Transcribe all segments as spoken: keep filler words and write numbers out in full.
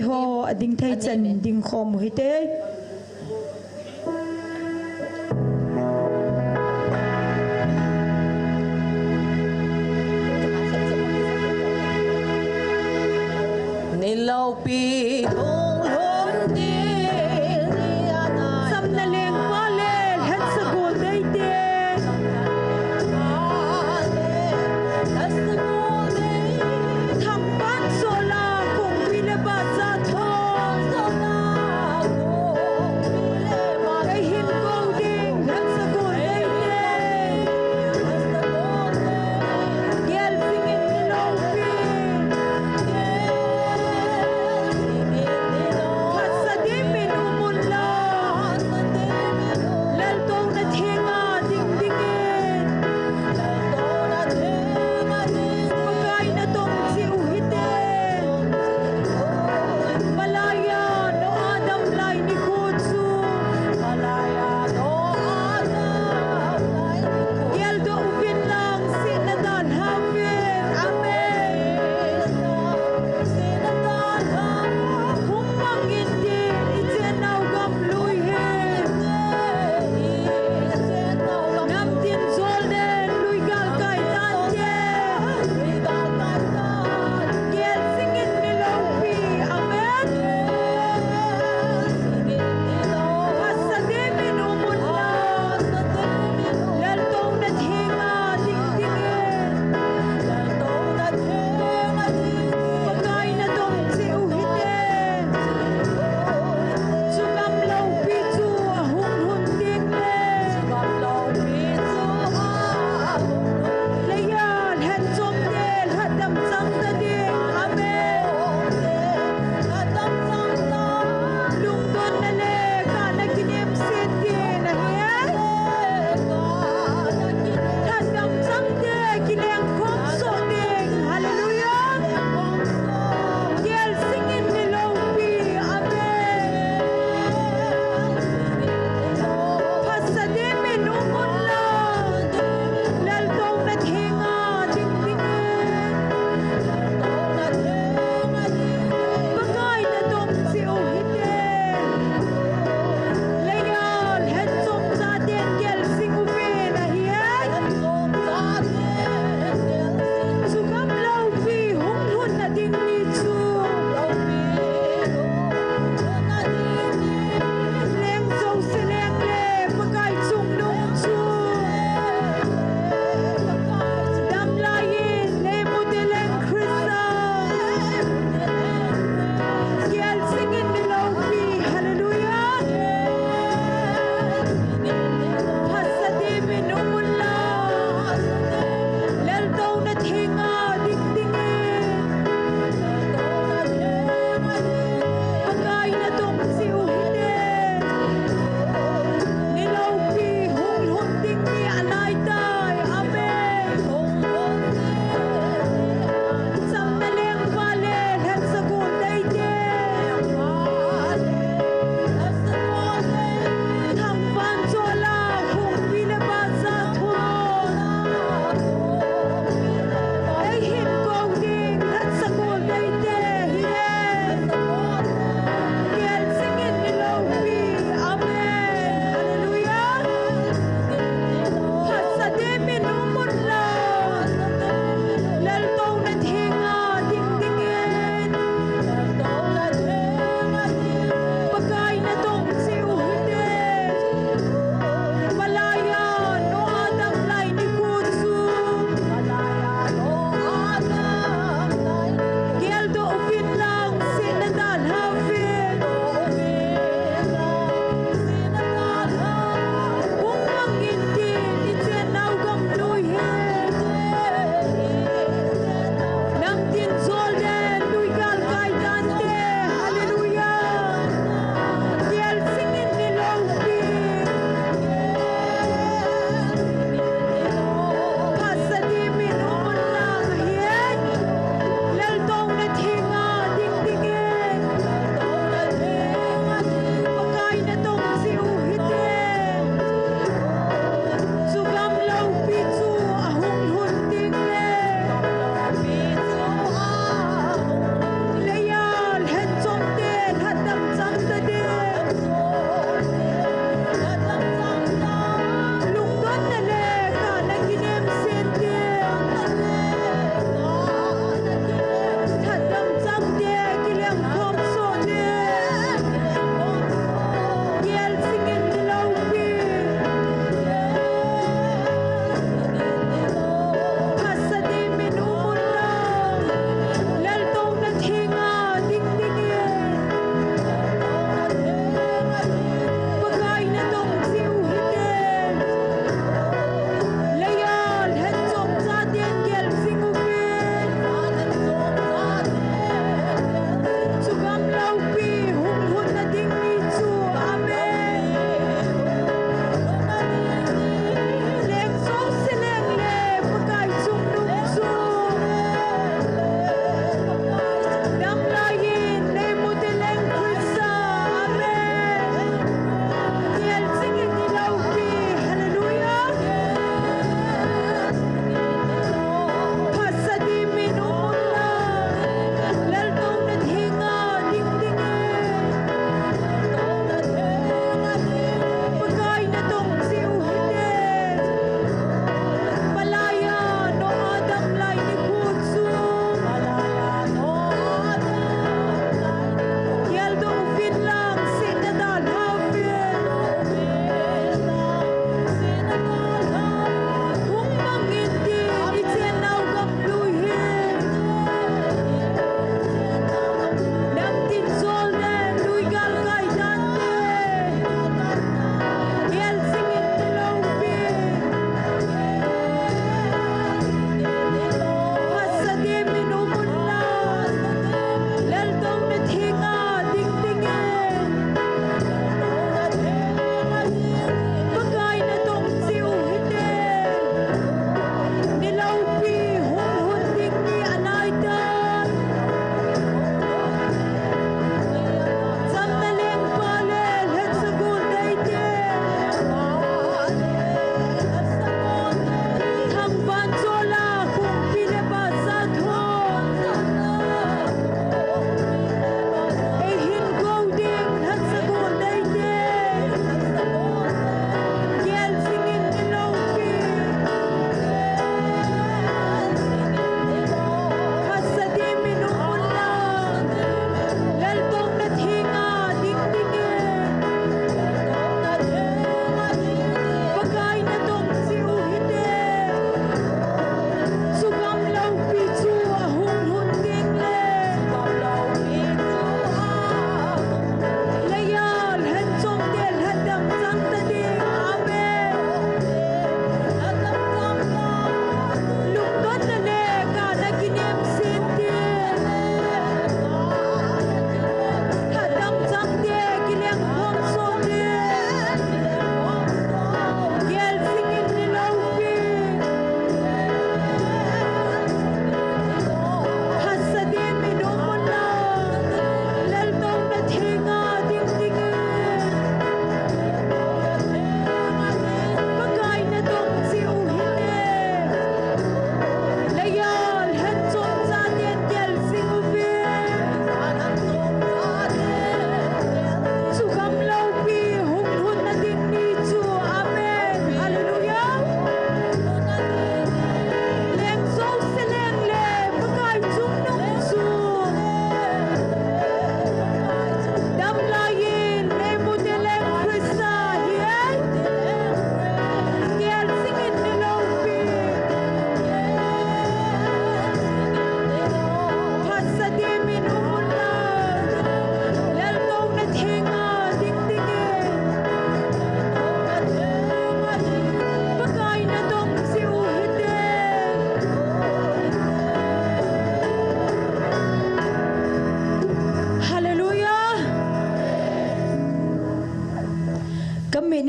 Ho ading thei chan ding khom u hite. Nilopi dong lhon ding ni ana. Samna lengpa le lhensa gol deite. Thangpan sola kongpi le bacha thong. Kei hin go ding lhensa gol deite. Gel singin nilopi.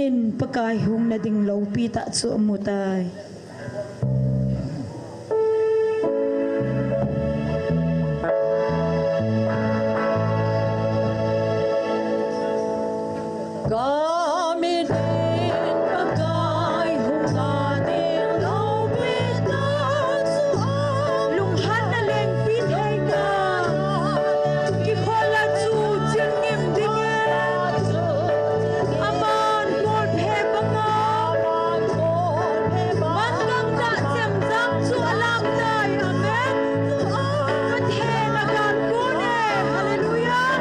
in Pakai hung na ding loupi tah chu amu tai. Ka mit in Pakai hung na ding loupi tah chu amu. Lunghanna lengpi thei ta. Kikhol a chu chingim ding e. Aman bolphe banga. Mangang tah chemjam chu alang tai. Amen. Pathen agalkon e. Hallelujah.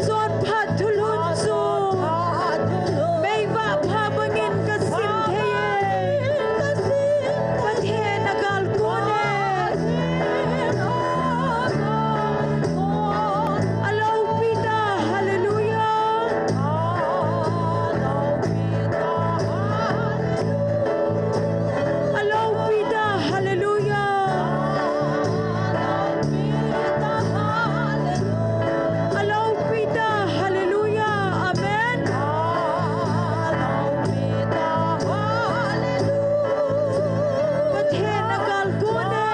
Chonphat thulhun chu meivah pha bangin kasim thei e. Pathen agalkon e. Aloupi ta, hallelujah. Aloupi ta, hallelujah. Aloupi ta, hallelujah. Amen. Pathen agalkon e.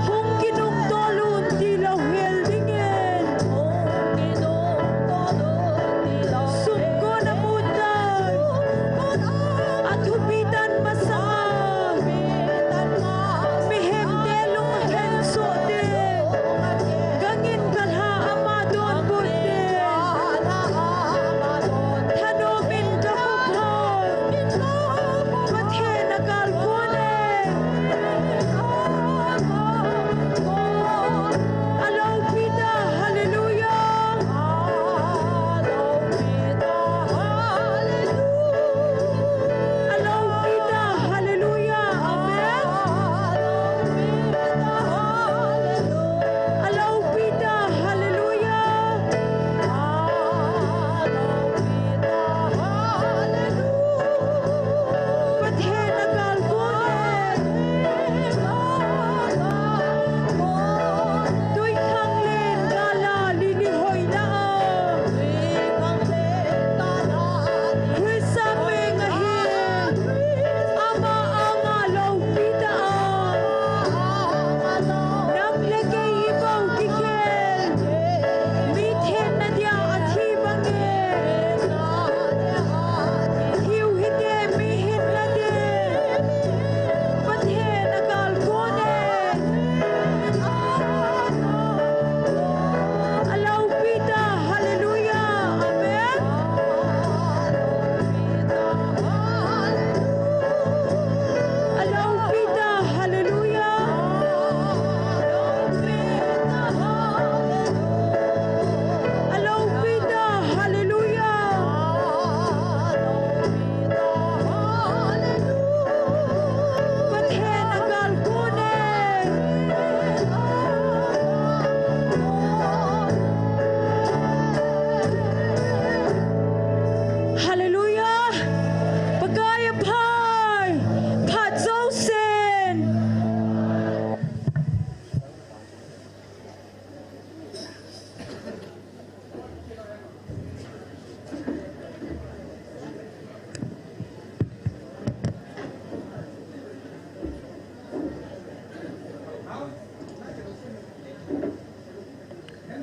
Hung kinungto lun tilou hel dingin. Sumkon amun dan. Athupi tan masanga. Mihemte lunghen soh te. Gangin kalha ama donbut te. Thanom in kahup ho. Pathen agalkon e. Aloupi ta, hallelujah. Aloupi ta, hallelujah. Amen. Aloupi ta, hallelujah. Pathen agalkon e. Tuikhanglen gala lili hoina a. Christa meng ahi. Ama anga loupi ta a. Nang le kei ibou kikhel. Mi thenna dia athi bang e. Thiu hite, mi hinna te. Pathen agalkon e. Aloupi ta, hallelujah. Amen. Aloupi ta, hallelujah. Aloupi ta, hallelujah. Pathen agalkon e. Hallelujah. Pakai aphai. Phat jousen.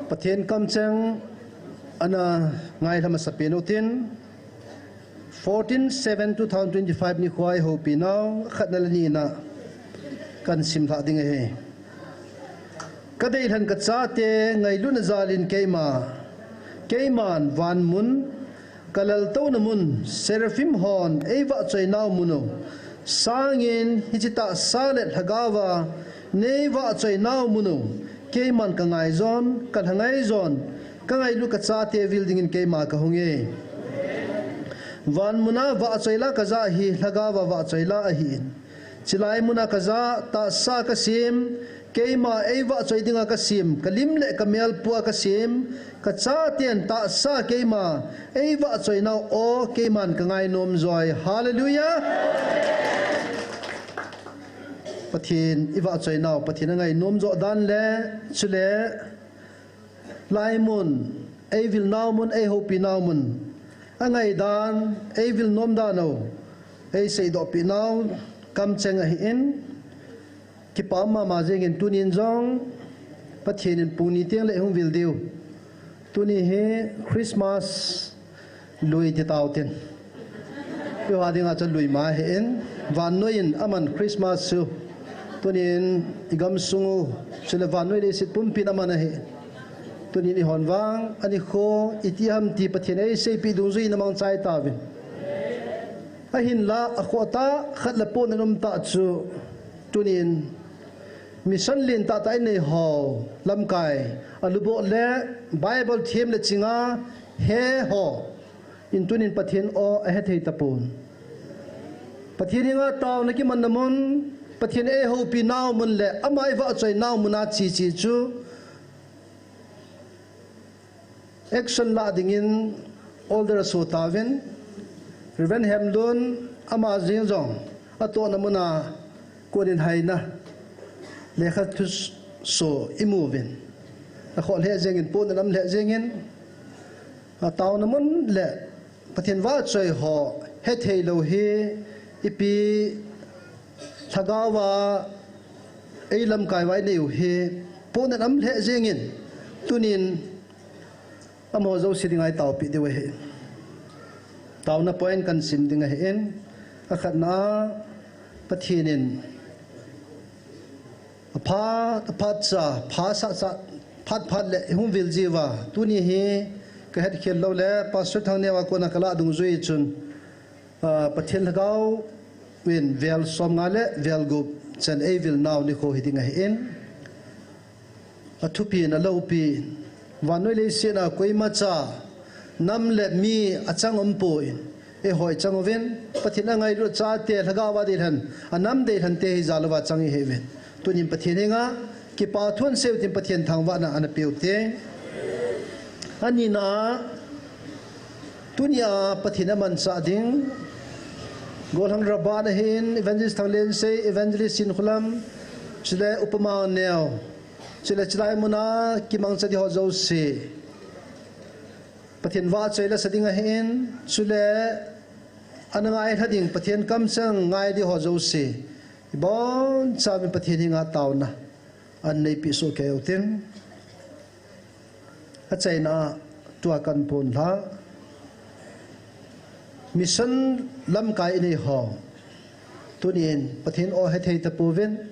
Pathen kamcheng ana ngailha masapen utin, fourteen seven two thousand twenty-five nikho a ihoupi nau khatna le nina kahin simlhah ding ahi. Kadeilhen kachate ngailutna jalin keima, keiman vanmun, kalaltouna mun, seraphim hon eivahchoi nau mun u sangin hiche tahsa le lhagaova neivahchoi nau mun u keiman kangaijin, kalha ngaijin, kangailut kachate vil dingin keima kahung e. Vanmuna vahchoi la kajah hi lhagaova vahchoi la ahin. Chulai muna kajah, tahsa kasem, keima eivahchoi dinga kasem, kalim le kamel pua kasem, kachaten tahsa keima eivahchoi nau o keiman kangainom joi. Hallelujah! Pathen ivahchoi nau, Pathen angainom joh dan le, chule laimun, eivil nau mun, eihoupi nau mun, angaidan, eivil nom dan u eiseidohpi nau kamcheng ahin, kipa mama jengin tunin jong Pathen in pung ni teng le hung vil diu. Tuni hi Christmas lui ti tau tin. Eiho dinga chu lui ma ahin, vannoi in aman Christmas chu. Tunin igamsung u, chule vannoi leiset pumpin aman ahi. Tunin eihon vang, anikho, iti ham ti Pathen in eiseipeh dungjui in amangchai tauvin. Ahinla, akhoh tah khat le pon in um tah chu, tunin Mission lentah tah inei ho, lamkai, aluboh le Bible them le chinga he ho in tunin Pathen aw ahethei tapon. Pathen henga taona kimanna mun, Pathen eihoupi nau mun le ama ivahchoi nau muna cheche chu action lah dingin order aso tauvin, Reverend Hemlun ama jeng jong atohna muna konin haina lekha thuso imuvin, akhol lheh jengin, pohnat um lheh jengin, ataona mun le Pathen vahchoi ho hethei lou hi ipi lhagao a eilamkai uva inei u hi pohnat um lheh jengin, tunin amaho jouse dinga itaopeh diu ahi. Taona point kahin sim ding ahin, akhatna a Pathen in aphat, aphat cha, phat sah cha, phat phat le ihung vil jiuva, tuni hi kahetkhel lou le Pastor Thangneo a kona kalah dungjui chun, ah, Pathen Lhagao in vel somnga le vel gup chan eivil nau nikho hiding ahin, athupi in, aloupi in, vannoi leiset a koimacha nam le mi achang umpon, eiho ichang uvin, Pathen angailut chate, lhagao a deilhen, anam deilhen te hi jal uva chang ihiuvin. Tunin Pathen henga kipathu seiyu tin Pathen thangvahna ana peuhite. Anina a, tunia Pathen amanchah ding gollhang Rabah ahin, Evangelist Thanglensei, Evangelist Sinkholam, chule Upa Mangneo, chule chulai muna kimangcha ding ho jouse Pathen vahchoi lasa ding ahin, chule ana ngailha ding, Pathen kamcheng ngai ding ho jouse, ibonchauvin Pathen henga taona ahin neipeh soh kei utin. Achaina a, tua kahin ponlha, mission lamkai inei ho, tunin Pathen aw hethei tapouvin,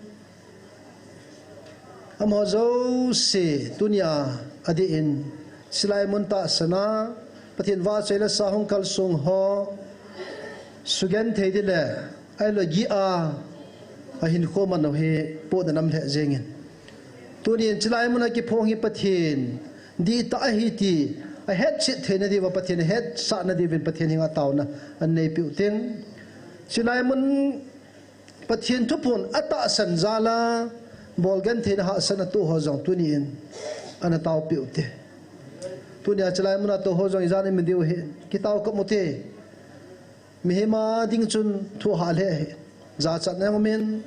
amaho jouse tunia adeh in chulai mun tahsan a Pathen vahchoi lasa hung kalsong ho sugenthei ding le ahilouleh gih a ahinkho man u hi pohnat um lheh jengin, tunin chulai muna kiphong hi Pathen dihtah ahi ti ahetchet theina diuva, Pathen ahetsahna diuvin Pathen henga taona ahin neipeh utin. Chulai mun Pathen thuphon atahsan jal a bolgentheina hahsatna atoh ho jong tunin ana taopeh ute. Tunia chulai muna atoh ho jong ijat in imu diu ahi, kitao kop ute. Mihem a ding chun thohhah lheh ahi. Jachatna jong umin,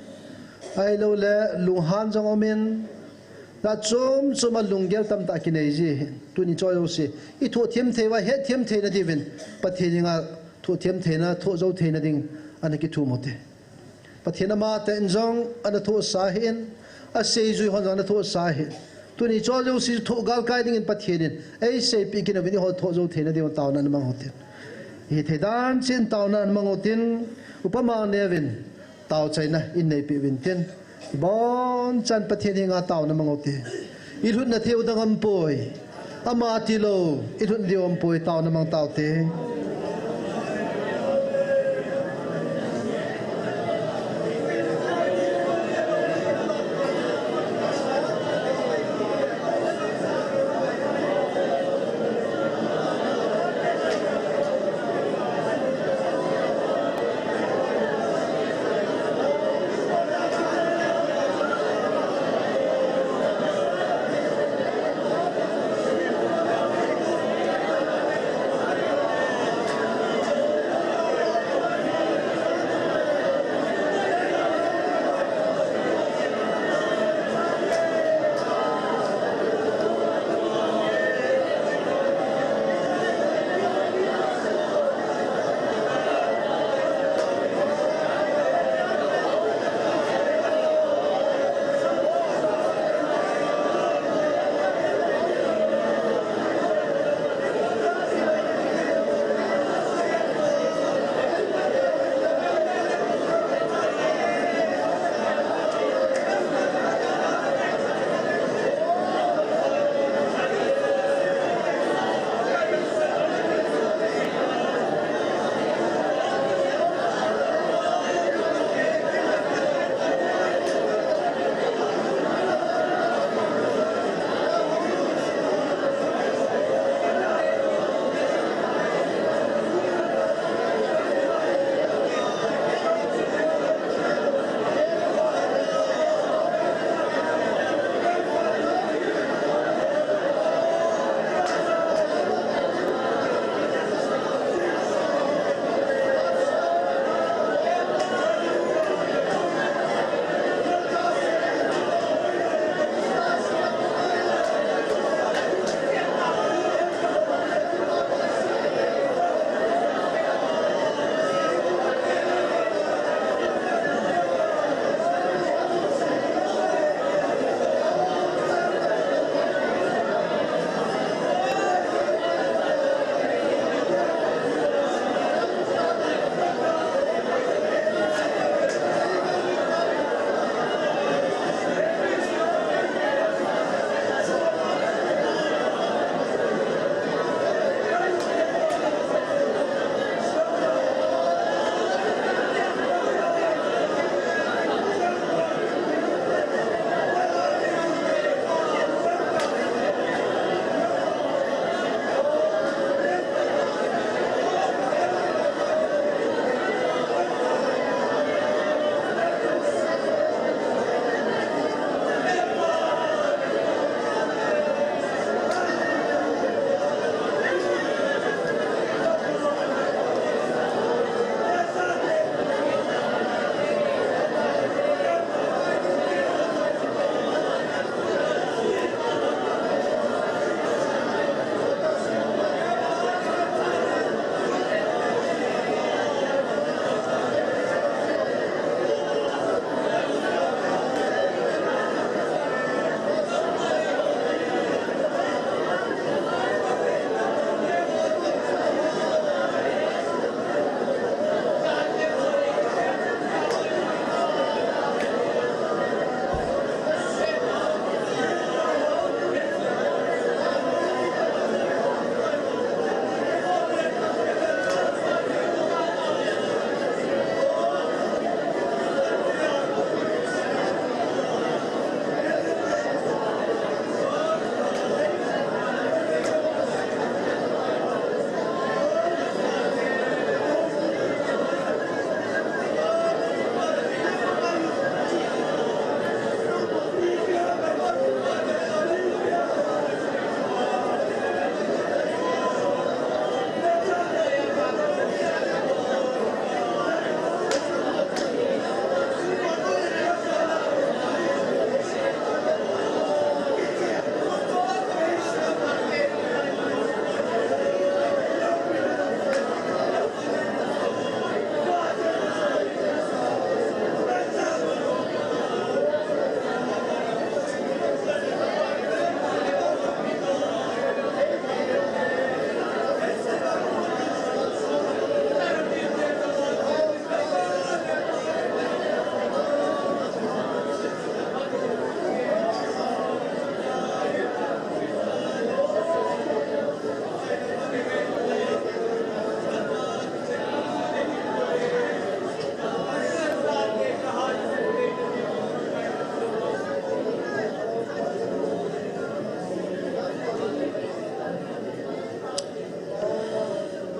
ahilouleh lunghan jong umin, na chom chom a lunggel tamtah kinei ji ahi. Tuni cho jouse ithohthem thei uva, hetthem theina diuvin Pathen henga thohthem theina, thohjou theina ding ana kithum ute. Pathen amatah in jong ana thohsa ahin, aseijui hon jong ana thohsa ahin. Tuni cho jouse thoh galkai dingin Pathen in eiseipeh kit uvin, eiho thohjou theina diuvin taona ana mang utin. Ihithei dan cheh in taona ana mang utin, Upa Mangneo vin taochaina ahin neipeh uvin tin, ibonchan Pathen henga taona mang ute. Ilhutna thei u dang aumpoi. Ama tilou ilhut diu aumpoi, taona mang taute.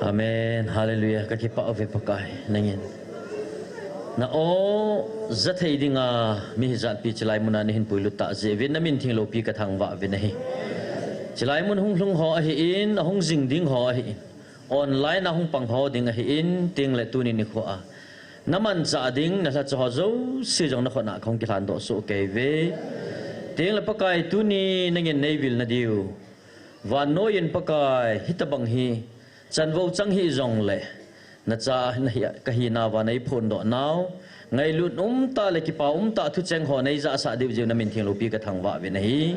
Amen. Hallelujah. Ka kipah uve Pakai, nangin na aw ja thei dinga mi hijatpi chilai muna nei hin puilut tah jeh uvin na min thengloupi ka thangvah uvin ahi. Chilai mun hung lhung ho ahin, ahung jing ding ho ahin, online a hung pang ho ding ahin, tengle tuni nikho a na manchah ding, na lhacha ho jouse jong na khut a kahung kilhandoh soh kei uve. Tengle Pakai tuni nangin nei vil na diu, vannoi in Pakai, hitobang hi chanvo chang hih jongle, na cha na hi, ka hina uva nei phondoh nau, ngailut umtah le kipa umtah thucheng ho nei jahsah diu jeh u na min thengloupi ka thangvah uvin ahi.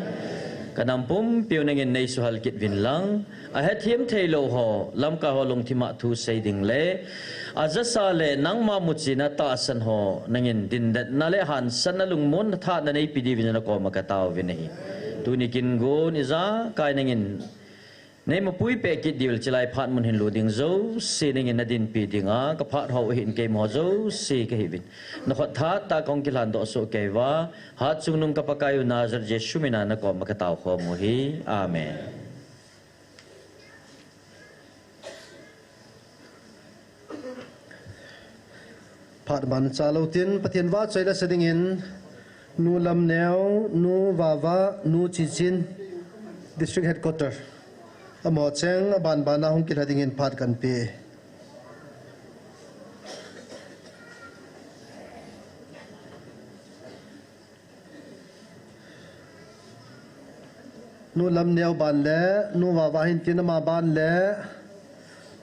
Ka nam pumpiu nangin nei suhal kit uvin lang, ahethem theilou ho, lamkai ho lungthim a thu sei ding le, ajasa le nangma muchina tahsan ho nangin dindetna le hansanna lungmonna thahatna neipe diuvin na koma ka tao uvin ahi. Tuni kin gon ijakai nangin nei mapui peh kit diu le chilai phat mun hin lut ding jouse nangin na dinpi dinga ka phat ho ahin, keima ho jouse kahi uvin na khut thahat a kahung kilhandoh soh kei uva, Hatchungnung ka Pakai u Nazareth Jesu mina na koma ka tao khom u ahi. Amen. Phat ban chalou tin, Pathen vahchoi la sa dingin, Nu Lamneo, Nu Vava, Nu Chichin, District Headquarter, amaho cheng aban bana hung kilha dingin phat kan pe. Nu Lamneo ban le, Nu Vava hin tin ama ban le,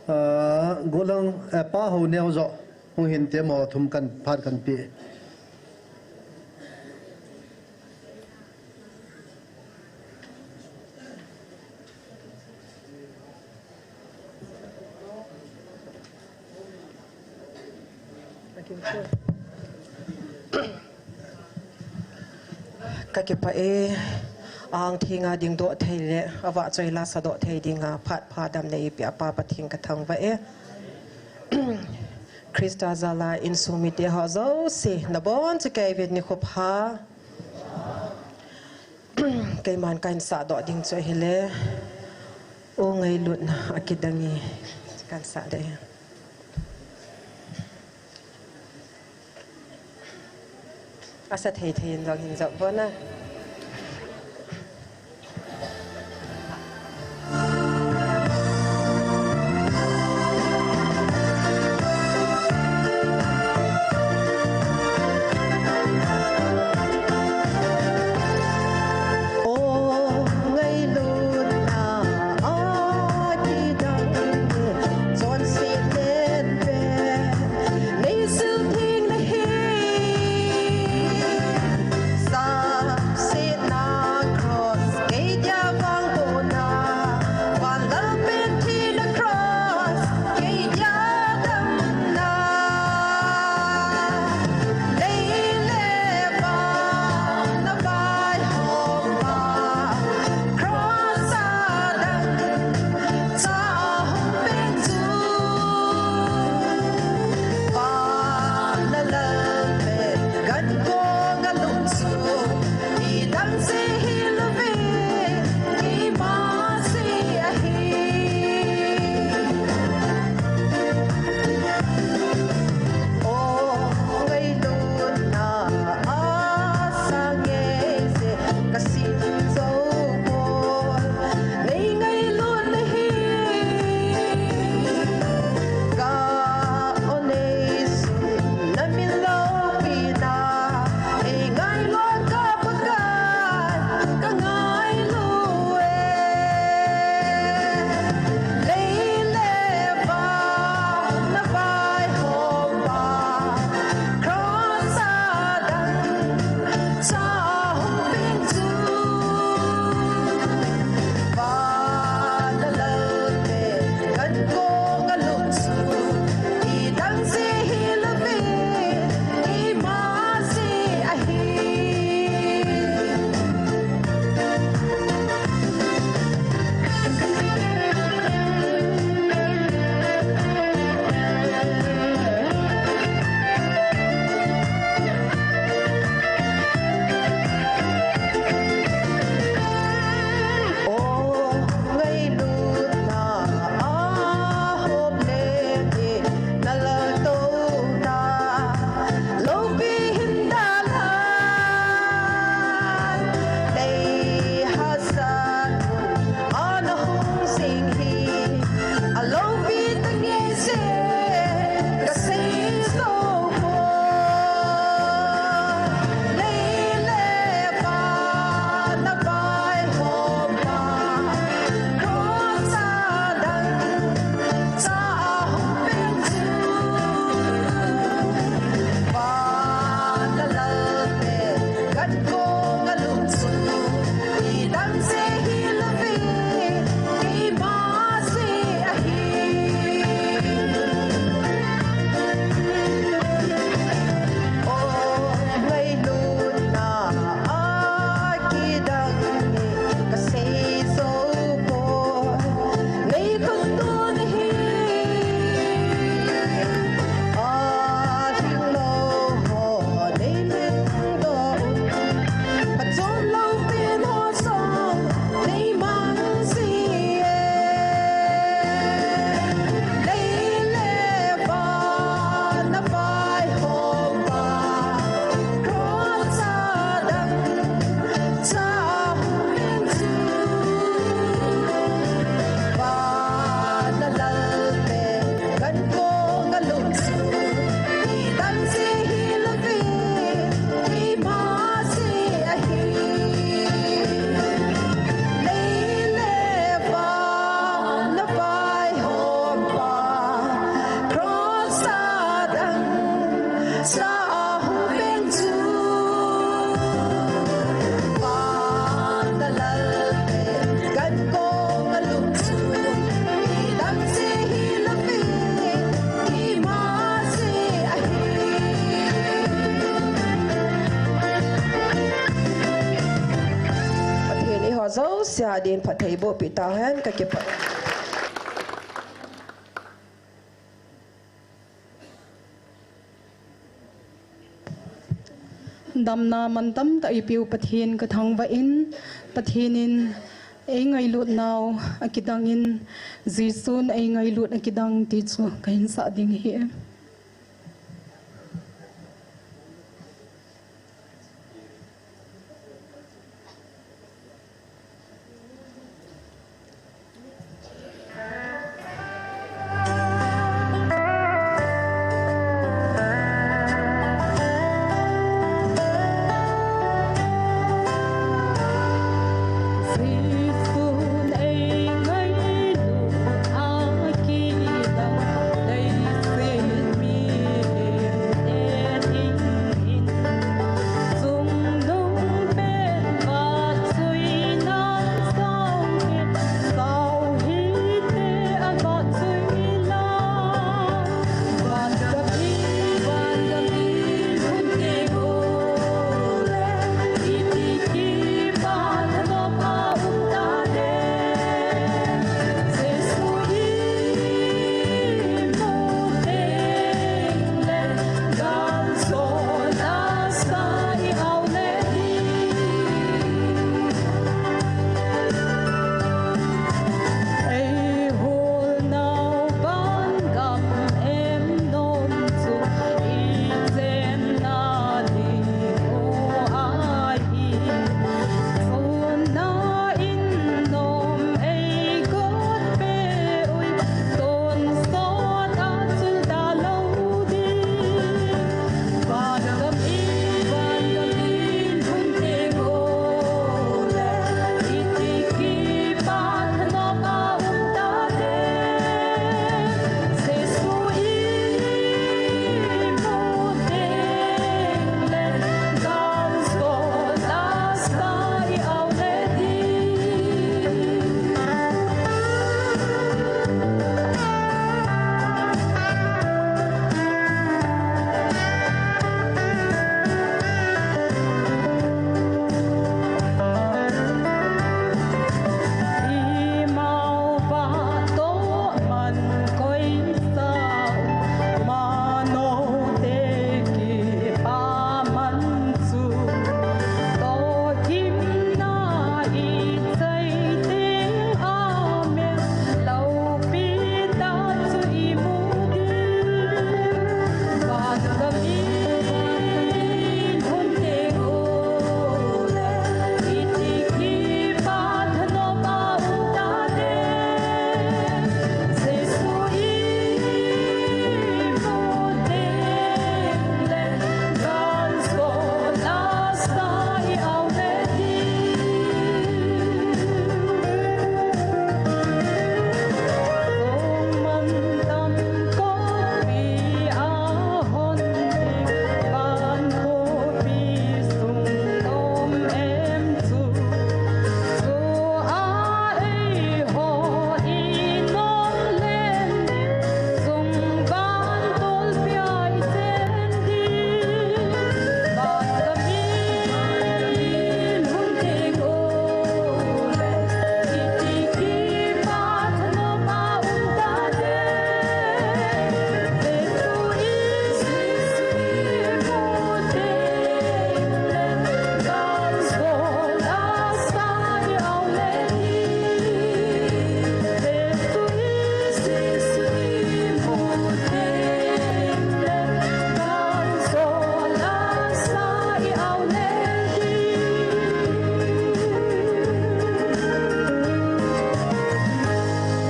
ah, Golang, eh, Pa Honeo joh hung hin tin, amaho thum kan phat kan pe. Ka kipah e, ahang thenga dingdoh thei le avahchoi la sadoh thei dinga phat pha damna eipeh a Pa Pathen ka thangvah e. Christa jal a insung mite ho jouse nabonchauvin nikho pha. Keiman kahin sahdoh ding chu ahile, O Ngailutna Akidang e, kahin sahdoh e. Asa thei thei in jong hin jop vo na. Jouse a din phattheiboh peh tahen, kakipah. Damna mantam tah eipeu Pathen kathangvah in, Pathen in eingailutnau akidang in, Jesun eingailut akidang ti chu kahin sah ding ahi.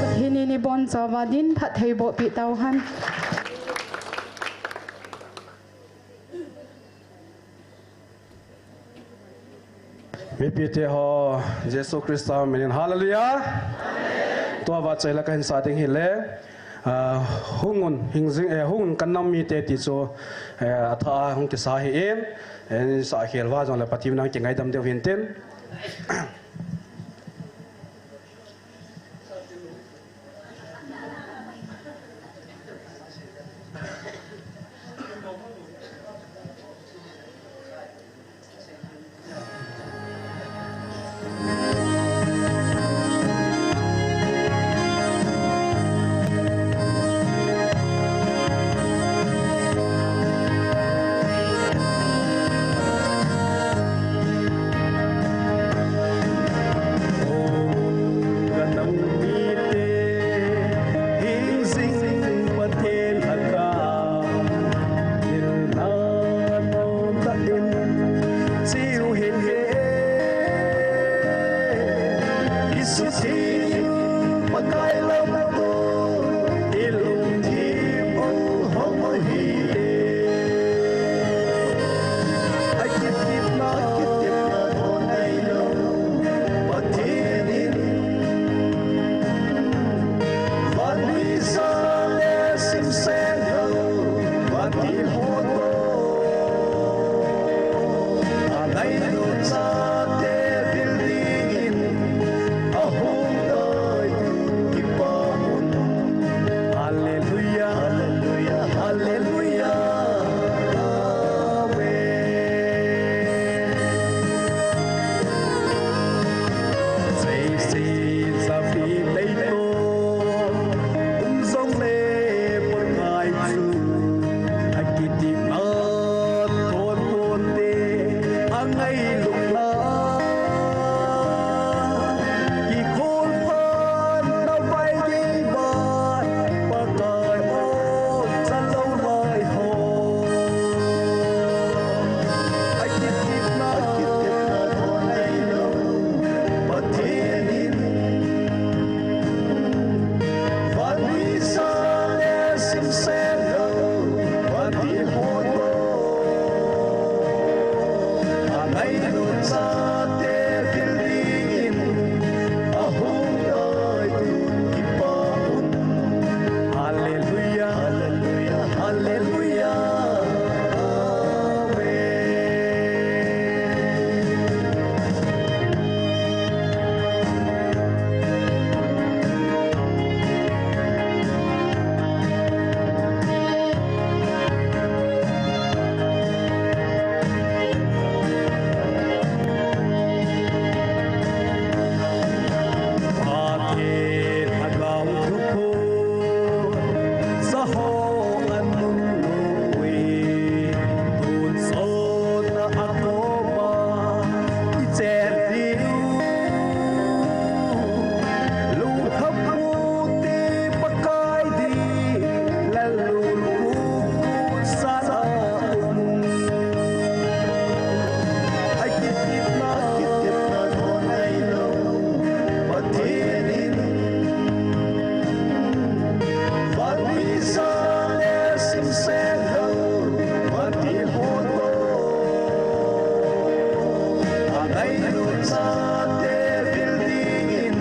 Pathen in ibonchauva din phattheiboh peh tauhen. Mipite ho, Jesu Christa minin, hallelujah. Tua vachoi la kahin sa ding hile, ah, hung un, hing jing, eh, hung un ka nam mite ti chu, eh, atha a hung kisa hi in, eh, sa khel va jong le Pathen in kingaidam diu hin tin. Sutheng Pakai lamto, ilungthim u hong u hite. Akitepna, akitepna thon neilou Pathen in, vanmisa le simsen lou vantil ho toh, angailut chate vil dingin ahung dai tun kipah un. Hallelujah, hallelujah, hallelujah. Amen. Seisei sapi tei to, um jong le Pakai chu, akitepna thon ponte, angailut la. Kikhol phat na vai ding ban, Pakai o, chalou lai ho. Akitepna, akitepna thon neilou Pathen in, vanmisa le simsen lou vantil ho toh, angailut chate vil dingin ahung dai tun kipah un. Hallelujah, hallelujah, hallelujah. Amen. Pathen lhagao thuphon, saho anun loi, tun sot na akopa, ichen diu. Lungthim pute Pakai di, lalun kuku sana um. Akitepna, akitepna thon neilou Pathen in, vanmisa le simsen lou vantil ho toh, angailut chate vil dingin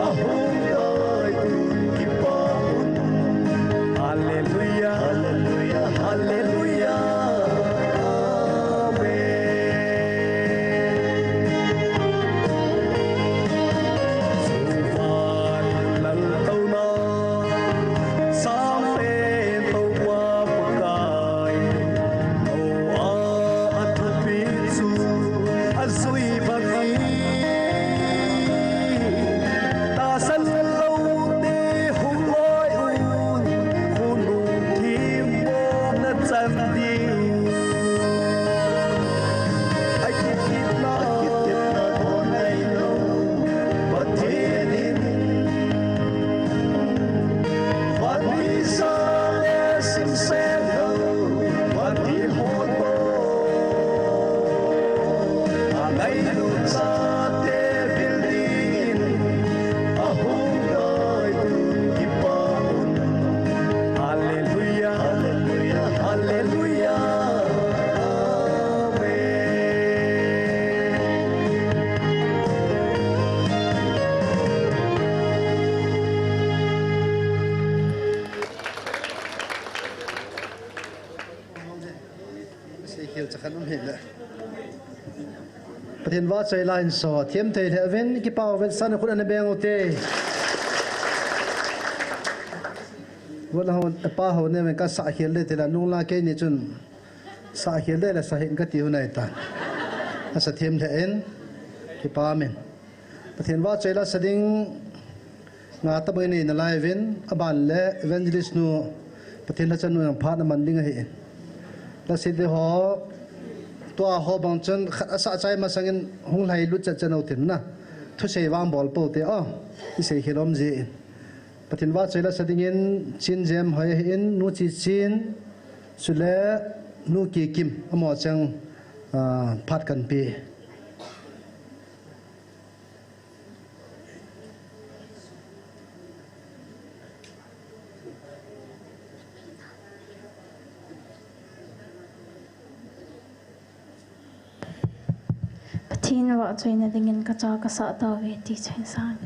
ahung dai tun kipah un. Hallelujah, hallelujah, hallelujah. Amen. Chuvan laltouna, sang pen Toupa Pakai, Noah a thupi chu ajui bang in, tahsan loute hung loi un, khonung thim bom na chan ding. Akitepna, akitepna thon neilou Pathen in, vanmisa le simsen lou vantil ho toh, angailut chate vil dingin ahung dai tun kipah un. Hallelujah, hallelujah, hallelujah. Amen. Seikhel chakhat um hile. Pathen vahchoi la in so, themthei lheh uvin, kipah uvin, san khut ana beng ute. Vot la ho, pa ho ne men ka sa khel de te la, nung la keini chun sa khel de la sa hin kati u nai ta. Asa them lheh in, kipah men. Pathen vahchoi la sa ding nga tabang nei nalai uvin, aban le evangelist nu, Pathen lhacha nu jong phat naman ding ahi. Lasa te ho, tua ho bang chun khat asa chai masangin hung lhai lut chet chet u tin na. Thusei vang bol pou te o, isei khel um jin. Pathen vahchoi la sa dingin Chin Jem hoi ahin, Nu Chi Chin, chule Nu Ki Kim, amaho cheng, ah, phat kan pe. Thi in vahchoina dingin kacha kasah tauve ti chu hin sang.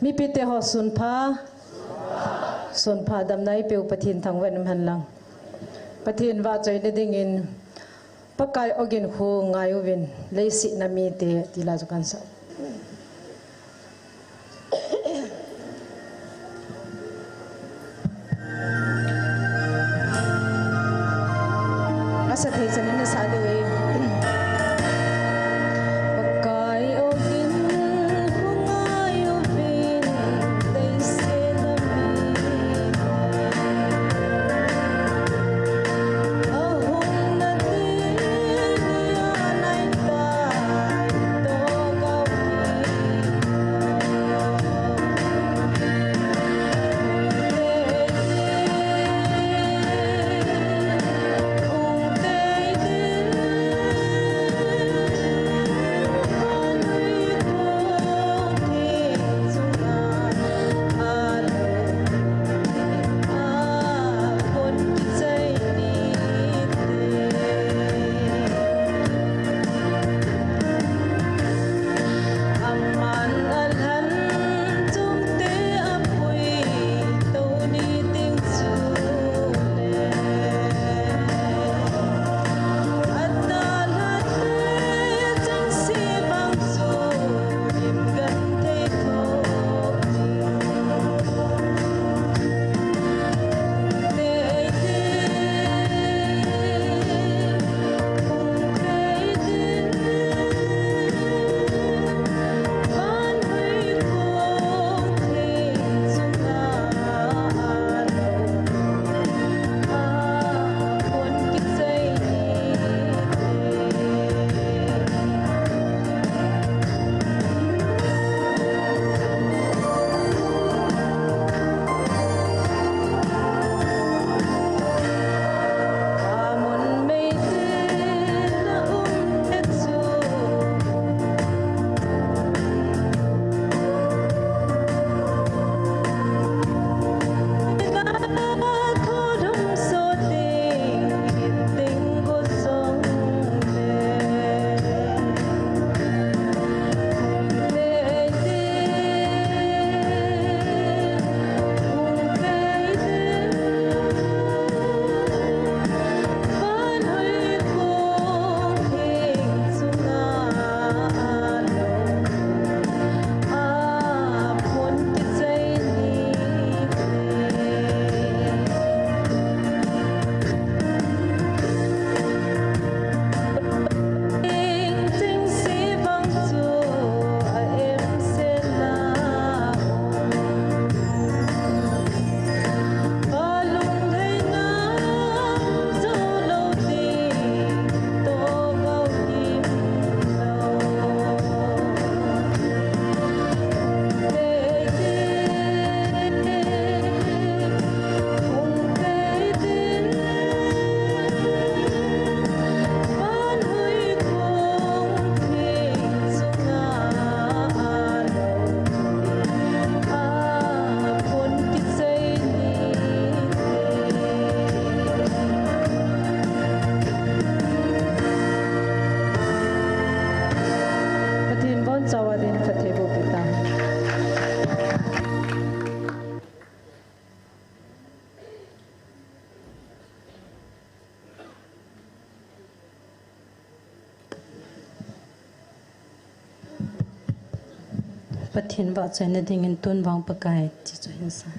Mipite ho sunpha, sunpha damna eipeu Pathen thangvah in um hen lang. Pathen vahchoina dingin, Pakai ogin khu ngai uvin, leiset a mite, ti la chu kan sa. Asa thei chan in na sa diu e. Pakai ogin khu ngai uvin, leiset a mite. Pathen bon chawa din phatthei boh peh tang. Pathen vahchoina dingin tun vang Pakai, ti chu hin sa.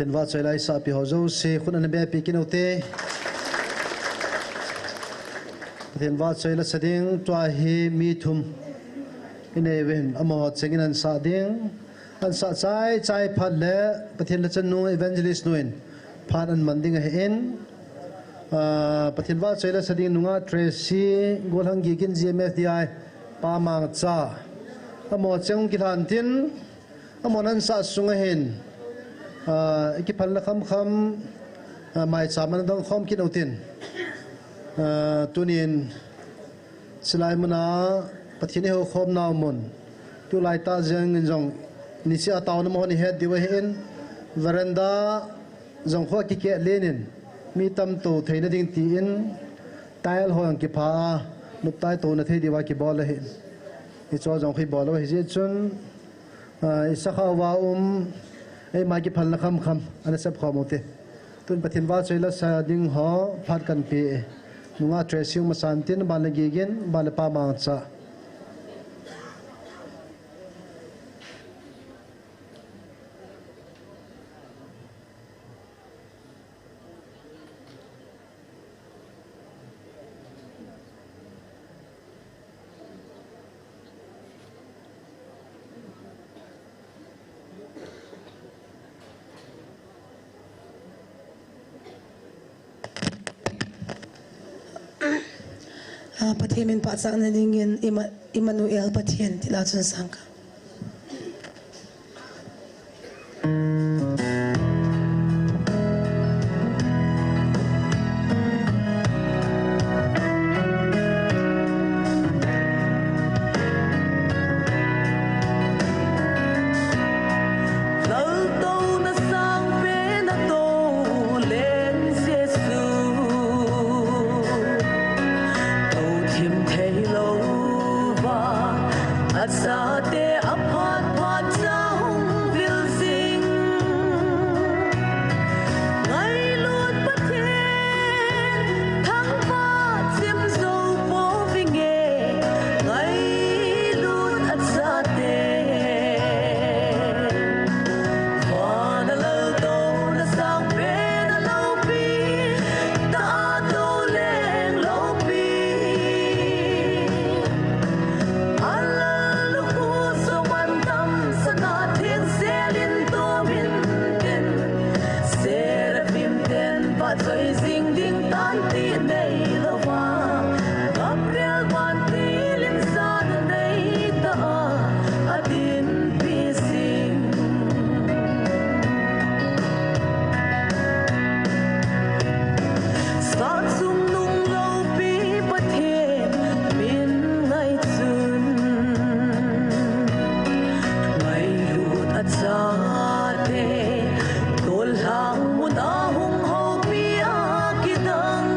Vahchoi la isahpi ho jouse khut ana bepi kit ute. Pathen vahchoi la sa ding tua hi mi thum inei uvin, amaho chengin ana sah ding. Ana sah chai chai phat le Pathen lhacha nu evangelist nu in phat ana man ding ahin. Ah, Pathen vahchoi la sa ding nungah Tracy, Golhang Gigin G M F D I, Pa Mangcha. Amaho cheng kilhan tin, amahon ana sah sunga hin, ah, ikiphalna khamkham, ah, maicham ana dong khom kit utin. Ah, tunin, chilai muna Pathen ihoukhom nau mun. Tulai tah jengin jong, niseh a taona mahon ihet diu ahin, veranda jong kho kikeh lenin, mi tamtah theina ding tin, tile ho jong kipha a, noptai touna thei diuva kibol ahin. Hicho jong kho ibol u ahi jeh chun, ah, isakha uva um, eima kiphalna khamkham, ana sep khom ute. Tun Pathen vahchoi la sa ding ho, phat kan pe e. Nungah Tracy masan tin, ban le Gigin, ban le Pa Mangcha. Ah, Pathen min pachatna dingin Ima-, Emmanuel Pathen ti la chun sangkah. Laltouna sangpen a toleng Jesu, tothim theilouva, achate aphat phat cha hung vil jing. Ngailut Pathen, thangvah chim jou pouvinge, ngailut achate. Vana laltouna sangpen a loupi, tah a toleng loupi. Alal lukhu suman tamsanga theng selin tumin tin, Seraphim ten vahchoi jing ding tan ti neilouva, Gabriel vantil in jana neitah a, adinpi jing. Sangchungnung loupi Pathen min ngaichun, ngailut achate, tolhang muna hung houpi a kidang.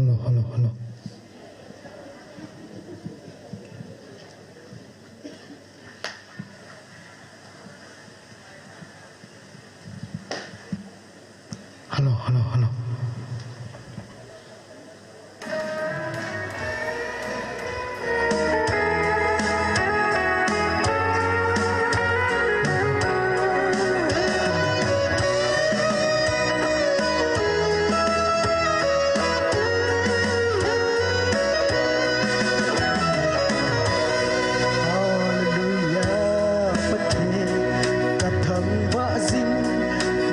Hello, hello, hello. Hello, hello, hello. Hallelujah, Pathen, ka thangvah jing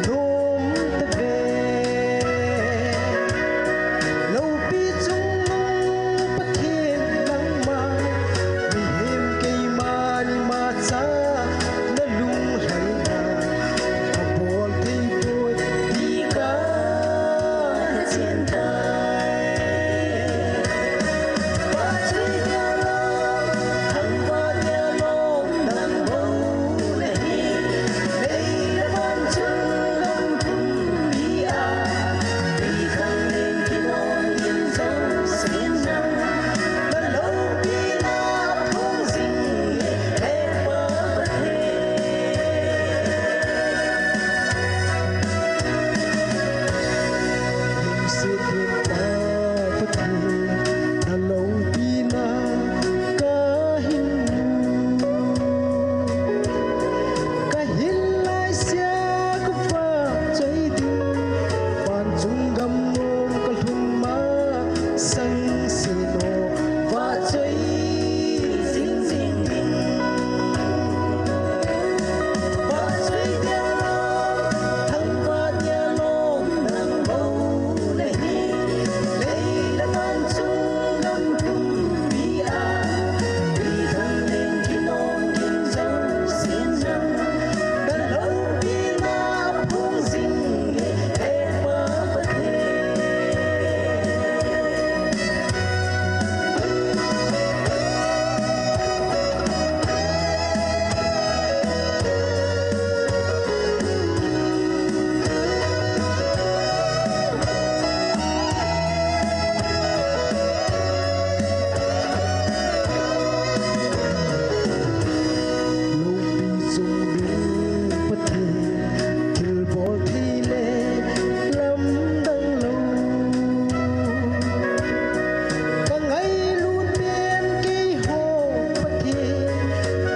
nom tave. Loupi chungnung Pathen nangma, mihem keima ni macha, na lunglhaina, abol thei poi, ti ka chen tai. Lungset himpa Pathen, na loupina ka hin mu. Ka hin laisia ka vahchoi ding, vanchung gam nom ka lhun ma sangsen o vahchoi jing jing ding. Loupi chungnung Pathen, thilbol thei le lamdang lou. Ka ngailut pen keiho Pathen,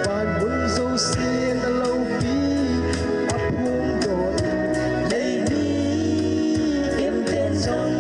van mun jousen a loupi a phongdoh in, lei mi kimten jong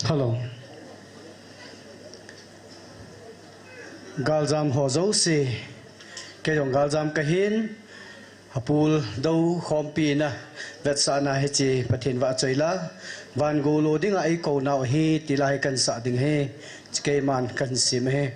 Hello. Galjam ho jouse, kei jong galjam kahin, apul dou khompi na vetsahna hiche Pathen vahchoi la, van gou lo dinga eikou nau ahi, ti la hi kahin sah ding ahi, keiman kahin sim ahi.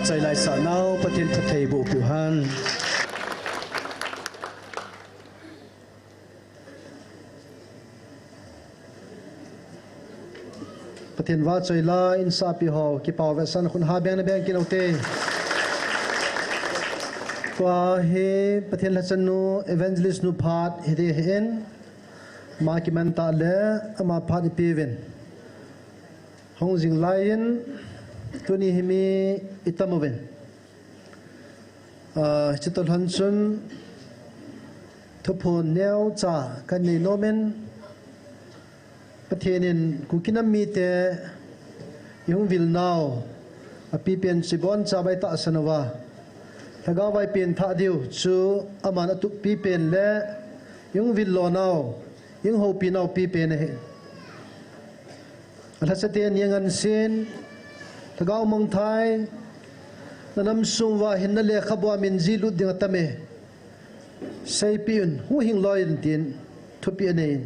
Vahchoi laisah nau, Pathen phatthei boh piu hen. Pathen vahchoi la, insahpi ho, kipa vetsahna khut ha beng na beng kit ute. Tua hi Pathen lhachanu, Evangelist nu phat hiding ahin, ama kiman tah le ama phat ipeuvin. Hung jing laiyin, tuni hi mi itam uvin. Ah, hiche toh lhon chun thuphon neocha kanei nomin, Pathen in Kuki nam mite ihung vil nau apipen chu iboncha vai tahsan uva, Lhagao vai pengthah diu chu aman atup pipen le ihung vil lo nau, ihung houpi nau pipen ahi. Alhasate ni angansen, Lhagao mangthai, na nam sung uva hin na lekhabua min jilut ding atam e. Seipeh un, huhhing loi un tin thupeh anei in.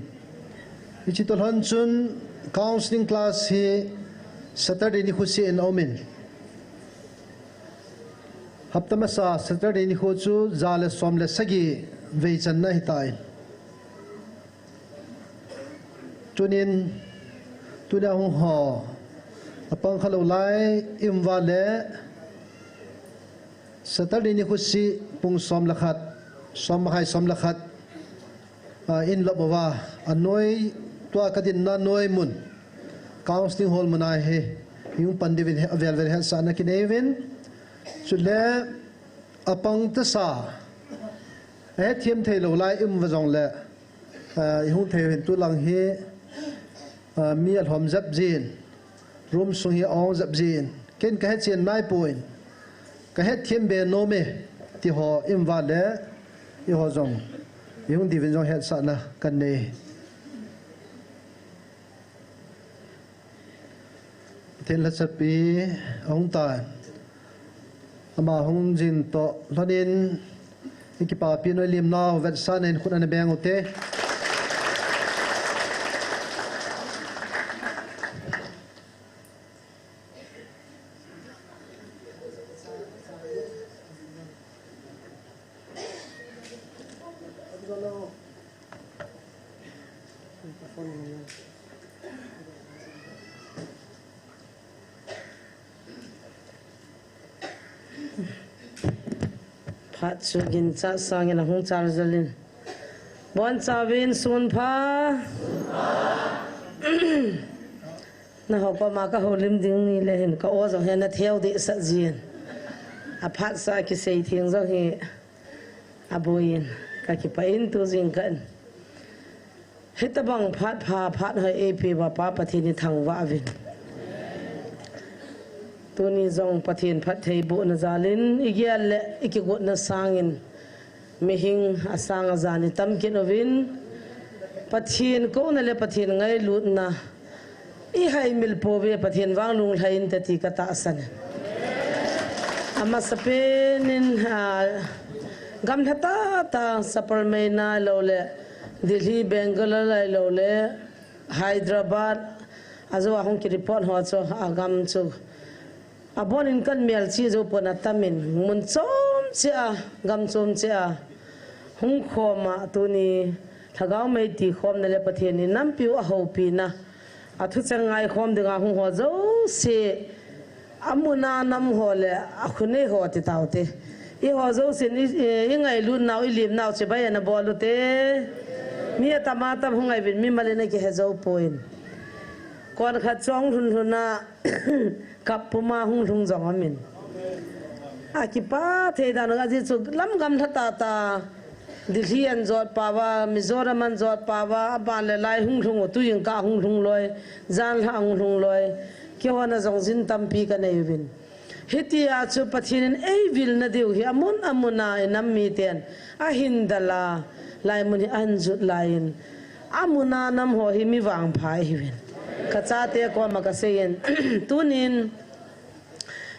Hiche toh lhon chun counseling class hi Saturday nikho seh in aumin. Hapta masa Saturday nikho chu ja le som le sagi vei channa ahitan. Tunin, tunia hung ho, apang khalou lai, ium uva le, Saturday nikho seh pung som le khat, som makhai som le khat, ah, in lop uva, anoi, tua kadinna noi mun, counseling hall mun a hi, ihung pan diuvin he, avel vel hetsahna kinei uvin, chule, apang tasa, ahethem thei lou lai, ium uva jongle, Ah, ihung thei uvin tulang hi, ah, mi alhom jep jin, room sung hi aong jep jin, ken kahetchen naipon, kahethem be nom e, ti ho ium uva le, eiho jong, ihung diuvin jong hetsahna kanei. Pathen lhachapi ahung tan. Ama hung jing toh lhonin, ikipapi noilim nau vetsahna in khut ana beng ute. Phat chu ginchat sangin ahung chal jel in. Bonchauvin sunpha. Naho koma kahoulim ding nile hin ka-o jong hi ana theo dehsah jin. Aphat sa kisei theng jong hi. Aboiyin, kakipah in tu jingkah in. Hitobang phat pha, phat hoi eipeuva Pa Pathen ithangvah uvin. Tuni jong Pathen phattheibohna jalin, igel le ikigotna sangin, mihing asang ajan itam kit uvin. Pathen kouna le Pathen ngailutna, ihaimil pouve, Pathen vang lunglhai inte ti katahsan e. Amasapen in, ah, gamlha tah tah, Sapermeina ahilou le, Delhi, Bangalore ahilou le, Hyderabad, ajou a hung kireport ho chu, agam chu. Abonin kan melchih jou pon atamin, mun chom cheh a, gam chom cheh a, hung khom a tuni, Lhagao mei tikhomna le Pathen in nampiu ahoupina, athucheng ngaikhom dinga hung ho jouse, amun a nam ho le akhonei ho ti taute. Eiho jousen i, i, ingailut nau, ilim nau chibai ana bol ute. Mi atam atam hung ngai uvin mimal in akihe jou poi. Kon khat chu ahung lhun lhun a, kap puma hung lhung jong aumin. Akipah thei dan u ajeh chu lam gamlha tah tah. Delhi an jot pau va, Mizoram an jot pau va, aban le lai hung lhung u, tu jingkah hung lhung loi, janhi a hung lhung loi. Keiho na jong jin tampi ka nei uvin. Hitia chu Pathen in ei vilna diu hi amun amun a i nam miten ahin dal a, lai mun hi ahin jot lai in, amun a nam ho hi mi vangpha i hiuvin. Ka chate koma ka seiyin, tunin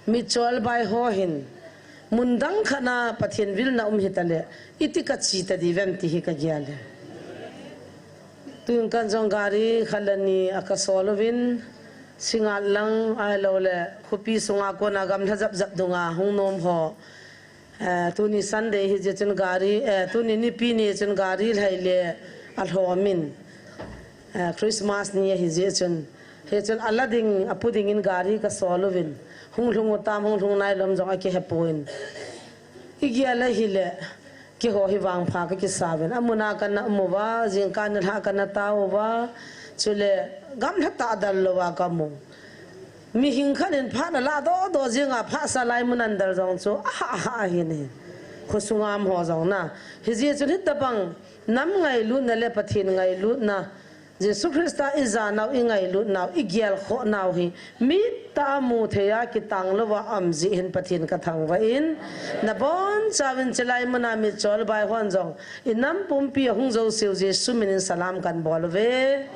mitchol bai ho hin, mun dang khat na Pathen vilna um hita le, iti ka chi ta diu vem ti hi ka gel e. Tun kan jong gari khat le ni a ka sol uvin, Singngat lang ahilou le, khopi sunga kona gamla jap jap dunga hung nom ho. Eh, tuni Sunday hi jeh chun gari, eh, tuni nipi ni chun gari lhai le alhom in. Eh, Christmas ni ahi jeh chun. Hichun ala ding, apu ding in gari ka sol uvin. Hung lhung u tam, hung lhung nai lou ham jong aki he pon. I gel a hile, keiho hi vangpha ka kisa uvin. Amun a ka na um uva, jingkah nilhah ka na tao uva. Chule, gamla tah dal lou a ka um u. Mihing khat in phat na la doh doh jing a phat sa lai mun an dal jong chu, aha, aha, ahi ne. Khosung a um ho jong na. Hijeh chun hitabang, nam ngailutna le Pathen ngailutna. Jesu Christa i ja nau, i ngailut nau, i gel khoh nau hi, mit tah a mu thei a kitang lou a um jeh hin Pathen ka thangvah in, na bonchauvin chulai mun a mitchol bai hon jong, i nam pumpi a hung jouse u Jesu min in salam kan bol uve.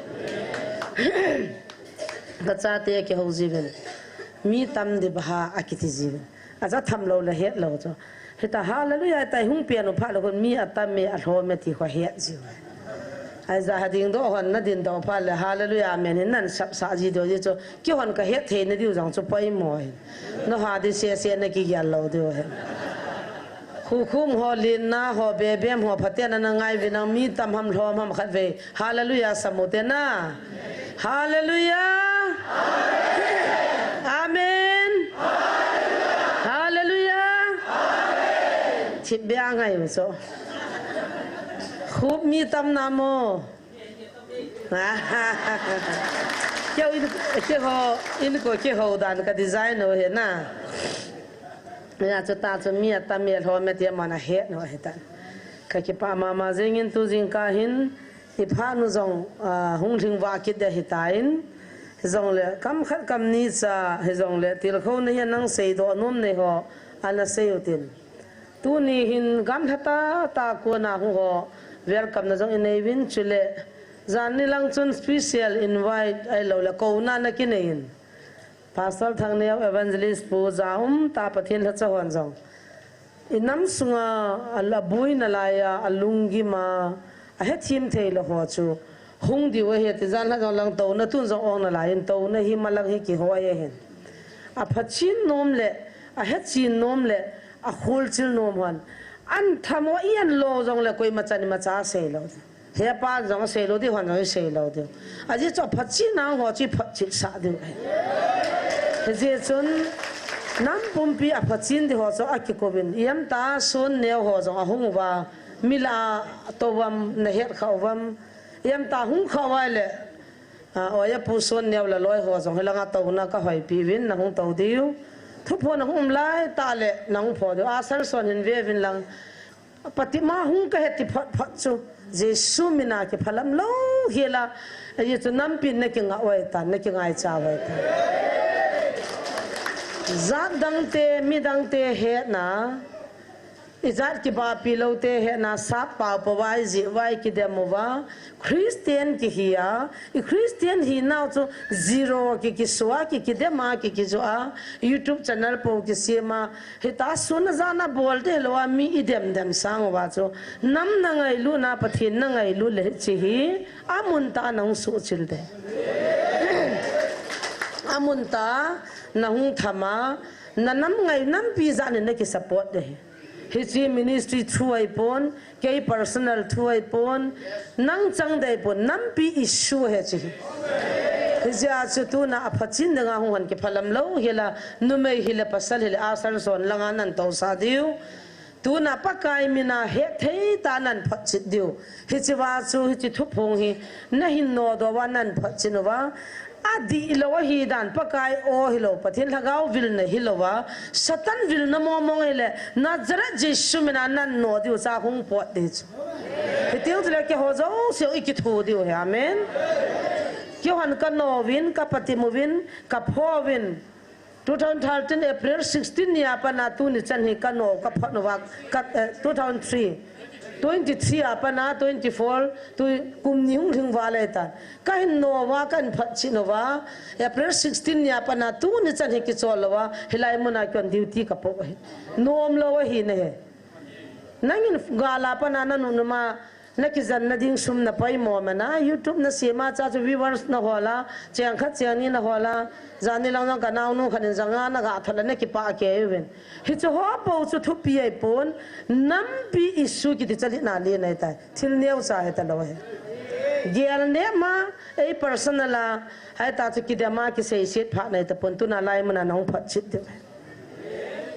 Ka chate kihou jiuvin. Mi tam ding bang ham akiti jiuvin. Aja tham lou le het lou chu. Hita hallelujah tai hung pian u phat le khun mi atam e alhom e ti kho het jiu. Aija ha ding doh hon na ding doh phat le hallelujah amen hin nan sap sa ji doh ji chu. Keihon ka het thei na diu jong chu poimo hin. Na ha di se se na kigel lou diu hin. Khukhum ho, linna ho, bebem ho, phaten ana ngai uvin lang mi tam ham lhom ham khat vei. Hallelujah, sam u te na. Hallelujah. Amen. Hallelujah. Thip beh a ngai u so. Khup mi tam na mo. Keiho in, keiho in ko keiho dan ka design u hi na. Hijeh chun ta chu mi atam e alhom e ti aman ahet u ahi tan. Ka kipah mama jing in tu jingkah hin i phat nu jong, ah, hung lhing vah kit ding ahi tan. Hijongle kam khat kam ni cha hijongle tilkhouna hi nang seidoh nom nei ho ana sei u tin. Tuni hin gamla tah tah a kona hung ho welcome na jong i nei uvin chule. Jan ni lang chun special invite ahilou le kouna na kinei in. Pastor Thangneo, Evangelist Pu, ja um tah Pathen lhacha hon jong. I nam sunga a la buina lai a, a lunggim a, a hethem thei lou ho chu. Hung diu ahi ti jan lha jong lang touna tun jong ong na lai in touna hi malang hi kihoi ahin. A phachen nom le, a hechen nom le, a kholchil nom hon. An tham u a i an lou jong le koima chan imacha sei lou. Hepa jong sei lou diu, hon jong sei lou diu. Ajeh chu a phachen nang ho chu i phatchen sah diu ahi. Hijeh chun nam pumpi a phachen ding ho chu a kikou vin. Iam ta son neo ho jong a hung uva. Mi la a tou vam na het kha u vam. Iam ta hung kha uva le. A, oi a pu son neo la loi ho jong hilanga touna ka hoipi uvin na hung tou diu. Thuphon na hung um lai ta le na hung pho diu. A sal son hin ve uvin lang. Pati ma hung ka heti phat phat chu. Jesu mina kiphalam lou hila. Ahi chu nampi na kinga oi ta, na kingai cha oi ta. Jat dang te, mi dang te hetna. I jat kibapi lou te hetna, sap pau pau vai ji vai kidem uva. Christian kihi a, i Christian hi nau chu zero ki kisua ki kidem a ki kijo a, YouTube channel po kisem a, Hita sun a jana bol te lou a mi i dem dem sang uva chu. Nam na ngailut na Pathen na ngailut le hiche hi. Amun tah a na hung suhchil te. Amun tah a na hung tham a. Na nam ngai nampi jat in na ki support te. Hiche ministry through ahi pon. Kei personal thu ahi pon, nang chang dei pon, nampi issue ahi chu. Hijeh a chu tuna a phachen dinga hung hon kiphalam lou hila, numei hile pasal hile a sal son langa nan tousah diu. Tuna Pakai mina hetthei tah a nan photchet diu. Hichea chu hiche thuphong hi, na hin nodoh uva nan photchen uva. Adih lou ahi dan, Pakai aw hilou, Pathen Lhagao vilna hilou a, Satan vilna mong mong hile, Nazareth Jesu mina nan no diu cha hung pot ding chu. Hiti chule keiho jouse i kitho diu ahi, amen. Keiho hin ka no uvin, ka patim uvin, ka pho uvin. Two thousand thirteen April sixteen ni a pat a tuni chan hi ka no, ka phat uva, ka, eh, two thousand three. Twenty-three a pat a twenty-four, tu kum ni hung lhing val ahitan. Ka hin no uva, ka hin phatchet uva, April sixteen ni a pat a tuni chan hi kichol lou a, hilai mun a kon duty ka po ahi. Nom lou ahi nahi. Nangin gal a pat a na nunuma, na kijenna ding sum na poimo mena, YouTube na sem a cha chu viewers na hol a, cheng khat cheng ni na hol a, jani lang jong ka naonu khat in ja nga na ga thot le na kipah kei uvin. Hiche ho bou chu thupi ahipon, nampi issue kiti chalhah na len ahitai. Thil neocha ahi talou ahi. Gel neh ma, ei personal a, hita chu kidem a kiseiset phat ahi tapon, tuna lai mun a na hung phatchet diu ahi.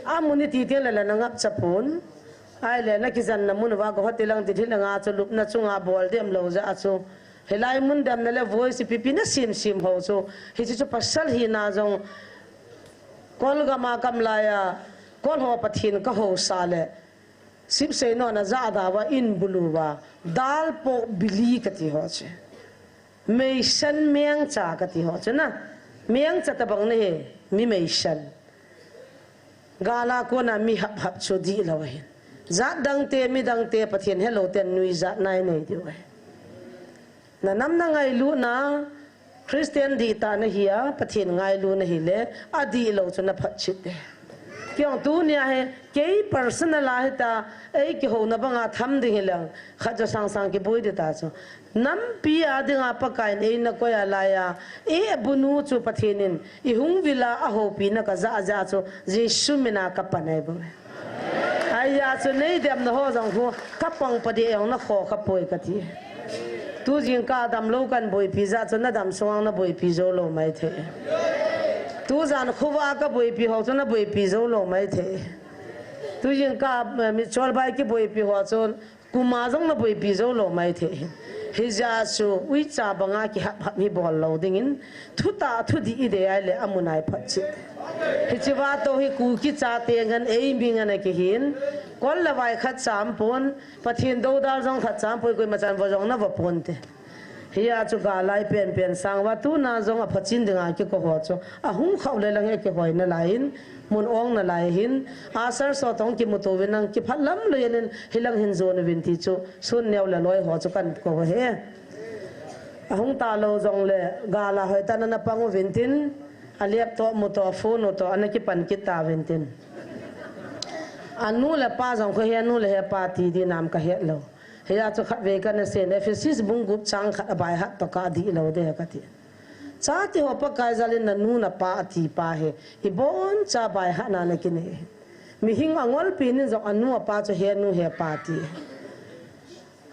Amun i ti teng le le na ngapcha pon. Ahile, na kijenna mun uva ka hot ti lang ti thil nga chu lupna chunga bol dem lou jeh a chu. Hilai mun damna le voice ipi ipi na sem sem ho chu. Hiche chu pasal hina jong. Kol gam a kam lai a, Kol ho Pathen ka housa le. Sipsei no na ja da uva in bulu uva. Dal po bili kati ho chu. Meisan mengcha kati ho chu na. Mengcha tabang nahi, mi meisan. Gal a kona mi hap hap chu dihlou ahin. Jat dangte, mi dangte, Pathen helou ten nuijat na inei diu ahi. Na nam na ngailutna, Christian dihtah nahi a, Pathen ngailutna hile, adihlou chu na phatchet e. Kei jong tunia hi, kei personal a hita, ei kihouna banga tham ding hilang, khat jo sang sang kiboi ding ta chu. Nampi a dinga Pakai in eina koi a lai a, i bunu chu Pathen in i hung vil a, ahoupina ka ja ja chu Jesu mina ka pan ahi bou. Ahia chu nei demna ho jong khu ka pang pa ding jong na kho kha poi kati. Tu jingkah damlou kan boipi jeh chu na dam sunga na boipi jou lou mai thei. Tu jan khovah ka boipi ho chu na boipi jou lou mai thei. Tu jingkah, eh, mi cholbai kiboipi ho chu Kum a jong na boipi jou lou mai thei. Hijeh a chu uicha banga kihap hap hi bol lou dingin, thutah thudih i dei a ile amun a i phatchet. Hiche vatou hi Kuki chate ngen ei mi ngen a kihin, kol le vai khat cha umpon, Pathen doudal jong khat cha umpoi, koima chan vo jong na vo ponte. Hia chu gal a i penpen sang uva tuna jong a phachin dinga kiko ho chu ahung khau le lang hi kihoi nalai in, mun ong nalai hin, asar so tong kimuto uvin nang kiphat lam lou in hilang hin jon uvin ti chu sun neo le loi ho chu kan ko uve. Ahung talou jongle gal a hoitah in ana pang uvin tin, a laptop mu to, phone u to, ana kipan kit tauvin tin. Anu le apa jong khu he nu le he pa ti dinam ka het lou. Hia chu khatvei kana sei in, Ephesus bung gup chang khat a baihat toh ka dih lou de kati. Chate ho Pakai jal in na nu na pa ati pa hi, ibon cha baihat na na kinei. Mihing angolpi nin jong anu apa chu he nu he pa ti.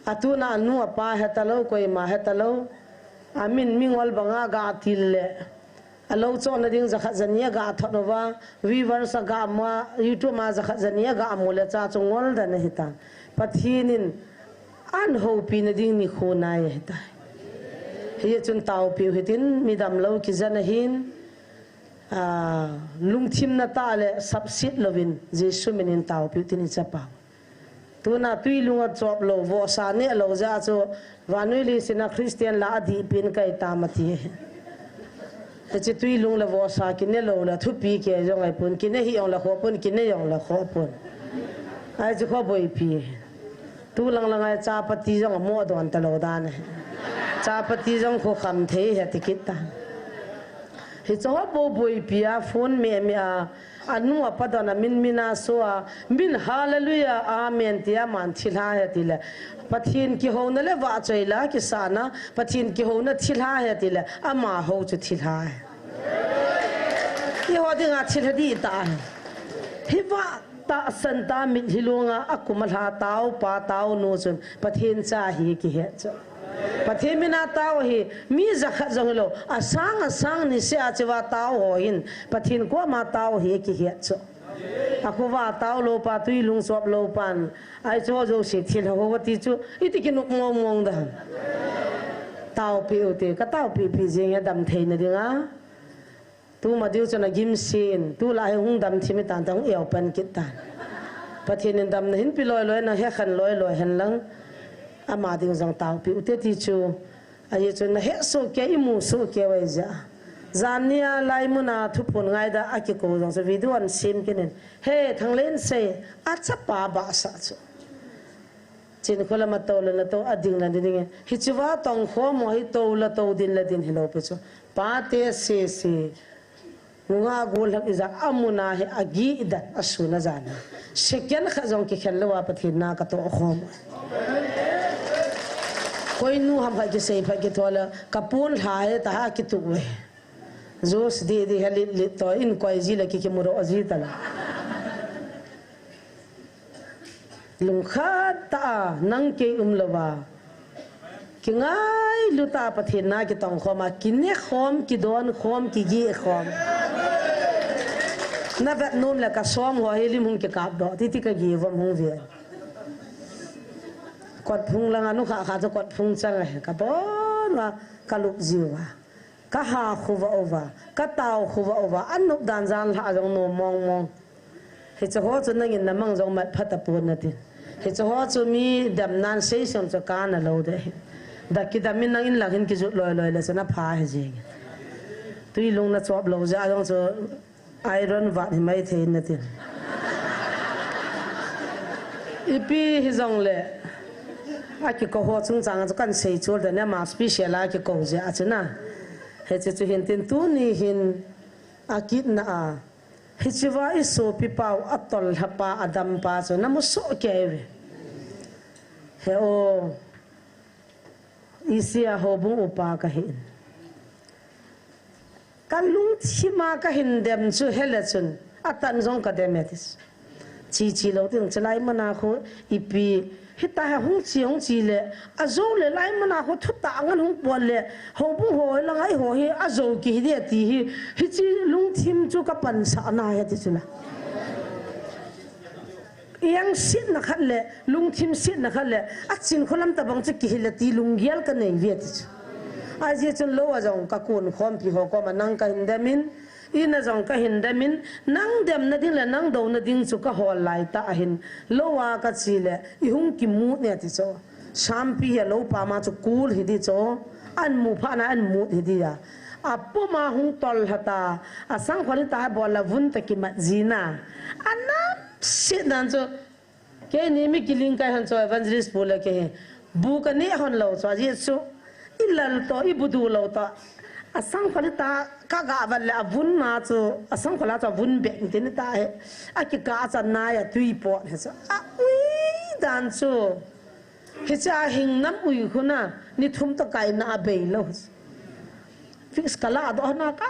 Atuna anu apa he talou, koima he talou. Amin mingol banga ga til le. Alou chohna ding jakhat jani a ga thot uva, viewers a ga mu a, YouTube a jakhat jani a ga mu le cha chu ngol dan ahi tan. Pathen in an houpina ding nikho nai ahi tai. Hijeh chun taopiu hitin, midam lou kijen ahin, a, lungthim na tah le sapset louvin, Jesu min in taopiu tin i chapau. Tuna twi lung a chop lou, vohsa neh lou jeh a chu, vannoi leiset a Christian la adih pen kai tam ati. Hiche twi lung le vohsa kine lou le, thupi kei jong ahi pon, kine hih jong le khoh pon, kine jong le khoh pon. Ahi chu kho boipi. Tu lang lang a chapati jong amo don talou dan ahi. Chapati jong kho kham thei ahi ti kit tan. Hiche ho bou boipi a, phone me me a, Anu apa don a min min a so a, min hallelujah, amen ti a, aman thilha ahi ti le. Pathen kihouna le vahchoi la kisahna, Pathen kihouna thilha ahi ti le, amaho chu thilha ahi. Eiho dinga thilha dihtah ahi. Hi vah tahsan tah mitlhi lunga akum alha taopa taonu chun Pathen cha ahi kihet chu. Pathen min a tao hi, mi jakhat jong hilou, asang asang niseh a cheh uva tao ho hin, Pathen koma tao hi kihet chu. Akhovah tao lou pa, twi lung chop lou pan, ahi chu jouse thilha ho ti chu, iti kinop mong mong dan. Taopi u te, ka taopi pi jing a dam thei na ding a. Tu ma diu chun a gim sin, tu la hi hung dam thim i tan ta hung eo pan kit tan. Pathen in dam na hin pi loi loi na he khan loi loi hen lang. Ama ding jong taopi u te ti chu. A ye chun na he so ke i mu so ke wai ja. Zan nia lai mun a thuphun ngai da a ki ko jong chu video an sim kinin. He thang len sei a chapa ba sa chu. Chin khola ma to le na to a ding la ding. Hi chiva tong kho mo hi to la to din la din hi lo pe chu. Pa te se se. Nunga gol hak iza amuna hi agi idan asuna jana. Second kha jong ki khen lo wa Pathen na ka to kho mo. Koi nu ham kha ki sei pha ki thola ka pun lha he ta ha ki tu we. Jus di di ha lit lit to in koi ji la ki ki muro ji ta la. Lungkhat ta a, nang kei um lova. Kingailu ta Pathen na kitong khom a, kine khom, kidon khom, kigi khom. Na vet nom le ka som ho hi lim hung kikap doh, titi ka gi vom hung ve. Kot phung langa nu kha kha chu kot phung chang a, ka bon va, ka lup jiu va. Ka ha khuva uva, ka tao khuva uva, an nop dan jan lha jong nom mong mong. Hiche ho chu nangin na mang jong mat phat a pon na tin. Hiche ho chu mi dam nan sei som chu ka na lo de. Da ki dam in nang in lang hin ki jut loi loi le chu na pha hi jing. Tui lung na chop lo ja jong chu iron vat hi mai thei na tin. Ipi hi jong le. A ki ko ho chung chang chu kan sei chul de ne ma special a ki ko ja chu na. Hiche chu hin tin tuni hin a kit na a. Hichiva i sopi pau a tol lha pa a dam pa chu na mu so ke ve. He o. I sia ho bung upa ka hin. Ka lungthima ka hin dem chu he le chun a tan jong ka dem e tis. Chi chi lo tin chu lai mana khu ipi Hita ha hung chi, hung chi le, a jo le lai mana ho thuta ngan hung pon le, ho bu ho la ngai ho hi, a jo ki hi dia ti hi, hichi lungthim chu ka pansa na he ti chu la. Yang sit na khat le, lungthim sit na khat le, a chin kholam ta bang chu ki hi le ti lunggel ka nei ve ti chu. A ji chun lo a jong ka kun khom pi ho ko ma nang ka hin dem in, Ina jong ka hin dem in, nang dem na ding le nang do na ding chu ka hol lai ta ahin, lo a ka chi le, i hung ki mut ne ti chu. Sampi hi a lo pa ma chu kul hi di chu. An mu pha na an mut hi di a. A pu ma hung tol ha ta, a sang khol ta bol la vun ta ki mat ji na. A nam sit nan chu. Keini mi kiling kai hon chu evangelist pu le ke hi. Bu ka ne hon lo chu, a ji chu. I lal to, i bu du lo to. A sang khol ta, ka ga val le a vun na chu, a sang khol a chu a vun bek ti ni ta he. A ki ka cha na ya tui po he chu. A ui dan chu. Hi cha hing nam ui khu na, ni thum ta kai na a bei lo. Fix ka la do na ka.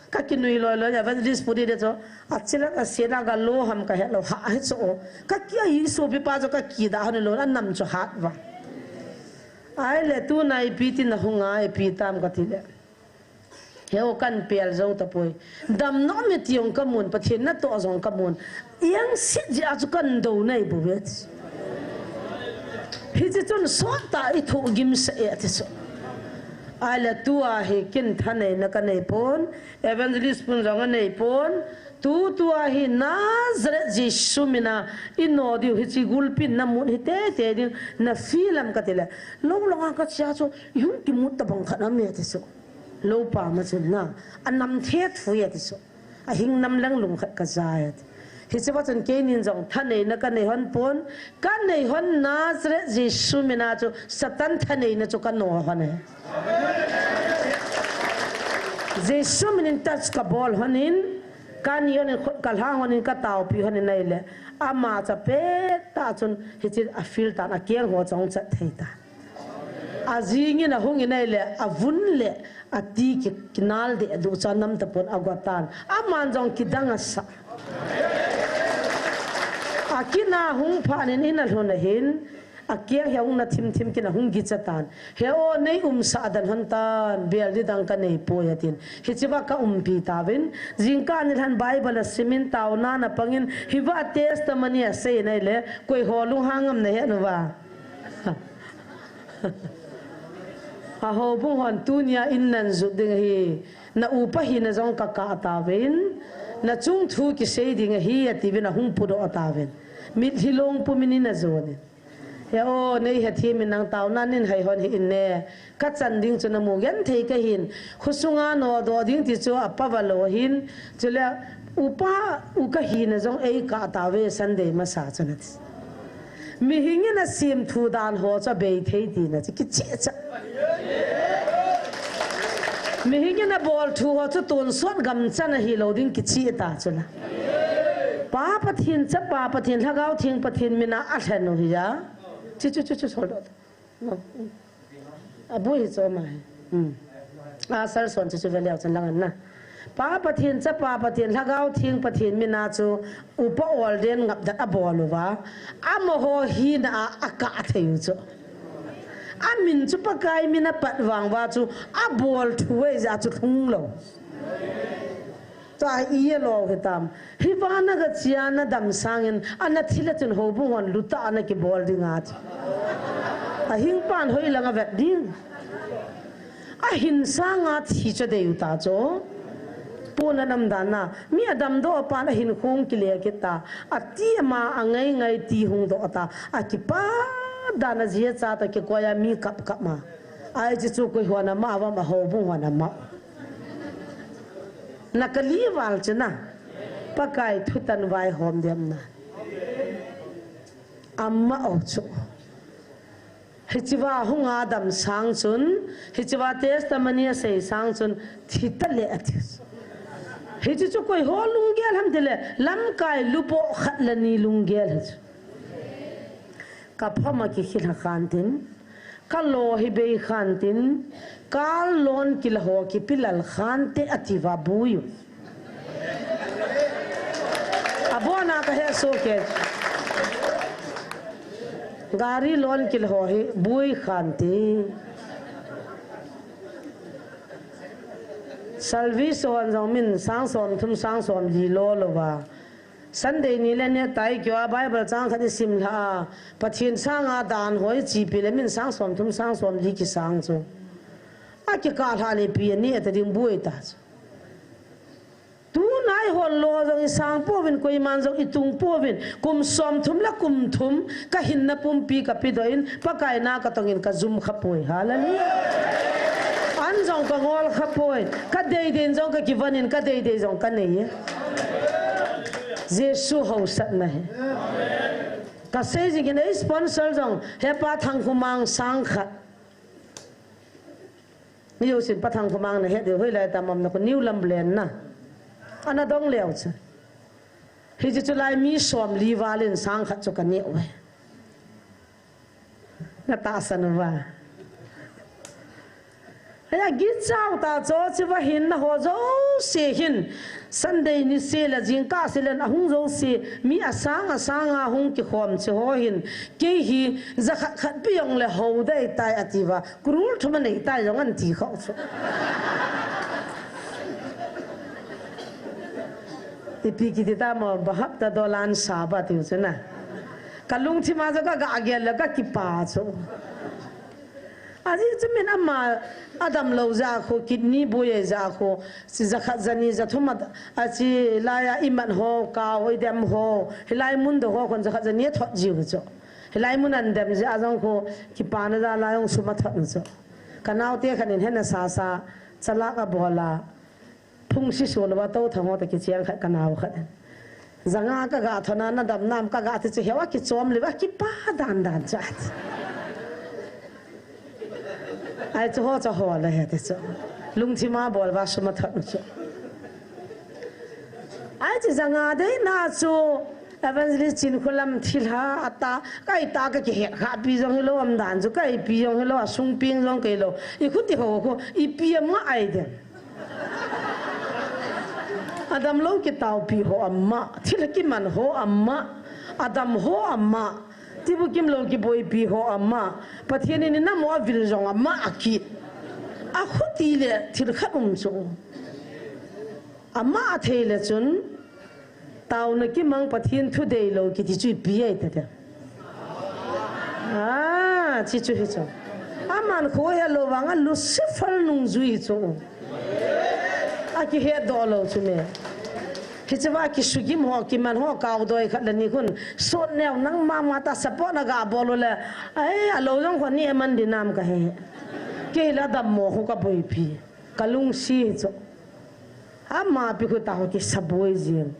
Ka kinui loi loi, evangelist pu di de chu. A chila ka sena ka lo ham ka he lo ha hi chu. Ka ki a i sopi pa chu ka ki da han lo, a nam chu hat va. Ai le tu nai pi ti na hung a, e pi tam ka ti le. He o kan pel zo ta poi. Dam no me ti ong ka mun, Pathen na to zong ka mun. Yang sit ji a chu kan do nei bu vet. Hi chi chun sot ta i thu gim sa e ti chu. Ai le tu a hi kin tha nei na ka nei pon. Evangelist pun jong a nei pon. Tu, tu a hi Nazareth Jesu mina i no diu hi chi gulpin na mun hi te te diu na filam ka ti le. Lo lo nga ka chia chu i hung ki mut ta bang khat na me ti chu. Lo pa ma chun na. A nam the thu ya ti chu. A hing nam lang lung khat ka za ya ti. Hi chi ba chun keinin jong tha nei na ka nei hon pon. Ka nei hon Nazareth Jesu mina chu Satan tha nei na chu ka no hon e. Jesu minin touch ka bol honin, ka ni honin, khut ka lhang honin, ka taupi honin aile. Ama cha pet ta chun, hichi a feel tan, a keng ho chong chat thei ta. A jingin a hungin aile, a vun le, a ti ki, kinal de, du cha nam ta pon a gwa tan. Aman jong kidang a sa. A kina hung phanin in a lhun a hin, A kiang hi a hung na thim thim kin a hung gicha tan. He o nei um sa dan hon tan, bel di dang ka nei poi a tin. Hichi va ka umpi ta vin, jingkah ni lhan Bible a simin tau na na pangin, hi va testimony a sei nei le, koi ho lung hang am na he nu va. Houbung hon tunia in nan jot ding ahi, na upa hina jong ka kah tauvin, na chung thu kisei ding ahi, atiuvin ahung pudoh tauvin. Mitlhi long pumin in ajonin. He o, nei hethem in nang taona nin hai hon hi in ne. Ka chan ding chu na mu genthei ka hin. Khosunga nodoh ding ti chu apa valou hin. Chule upa u ka hina jong ei kah tauve Sunday masa chun ati. Mihing in asem thu dan ho chu abei thei tina chu kicheh cha. Mihing in abol thu ho chu tonsot gamchan ahilou ding kicheh ta chula. Pa Pathen, Chapa Pathen, Lhagao Theng Pathen mina alhen u hi a. Chu, chu, chu, chu, sol doh. Abui hi chu ma hi. Hmm. A sal son chu chu veleu chun lang an na. Pa Pathen, Chapa Pathen, Lhagao Theng Pathen mina chu upa ordain ngap dat abol uva. Amaho hina a akah thei u chu. Amin chu Pakai min apat vang uva chu abol thu ei ja chu lhung lou. Tua hi i lou hitam. Hi vana ka chia na dam sangin, ana thila chun houbung hon luta ana kibol ding ati. Ahing pan hoi langa vet ding. Ahin sanga thi chu dei u ta chu. Puna nam dan na. Mi adam doh pan ahin khung kile kita. Ati ama angai ngai ti hung doh ta. Akipa dan a jia cha ta kikoi a mi kap kap ma. Ai chi chu koi hon ama avam a houbung hon ama. Na kali val chu na. Pakai thutan vaihom dem na. Ama o chu. Hichiva hung adam sang chun, hichiva testimony asei sang chun, thita le ati. Hichi chu koi ho lunggel ham tile, lamkai lupo khat le ni lunggel hi chu. Ka phama kikhil ha khan tin, ka lo hi bei khan tin, kal lon kila ho kipilal khan te ati va bui u. Abona ka he so ke. Gari lon kila ho hi bui khan te. Service hon jong min sang som thum sang som li lo lo va. Sunday ni le ne tai kio a Bible chang khat i sim lha a, Pathen sanga dan hoi chi pi le min sang som thum sang som li kisang chu. A kikah lha le pi ani ata ding bui ta chu. Tunai hon lo jong i sang pouvin, koiman jong i tung pouvin, kum som thum le kum thum ka hinna pumpi ka pi doh in, Pakai na ka tongin ka jum kha poi. Hallelujah. An jong ka ngol kha poi, ka deidei jong ka kivan in, ka deidei jong ka nei. Jesu hausatna hi. Ka sei jingin ei sponsor jong, he pa Thangkhumang sang khat. Ni u sin pa Thangkhumang na het diu hoilai tam am na ko New Lamlen na. Ana dong leu chu. Hichi chu lai mi som li val in sang khat chu ka neh uve. Na tahsan uva. Hia gichau ta chu, chi va hinna ho jouse hin, Sunday ni se le jingkah se le ahung jouse, mi asang asang a hung kikhom chi ho hin, kei hi jakhat khat pi jong le ho dei tai ati va, kurul thum a nei tai jong an ti khau chu. Ipi kiti ta mo, bahap ta dolan sa ba tiu chu na. Ka lungthim a chu ka ga gel le ka kipa chu. Aji chu min ama adam lo ja khu, kidney boi ja khu, si jakhat jani jathum a, achi laiya iman ho, ka hoi dem ho, hilai mun do ho khun jakhat jani thot ji u chu. Hilai mun an dem ja jong khu, kipana ja la jong sum a thot u chu. Ka naote khat in hena sa sa, chalak a bol a, phung si su lou va to thang ho ta kicheng khat ka nao khat. Janga ka ga thona na dam nam ka ga ti chu heu a kichom le va kipa dan dan cha. Ai chu ho cha ho le he ti chu. Lungthim a bol va sum a thot u chu. Ai chu janga dei na chu Evangelist Chinkholam thilha ata, kai ta ka kihe kha pi jong hilou am dan chu, kai pi jong hilou, asung ping jong kai lou. I khuti ho khu, ipi am nga ai dem. Adam lou kitao pi ho ama, thil kiman ho ama, adam ho ama, tibu kim lou kiboi pi ho ama, Pathen in na mo avil jong ama aki. A khuti le thil khat um chu. Ama a thei le chun, taona kimang Pathen thu dei lou kiti chu ipi ai ta de. Ah, chi chu hi chu. Aman kho helou vanga Lucifer nungjui chu. Akihetdoh lou chu me. Hiche va kisugim ho, kiman ho, kaudoi khat le ni khun. Sot neo nang mama ta support na gabol u le. Ai, alou jong khon ni eman dinam kahe. Kei la dammo khu kaboipi. Kalungsi chu. Ama pi khu ta ho kisaboi jing.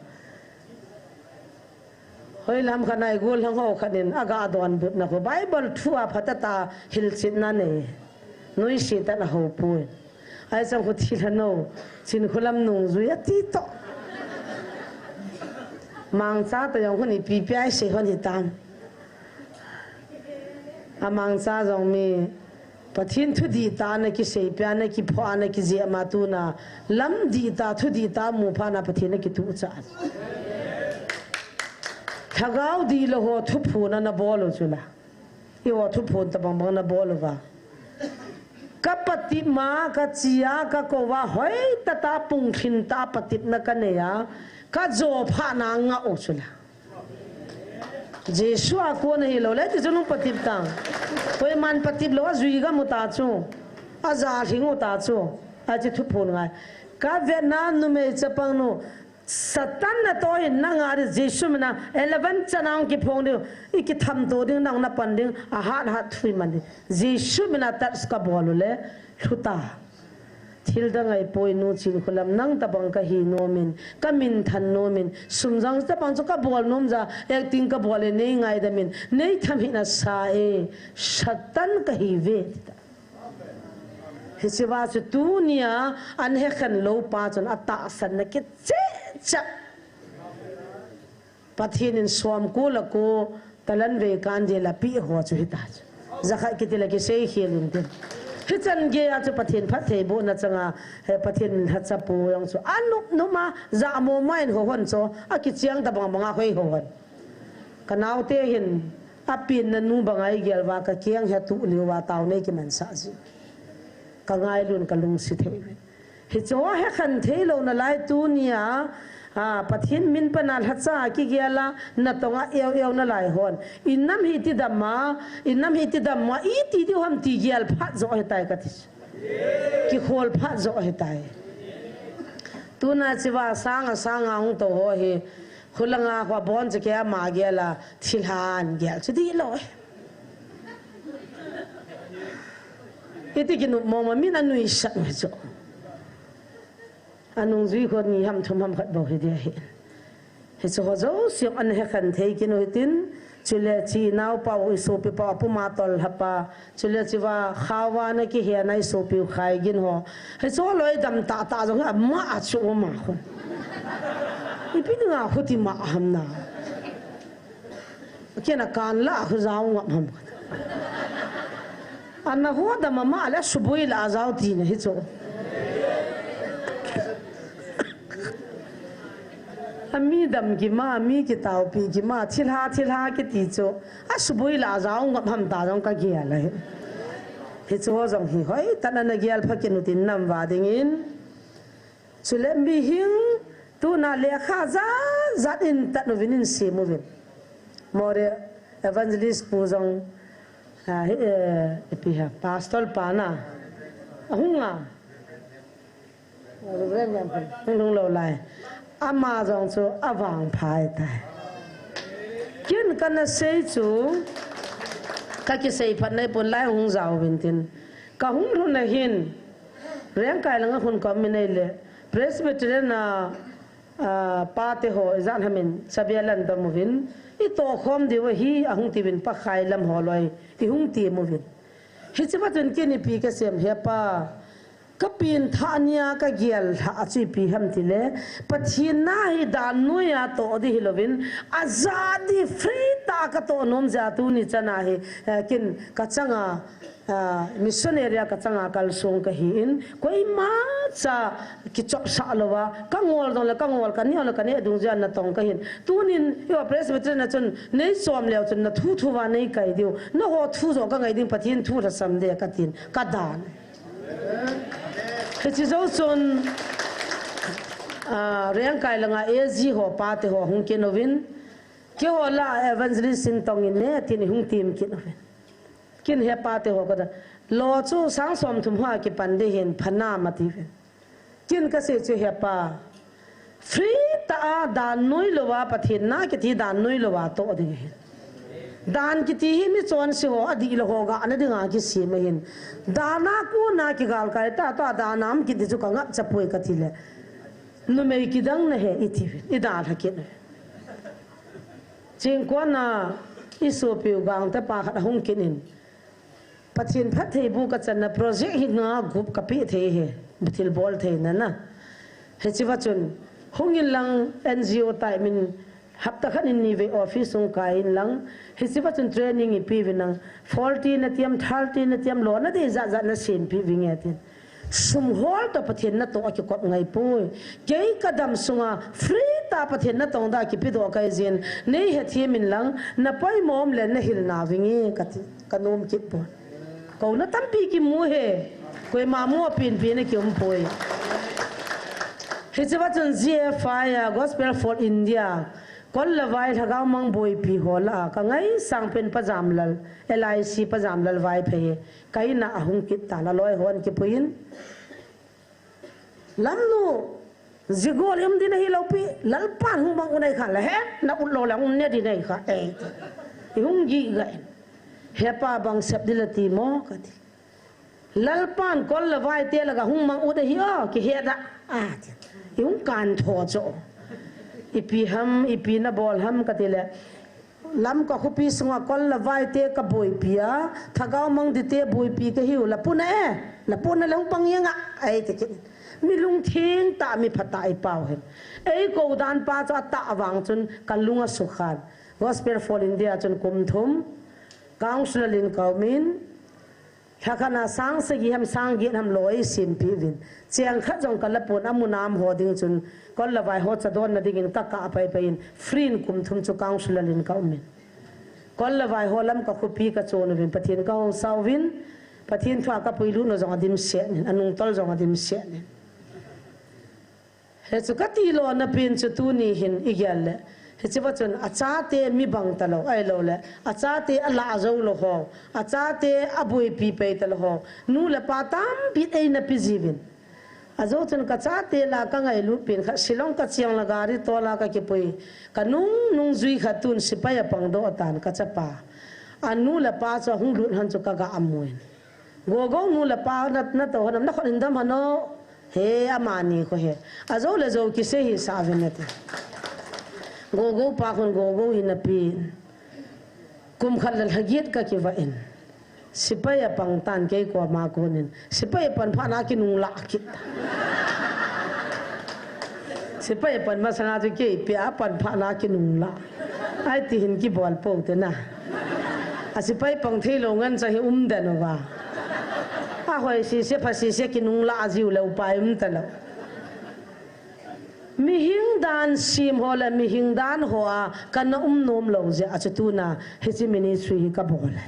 Hoilam khat nai gol hang ho khat in aga donbutna khu Bible thu a phatah a hilchetna nei. Nuisat tah a ho poi. Ai chang khu thilha no, Chinkholam nungjui ati toh. Mangcha toh jong khu ni pipi ai sei hon hitam. Amangcha jong mi Pathen thu dihtah ana kiseipeh a, ana kiphoh a, ana kijih a, ama tuna lam dihtah, thu dihtah amu phat na Pathen akituh cha. Lhagao dihlou ho thuphon ana bol u chu la. Eiho thuphon tabang bang ana bol uva. Ka patep ma, ka che a, ka kou va, hoitah tah a pungkhin tah a patepna ka nei a, ka jo phat na ngah u chu la. Jesu a kon ahilou le, ti chu nung patep tang. Koiman patep lou, ajui gam u ta chu. Aja lhing u ta chu. Achi thuphon ngai. Ka vetna numei chapang nu. Satan natoh in nang a di Jesu mina eleven chan a hung kiphong diu. I kithamto ding nang na pan ding. Ahat hat thu iman ding. Jesu mina touch kabol u le. Lhuta. Thil dang ahipoi nu Chinkholam, nang tabang kahi nom in, ka minthan nom in, sum jang tabang chu kabol nom ja, acting kabol e nei ngaidam in, nei tham hih nasa e, Satan kahi ve, tita. Hiche va chu tunia an hekhen lou pa chun atahsan na kicheh cheh. Pathen in som ko la ko talan vei kan dil a peh ho chu hita chu. Jakhat kiti la kisei khel in tin. Hichan gei a chu Pathen phattheibohna changa, he Pathen in lhacha pu jong chu. Anup nup a, ja mo ma in ho hon chu. Akicheng tabang bang a hoi ho hon. Ka naote hin, apenna nu bang a igel uva, ka keng he tuh lheh uva, taonei kimansah ji. Ka ngailun ka lungset thei uve. Hiche ho hekhen thei lou nalai tunia, a, Pathen min pan a lhacha kigel a, natong a eu eu nalai hon. I nam hi ti dam a, i nam hi ti dam a, iti diu ham ti gel phat jo ahitai kati. Kikhol phat jo ahitai. Tuna hiche va sang a sang a hung tou ho hi, khulang a khu abon chu kei ama gel a, thilha an gel chu dihlou e. Iti kinop mong ma min anuisat u hi chu. Anungjui khu ni ham thum ham khat bou hi dia hi. Hiche ho jouse ana hekhen thei kit u hitin, chule chi naopa u i sopi pa u apum a tol hapa, chule hiche va khao va na kihe na i sopi u Khaigin ho. Hiche ho loi dam tah tah jong hi ama a chu ma khu. Ipi dinga khu ti ma ham na. Kei na kan la khu jao ngap ham. Ana ho dam ama le suboi la jao ti na hi chu. Ami dam kima, ami kitaopi kima, thilha, thilha kiti chu. Asuboi la jao ngap ham ta jong ka gel a hi. Hiche ho jong hi hoitah a na gel pha kit u tin nam va dingin. Chule mihing tuna lekha jat jat in tat uvin in sim uvin. More evangelist pu jong, a, hi, eh, ipi ha, pastor pa na. Ahung a. Hung lou lai. Ama jong chu avangpha tai. Ken kana sei chu, ka kisei phat nei pon lai hung jao uvin tin. Ka hung lhun a hin, Rengkai langa hun ka um in ahile, Presbyterian a, a, pate ho, ijat ham in, chabi alan dom uvin, i tohkhom diu ahi, ahung tiuvin, Pakai lam ho loi, i hung ti uvin. Hiche va chun ken ipi kasem, he pa, ka pengthah nia ka gel lhah a chu ipi ham tile, Pathen na hi dan noi a toh di hilouvin, ajat di free tah a ka toh nom jeh a tuni chan a hi, eh, ken ka chang a, a, missionary a ka chang a kalsong kahi in, koima cha kichopsah louva, ka ngol jong le ka ngol, ka neh jong le ka neh dung jeh a natong kahin. Tunin, eiho Presbyterian a chun, nei chom leu chun na thu thu va nei kai diu, na ho thu joh ka ngai ding, Pathen thu lhasam de ka tin, ka dan. Hiche jou chun, a, Rengkai langa A G ho pate ho hung kin uvin, keiho la evangelist in tong in ne, tin hung tim kin uvin. Ken he pate ho ka da. Lo chu sang som thum hoa kipan ding hin phanam ati ve. Kin ka sei chu hepa. Free ta a dan noi lou a Pathen na kiti dan noi lou a toh ding ahi. Dan kiti hi mi chonse ho adih lou ho gahna dinga kisem ahin. Dan a kona kigal kai ta ta dan a um kiti chu ka ngah cha poi ka ti le. Numei kidang na he i ti ve. I dalha kit ve. Chingkon a i sopiu Gangte pa khat ahung kit in. Pathen phattheiboh ka channa project hi nga gup ka pe thei hi, thilbol theina na. Hiche va chun, hung in lang N G O tai min hapta khat in ni vei office sung kai in lang, hiche va chun training i pe vin lang, forty na tiam, thirty na tiam, lona dei jat jat na sem pe vin nge tin. Sum hol toh Pathen natoh a kikop ngai poi. Kei ka dam sunga free ta Pathen natong da kipe doh kai jin. Nei hethem in lang, na poimo um le na hil na vinge ka ti, ka nom kit poi. Kouna tampi kimu he. Koima mo pin pin a ki um poi. Hiche va chun G F I a Gospel for India. Kol le vai lhagao mang boipi ho lah a ka ngaisang pen Pa Jamlal, L I C Pa Jamlal Vaiphei. Ka in a ahung kit tan, aloi hon kipui in. Lamnu, jigol i um ding ahi lou pi, Lalpan hung mang u nei kha le he, na ut lou le hung ne ding nei kha, eh. I hung gi ga in. Hepa bang sep ding la ti mo, ka ti. Lalpan kol le vai te la ka hung mang u de hi o, ki he da, a ti. I hung kan tho cho. Ipi ham, ipi na bol ham, ka ti le. Lamka khopi sunga kol le vai te ka boipi a, lhagao mang ding te boipi ka hiu, la puna e, la puna le hung pang inga, ai te kit. Mi lungtheng ta mi phatah i pau hen. Ei kou dan pa chu atah vang chun ka lung asukhan. Gospel for India chun kum thum, council in ka um in, Lhakhat na sang sagi ham sang get ham loi simpi vin. Cheng khat jong ka la pon amu nam ho ding chun kol le vai ho cha don na ding in ka kah pai pai in free in kum thum chu council in ka um in. Kol le vai ho Lamka khopi ka chon uvin Pathen ka hou sau vin. Pathen thua ka pui lut na jong adim se nin, anung tol jong adim se nin. Hichu ka ti lona pen chu tuni hin i gel le. Hichu va chun a chate mi bang ta lou, ai lou le. A chate a la a jou lou ho. A chate a boipi pai ta lou ho. Nu le pa tampi ei na pi jiuvin. A jou chun ka chate la ka ngailut pen kha Shillong ka chiang la gari tol a ka kipui. Ka nung nung jui kha tun sipai a pang doh tan ka chapa. A nu le pa chu hung lut han chu ka ga amuin. Gogo nu le pa na, na to hanam na khon indam hano. He, amani kho he. A jou le jou kisei hi sa ven nate. Gogo pa khon gogo hi na pi. Kum khat le lha giet ka ki va in. Sipai a pang tan kei ko ma ko nin. Sipai a pan pha na ki nung la ki. Sipai a pan ma sanga chu kei pi a pan pha na ki nung la. Ai ti hin ki bol po te na. A sipai pang thei lou ngan cha hi um den uva. A hoi sese pha sese ki nung la a jiu le upai um ta lou. Mihing dan sim ho le mihing dan ho a ka na um nom lou jeh a chu tuna hichi ministry hi ka bol e.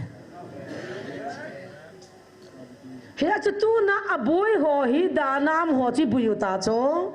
Hi a chu tuna a boi ho hi dan am ho chi bui u ta chu.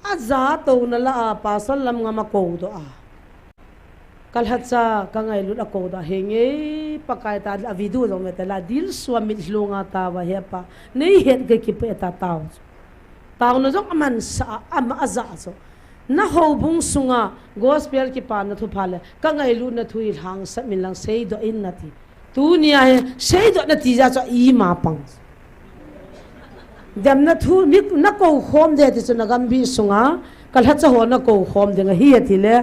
Aja touna lah a, pasal lam ngam a kou doh a. Ka lhacha, ka ngailut a kou doh a, henge, Pakai ta a video jong ve ta la, dil sua mit hlung a ta va he pa, nei het ke kipe ta tao. Taona jong aman sa a, ama aja chu. Na houbung sunga, gospel kipana thupha le, ka ngailutna thu hi lhangsap min lang seidoh in nati. Tunia hi, seidoh nati ja chu ima pang. Demna thu, mi na kou khom de ti chu na gambi sunga, ka lhacha ho na kou khom de nga hi ati le,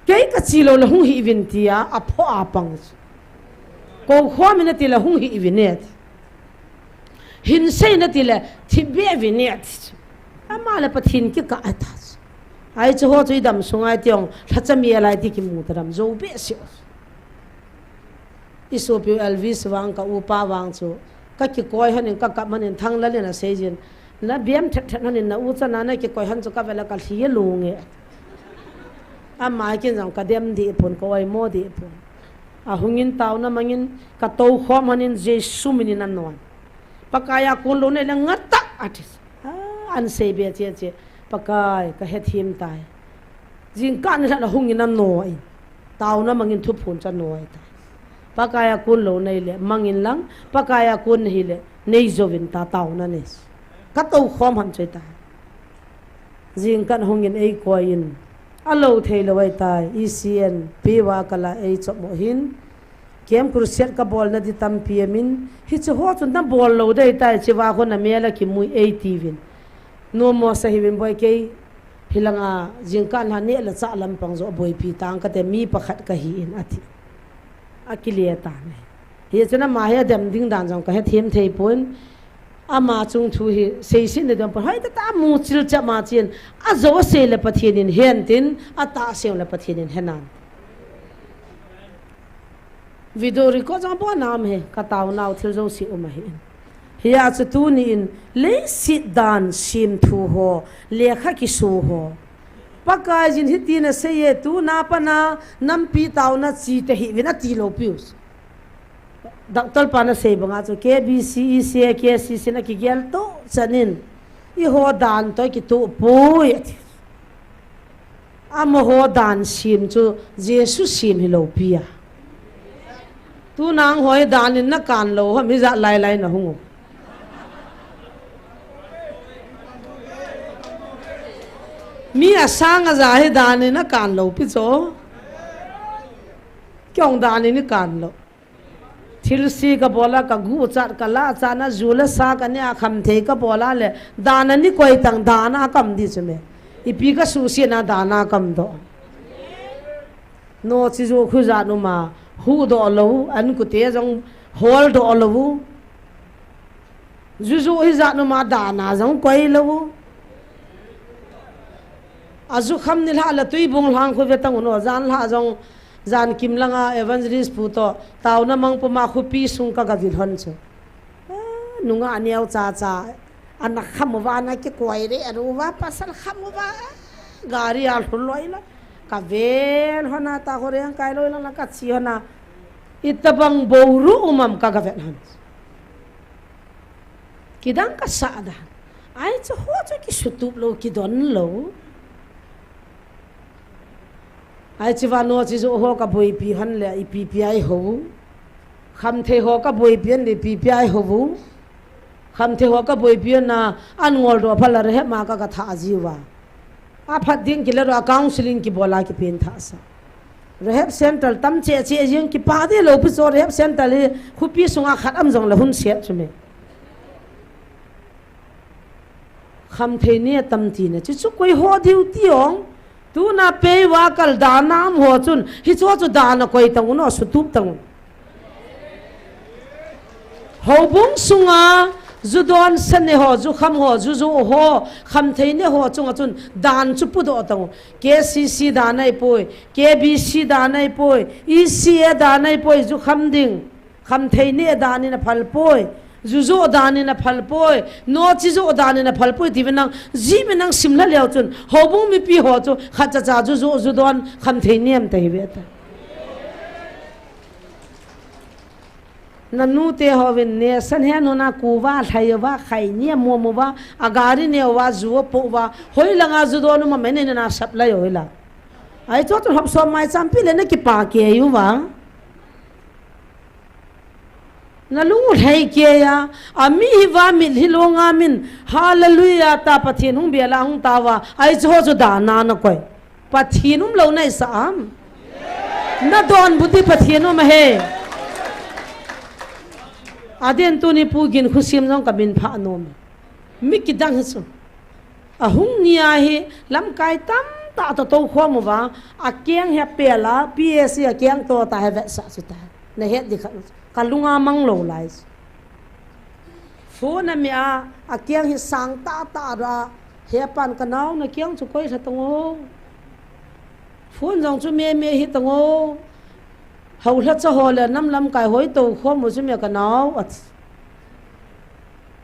kei ka chi lou le hung hi vin tia, apho a pang. Kou khom in ati le hung hi vin e ti. Hin sei nati le, thi be vin e ti. Ama le Pathen kikah a ta. Ai chu ho chu i dam sunga i tiong, lhacha mi a lai ti kimu ta dam, zo be si. I sopi u Elvis vang ka upa vang chu. Ka kikoi hanin ka kap manin thang la le na sei jin. Na biam thet thet hanin na u chana na kikoi han chu ka vela ka lhi lunge. Ama kin jong ka dem di pun ka oimo di pun. A hungin taona mangin ka tou khom hanin Jesu minin a non. Pakai a kun lou nei le ngata a ti. A, an sei be che che. Pakai ka hethem tai. Jingkah ni lhah na hungin a noi. Taona mangin thuphon cha noi ta. Pakai a kun lou nei le mangin lang, Pakai a kun nei le nei jovin ta taona nei. Ka tou khom han choi ta. Jingkah hungin ei koi in. A lou thei lou ai tai, E C N, piwa kala ei chop mo hin. Kem crusade ka bolna di tampi amin. Hiche ho chu na bol lou dei tai, chiwa ho na mela kimui ei tivin. No mo sa hi vin boi kei. Hilanga jingkah la neh le chah lampang jo boipi tang kate mi pakhat kahi in ati. Akile ta ne. Hichun ama hi adem ding dan jong ka hethem thei pon. Ama chung thu hi seiset na dam pon. Hoi ta ta mu chil cha ma chin. Ajo asei le Pathen in hen tin, atah asei le Pathen in henan. Video record jong abon a um e, ka taonau thil jouse um ahi. Hia chu tuni in leiset dan semthu ho, lekha kiso ho. Pakaiyin hitin asei e, tuna pana nampi taona chi tahih uvin ati lou piu. Doctor pan asei banga chu K B C, E C A, K C C na kigel to chanin. Eiho dan toh kitoh poi ati. Amaho dan sem chu Jesu sem hilou pi a. Tuna hoi dan in na kan lou ham, hijat lai lai na hung u. Mi asang aja hi dan in na kan lou pi chu. Kei jong dan in kan lou. Thilse ka bol a, ka guchat, ka lachat na, ju le sa ka neh a, khamthei ka bol a le, dan a nei koi tang, dan a ka um di chu me. Ipi ka suhset na dan a ka um doh. Noche joh khu jat um a, huhdoh lou, an kute jong holdoh lou. Ju joh hijat um a dan a jong koi lou. Ajukham nilhah le Tuibung lang khu ve tang un o, jan lhah jong, jan kim langa evangelist pu toh, taona mang puma khopi sung ka gavil hon chu. Ah, nungah neo cha cha, ana kham uva, ana kikoi le, aru uva, pasal kham uva, gari a lhun loi loi. Ka vel hon a, ta ho reng kai loi loi la ka chi hon a. Itabang boruh um am ka gavet hon. Kidang ka sah dan. Ai chu ho chu kisutup lou, kidon lou. Ai chu vang noche joh ho ka boipi hon le ipi pi ai ho. Khamthei ho ka boipi hon le ipi pi ai ho. Khamthei ho ka boipi hon a an ngol doh phat la rehab ma ka ka thah jiu va. Aphat ding kile ro counseling kibol a kipen thah sa. Rehab center tam che che jing kipa de lou pi chu rehab center hi khopi sunga khat um jong le hun siat chu me. Khamthei neh tam ti na chu chu koi ho diu ti ong. Tuna pei wa kal dan a um ho chun, hichu chu dan a koi tang un o, sutup tang un. Houbung sunga, ju don sa neh ho, ju kham ho, ju joh ho, khamthei neh ho chunga chun, dan chu pudoh tang un. K C C dan ahi poi, K B C dan ahi poi, E C A dan ahi poi, ju kham ding. Khamthei neh dan in aphal poi, ju joh dan in aphal poi, noche joh dan in aphal poi, ti ve nang, ji ve nang sim la leo chun, houbung mipi ho chu, khat cha cha ju joh, ju don, khamthei neh um ta hi ve ta. Nanu te hovin ne san hen hona kuva, lhai uva, khai ni a muam uva, a gari ne uva, zu a po uva, hoi langa zu don uma mene na sap lai hoi la. Ai chu chu hop som mai champi le na kipa ke uva. Na lung u lhai ke ya, a mi hi va mit hi lo nga min, hallelujah ta Pathen hung bia la hung ta va, ai chu ho chu da na na koi. Pathen um lo na i sa am. Na don buti Pathen um he. A den tu ni pu gin khu sim jong ka min pha nom. Mi kidang hi chu. A hung ni a hi lamkai tam ta to to khom uva. A kiang he pela P S C a kiang to ta he vet sa chu ta. Na het di kha ka lunga mang lo lai. Phone a mi a, a kiang hi sang ta ta ra, he pan ka nau na kiang chu koi sa tong o. Phone jong chu me me hi tong o. Hau hla cha ho le nam lamkai hoi to khom u chu me ka nau at.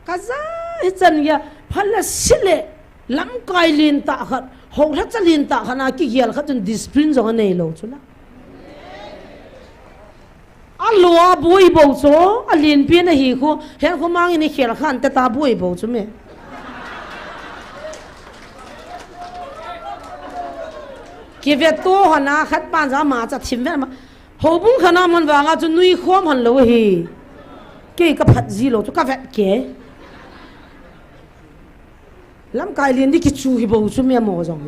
Ka za hi chan ya, phala sile, lamkai lin ta khat, hau hla cha lin ta khat na ki gial khat chun discipline jong a nei lo chu la. A lua bui bo chu, a lin pi na hi khu, hen khu mang in i khel khan te ta bui bo chu me. Ki vet to hana khat pan za ma cha thim ve ma. Ho bung khana man vanga chu nui khom han lo hi. Ke ka phat ji lo chu ka vet ke. Lamkai lin di kichu hi bo chu mi amo jong.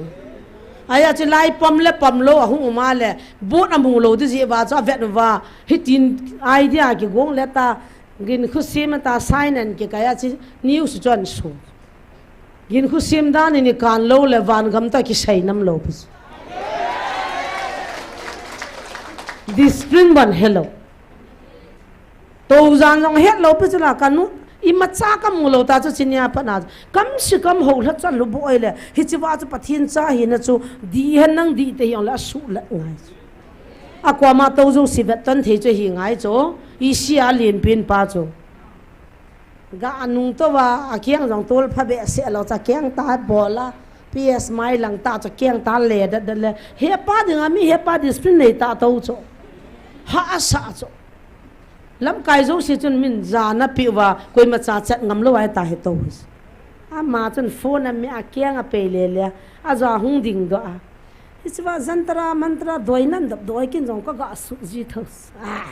Aya chu lai pom le pom lo a hung uma le, bot a mu lo di ji va chu a vet va. Hi tin idea ki gong le ta, gin khu sim ta sign an ki kaya chi news chu an su. Gin khu sim dan ni kan lo le van gam ta ki sai nam lo pus. Discipline ban hello. To jan jong het lo pe chu la ka nu, i ma cha ka mu lo ta chu chinia pa na. Kam si kam ho hla cha lu boi le. Hi chi va chu Pathen cha hi na chu di hen nang di te yong le a su le ngai. A kwa ma to jo si vet ton thei chu hi ngai chu. I si a lin pin pa chu. Ga anung to va a kiang jong tol pha be se lo cha kiang ta bola. P S mai lang ta chu kiang ta le dat dat le. He pa ding a mi he pa discipline nei ta to chu. Ha a sa chu. Lamkai jouse chun min jana piuva, koima cha chat ngam lou ahi ta hi to hi. Ama chun phone a mi a kiang a pei le le, a ja hung ding doh a. Hiche va jantra mantra doi nan dop doi kin jong ka ga sut ji tho. Ah.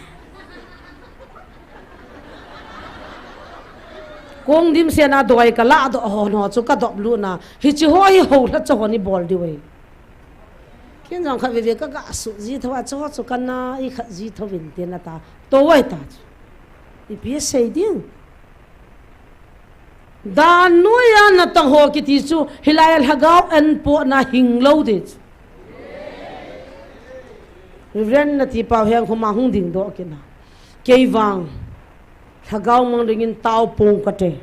Kong dim se na doi ka la doh ho no chu ka dop lu na. Hiche ho hi ho hla cho ho ni bol diu ahi. Kin jong khat veve ka ga sut ji tho a, cho chu ka na i khat ji tho vin te na ta. To vai ta chu. Ipi sei ding. Dan noiya na tang ho kiti chu, hilai a lhagao an po na hing lou di chu. Reverend na ti pau heng khuma hung ding doh kina. Kei vang. Lhagao mang dingin tao pong kate.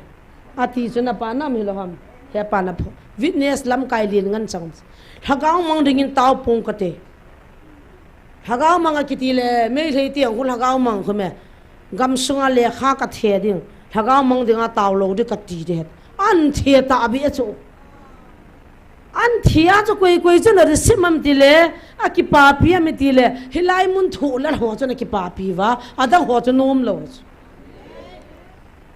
Ati chu na pa nam hilou ham. He pa na pho. Witness lamkai lin ngan chang. Lhagao mang dingin tao pong kate. Lhagao mang a kiti le, Meitei tiang khu lhagao mang khu me. Gam sunga lekha ka the ding. Lhagao mang dinga tao lou di ka ti di het. An the ta bi a chu. An thi a chu koi koi chu na receive mam ti le, a kipapi a mi ti le, hilai mun thu la ho chu na kipapi va, a dang ho chu nom lou chu.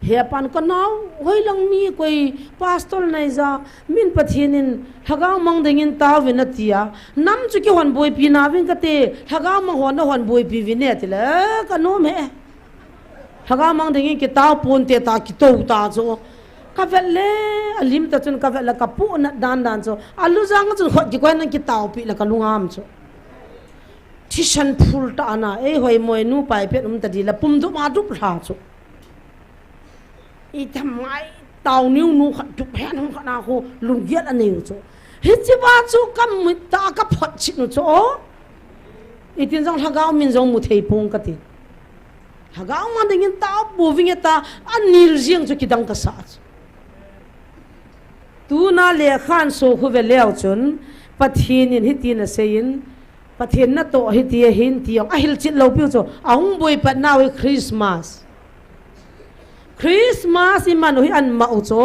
He pan ka nau, hoi lang mi koi pastor nai ja, min Pathen in, lhagao mang dingin tao vin a ti a, nam chu kihon boipi na vin ka te, lhagao mang hon na hon boipi vin e ti le, ka nom he. Lhagao mang dingin kitao pon te ta, kito ta chu. Ka vet le, a lim ta chun ka vet le, ka pu na dan dan chu. A lu jang chun khot kikoi nan kitao pi le ka lungam chu. Thisan phul ta na, ei hoi moi nu pai pet um ta di le, pum dup ma dup hla chu. I tham ngai tao niu nu khat dup hen hung khat na khu, lung giat a neu chu. Hiche va chu ka mit ta ka phot chit nu chu. I tin jong lhagao min jong mu thei pong ka ti. Lhagao mang dingin tao pu ving e ta, a nil jing chu kidang ka sa chu. Tuna lekhan so khu ve leu chun, Pathen in hiti na sei in, Pathen na to hiti a hin ti ong, a hil chit lou piu chu, a hung boi pat nau hi Christmas. Christmas i man u hi an ma u chu,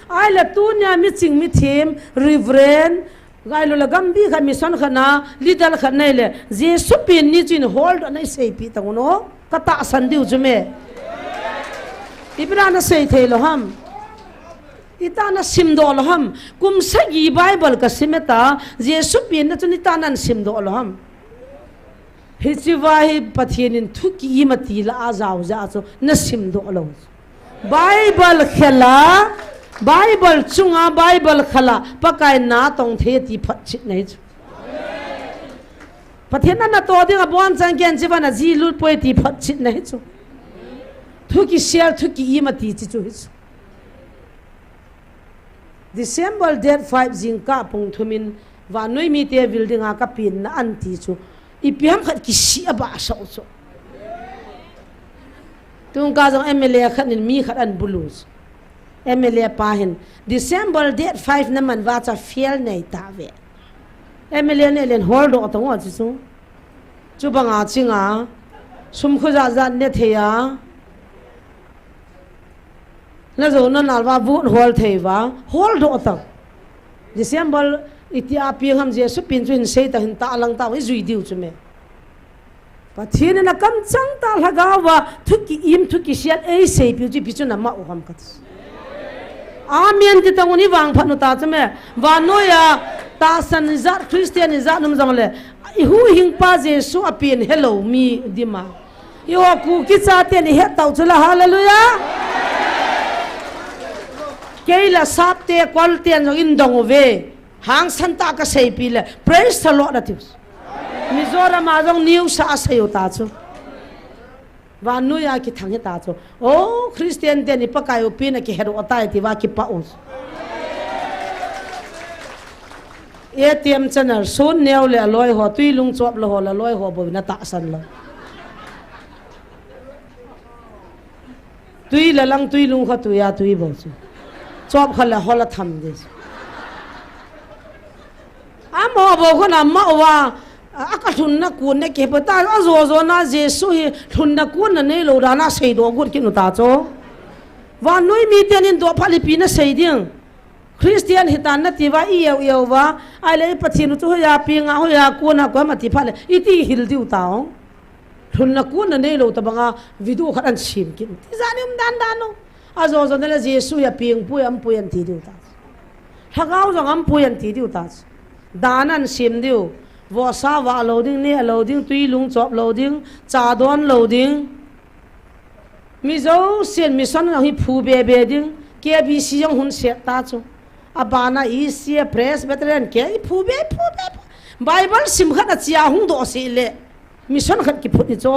ai le tunia mi ching mi thim, Reverend, Gailu le gambi kha mission kha na, leader kha nei le, Jesu pen ni chin hol do nei sei pi tang u no, ka ta san diu chu me. Ipi na sei thei lou ham? Ita na simdoh lou ham? Kum sagi Bible ka sim e ta, Jesu penna chu ita na simdoh lou ham? Hiche va hi Pathen in thu ki-im ati la a jao jeh a chu na simdoh lou. Bible khel a, Bible chunga, Bible khel a, Pakai natong thei ti photchetna hi chu. Pathen in natoh ding abonchan ken hiche va na ji lut poi ti photchetna hi chu. Thu kisel, thu ki-im ati hiche chu hi chu. December date five jingkah pung thum in vannoi mite vil dinga ka penna ahi ti chu. Ipi ham khat kisih a ba sau chu. Tua kah jong M L A khat in mi khat ahin bulu chu. M L A pa hin December date five na man uva chu fail nei tauve. M L A neh leh holdoh tang u chu chu. Chubanga chinga, sum khu jat jat ne thei a. Na jou na nal uva vote hol thei uva, holdoh tang. December iti a peng ham Jesu pen chu hin sei ta, hin tahlang ta, i jui diu chu me. Pathen in akamchang tah lhagao va thu ki-im, thu kisel ei seipiu chu ipi chu na mao u ham kati. Amen ti tang u, i vangphat u ta chu me. Vannoi a tahsan ijat, Christian ijat um jongle, i huhhingpa Jesu apen helou mi dima. Eiho Kuki chaten i het tau chu la, hallelujah. Kei la Sapte, Kolte jong in dong uve. Hangsan tah ka seipi le, praise the Lord atiu. Mizoram a jong news a asei u ta chu. Vannoi a kithang hi ta chu. O, Christian ten i Pakai u pen a kihet u ahitai ti uva kipah u. A T M channel, Sonneo le aloi ho, Twilung chop lou ho le aloi ho bou na tahsan lou. Twi la lang, Twilung kho twi a twi bou chu. Chop kho le hol a tham ding chu. Amaho bou kho na ma uva, a, a ka lhunna kon na kipah ta, ajo jo na Jesu hi lhunna kon na neilou dan a seidoh got kit u ta chu. Vannoi miten in doh phat le ipi na sei ding. Christian hitan nati uva, i eu eu uva, ahile i Pathen u chu hoiya peng a, hoiya kon a, koima ti phat le, iti hil diu ta ong. Lhunna kon na neilou tobanga video khat ahin sem kit. Tijat ni um dan dan u. Ajo jo na le Jesu hi apeng poi, aum poi ahin ti diu ta. Lhagao jong aum poi ahin ti diu ta. Dan ahin sem diu. Vohsa vah lou ding, neh lou ding, Twilung chop lou ding, cha don lou ding. Mi jousen mission jong hi phu be be ding, K B C jong hun set ta chu. Abana E C A, Presbyterian, kei phu be, phu be, phu. Bible sim khat a chia hung doh sih le. Mission khat kiphut ni chu.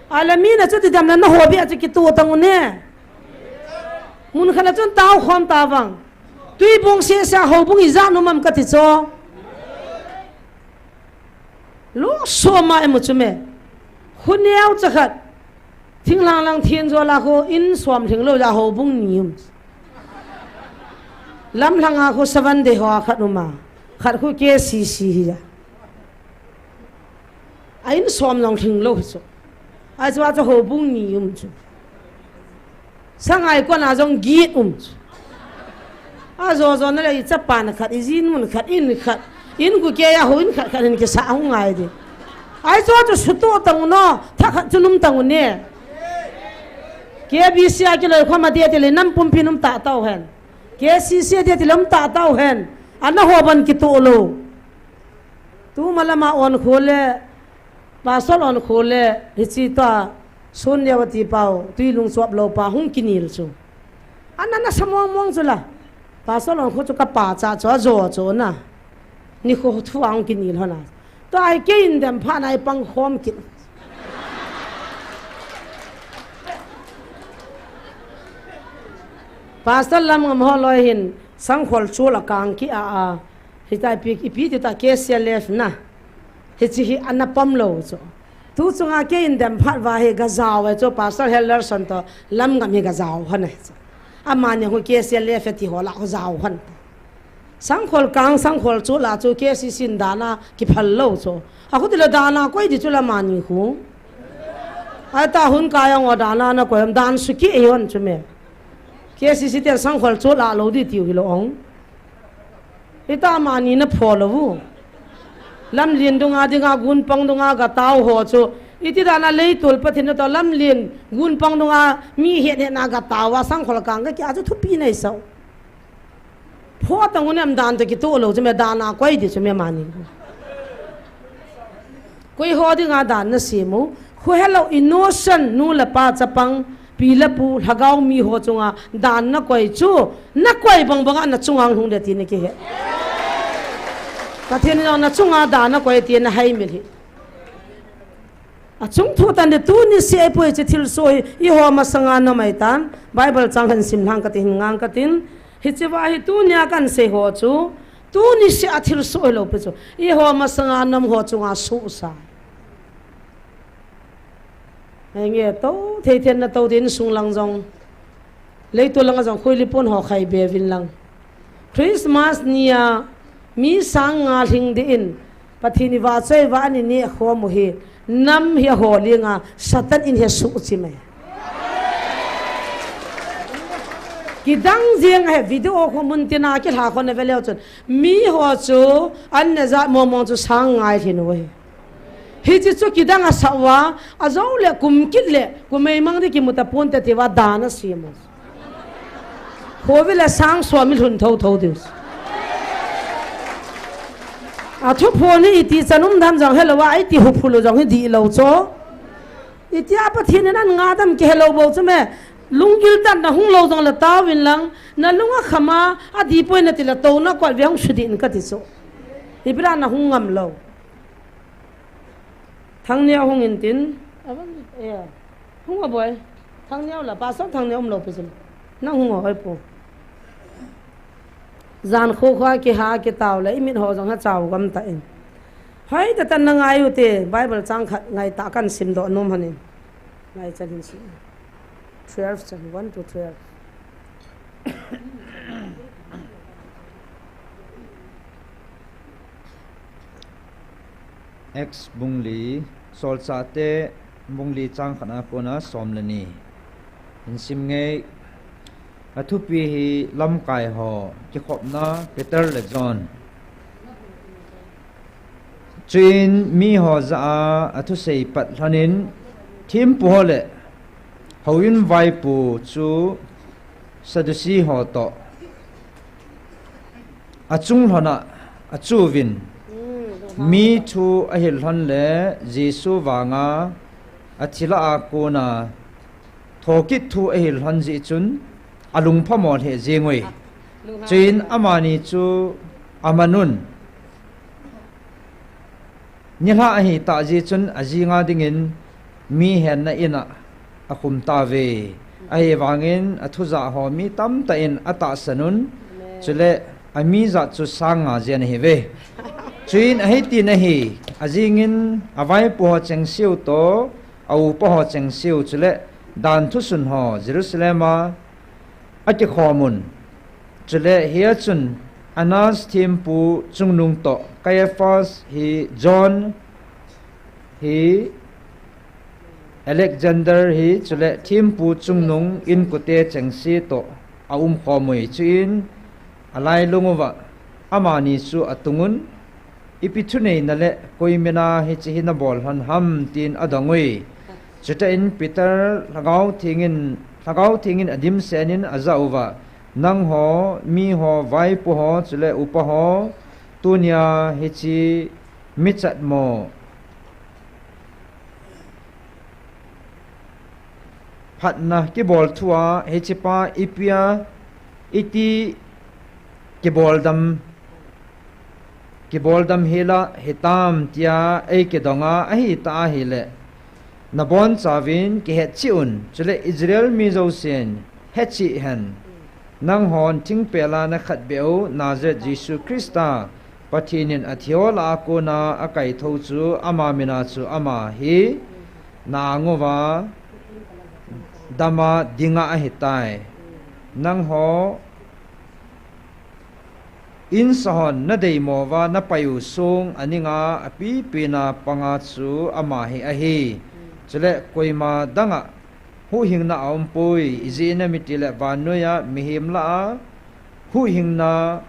Ahile mi na chuti dam le na houbung a chu kitoh tang u ne. Mun khat a chun tao khom ta vang. Twibong seh seh a houbung ijat um am kati chu. Lo soma imu chu me. Khu neo cha khat. Thinglhang lang thenjol a khu in som lhing lou ja houbung ni um. Lamlhang a khu Seven Day ho a khat um a. Khat khu K C C hi ja. A in som jong lhing lou hi chu. Ahi chu a chu houbung ni um chu. Sangai kon a jong git um chu. Ajo jo na le i chapa na khat, i jin mun khat, in khat. In ku ke a ho in khat khat hin kisa hung ngai di. Ahi chu a chu sutoh tang u no, tha khat chu um tang u ne. K B C a kiloi khom a dia ti le nam pumpi um ta tau hen. K C C a dia ti le um ta tau hen. Ana ho ban kitoh lou. Tuma lama on kho le, Pastor on kho le, hichi tua, Sun Yawati pau, Twilung chop lou pa, hung kinel chu. Ana na sa mong mong chu la. Pastor on kho chu ka pa cha chu, ajo chu na. Nikho thu a hung kinel hon a. Tua hi kei in dem phat na i pang khom kit. Pastor Lamngam ho loi hin, Sangkhol chu la kang ki a a. Hitia ipi, ipi ti ta K C L F na. Hichi hi ana pom lou chu. Tu chunga kei in dem phat uva hi ga jao e chu Pastor Hellerson to Lamngam hi ga jao hon e chu. Amani hu K C L F ti ho la hu jao hon. Sangkhol kang Sangkhol chu la chu K C C in dana kiphal lou chu. A khu ti le dana koi di chu la mani khu. Ai ta hun ka yang o dana na koi am dan su ki e hon chu me. K C C ten Sangkhol chu la lou di tiu hi lou ong. Hita mani na pho lou u. Lamlen dunga dinga gunpang dunga ga tao ho chu Iti dan a leitol Pathen natoh lamlen gunpang nunga mi hethetna gataova sangkhol kang kakia chu thupi naisah u. Pho tang unem dan toh kitoh lou chu me dan a koi di chu me mani. Koi ho dinga dan nasem u. Kho helou innocent nu le pa chapang pi le pu lhagao mi ho chunga dan nakoi chu nakoi bang banga nachunga hung lhung de ti nakihe. Pathen in nachunga dan nakoi ti nahaimil hi. Achung thu tan de tuni se poi che thilsoh hi eiho masanga namai tan Bible chang hin sim lhang katin hin ngang katin. Hicheva hi tunia kansei ho chu tuni se a thilsoh hilou pi chu eiho masanga nam ho chunga sohsa. Henge to thei then nato din sung lang jong. Leitu langa jong khuilipun ho khai be vin lang. Christmas nia mi sang nga lhing din Pathen i vahchoi va ani ni khom u hi nam hi ho linga Satan in he su chi mai. Kidang jeng he video kho mun tina kilha kho na veleu chun mi ho chu an ne ja momong chu sang ngai lhin u hi. Hichi chu kidang asah uva, ajou le kum kit le, kumei mang di kimuta ponte tiva dan asem u. Khovi le sang som i lhun thotho diu. Athuphon hi iti chan um dan jong helou a, iti huphul u jong hi dihlou cho. Itia Pathen in an nga dam kihelou bou chu me, lunggil tan nahung lou jong le taovin lang, nalung akham a, adipoi nati le tou nakot ve hung sudih in kati chu. Ipi dan nahung ngam lou. Thangneo hung in tin. Avan, eh, hung a boi. Thangneo la, pastor Thangneo um lou pi chu. Nang hung a hoi pu. Jan kho kho a kiha kitao le, i mit ho jong ha chao gam ta in. Hoi ta tan na ngai u te, Bible chang khat ngai ta kan sim doh nom han in. Ngai chan hin sim. Twelve chan, one to twelve. Acts bung li, Solchahte bung li chang khat a kona som le ni. Hin sim ngei, athupi hi lamkai ho, kikhopna Peter le John. Chuin mi ho jah a athusei pat lhonin, thempu ho le houin vaipo chu Sadducee ho toh achung lhon a achu uvin, mi thu ahil lhon le Jesu vanga athi lah a kona thokit thu ahil lhon jeh chun alungphamo lheh jeng uve. Chuin amani chu aman un. Nilhah ahi tah jeh chun ajinga dingin mi henna in a akhum tauve. Ahivangin athujah ho mi tamtah in atahsan un. Chule ami jat chu sang nga jen ahiuve. Chuin ahitin ahi, ajingin avaipo ho chengse u toh, aupa ho chengse u, chule dan thusun ho Jerusalem a akikhom un. Chule hia chun Annas thempu chungnung toh, Caiaphas hi, John hi, Alexander hi, chule thempu chungnung inkote chengse toh aumkhom uve. Chuin alailung uva amani chu atung un, ipi thuneina le koi mina hiche hi nabol lhon ham, tin adong uve. Chutah in Peter Lhagao Thengin, Lhagao Thengin adimset in ajah uva, nangho, mi ho, vaipo ho, chule upa ho, tunia hiche michatmo phatna kibol thua hichepa ipia iti kiboldam, kiboldam hela hitam tia eikidonga ahitah ahile, nabonchauvin kihetcheh un, chule Israel mi jousen hetcheh hen. Nanghon thingpel a nakhatbeh u Nazareth Jesu Christa, Pathen in athiho lah a kona akaitho chu ama mina chu ama hi na-ang uva dama dinga ahitai. Nangho insahon nadeimo uva napai u song aninga apipina panga chu ama hi ahi. Chule koima danga huhhingna aumpoi, ijeh inem itile vannoiya mihem lah a huhhingna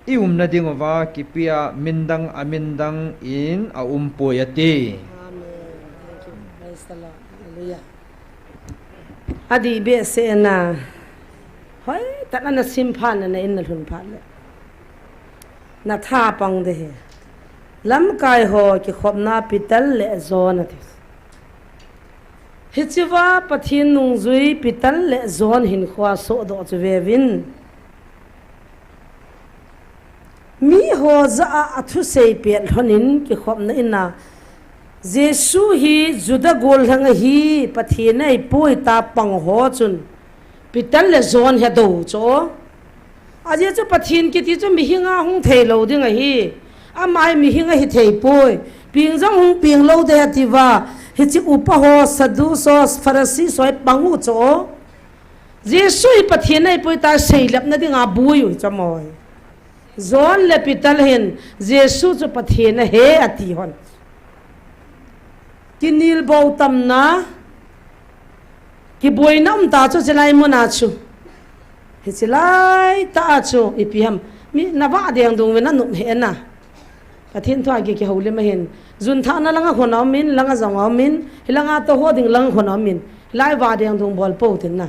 iumna dinguva kipia mindang amindang in aumpoi ati. Amen. Adih behseh na. Hoi, tah na na sim phat na, na in na lhun phat le. Na tha pang de hi. Lamkai ho kikhopna Peter le John ati. Hichea Pathen nungjui Peter le John hinkho a sohdoh chu veuvin. Miho jah a athusei pet lhonin kikhopna in a, Jesu hi Juda gollhang ahi, Pathen ahipoi tia pang ho chun Peter le John hi adou chu. Ajeh chu Pathen kiti chu mihinga hung thei lou ding ahi. Ama hi mihing ahi thei poi. Peng jong hung peng lou ding ahi atiuva. Hiche upa ho, Sadducee ho, Pharisee ho hi pang u chu. Jesu hi Pathen ahipoi tia seilep na dinga boi u hi chu amaho hi. John le Peter hin Jesu chu Pathen ahi ati hon. Kinel bou tamna, kiboina um ta chu chulai mun a chu. Hiche lai tah a chu ipi ham. Mi na vah deng dung uvin na nop hih na. Pathen thu a ki, kihoulim ahin. Jun thahna langa khun aumin, langa jong aumin, hilanga tou ho ding langa khun aumin. Hilai vah deng dung bol pou tin na.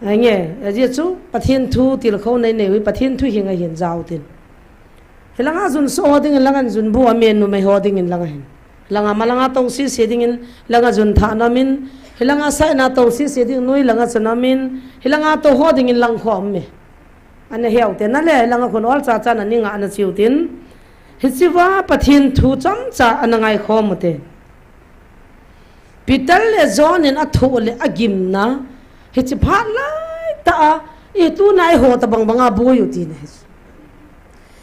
Ange, ajeh chu Pathen thu tilkhou nei nei u hi Pathen thu hinga hin jao tin. Hilanga jun soh ho dingin langa jun bu amen, numei ho dingin langa hin. Langa malanga tou sese dingin langa jun thahna aumin, hilanga saina tou sese ding noi langa chun aumin, hilanga tou ho dingin lang khom me. Ana heu te na le, hilanga khun ol cha cha na ni nga ana chiu tin. Hichea Pathen thu chomcha ana ngai khom u te. Peter le John in athoh le agimna, hiche phat lai tah a, i tuna i ho tabang banga boi u tina hi.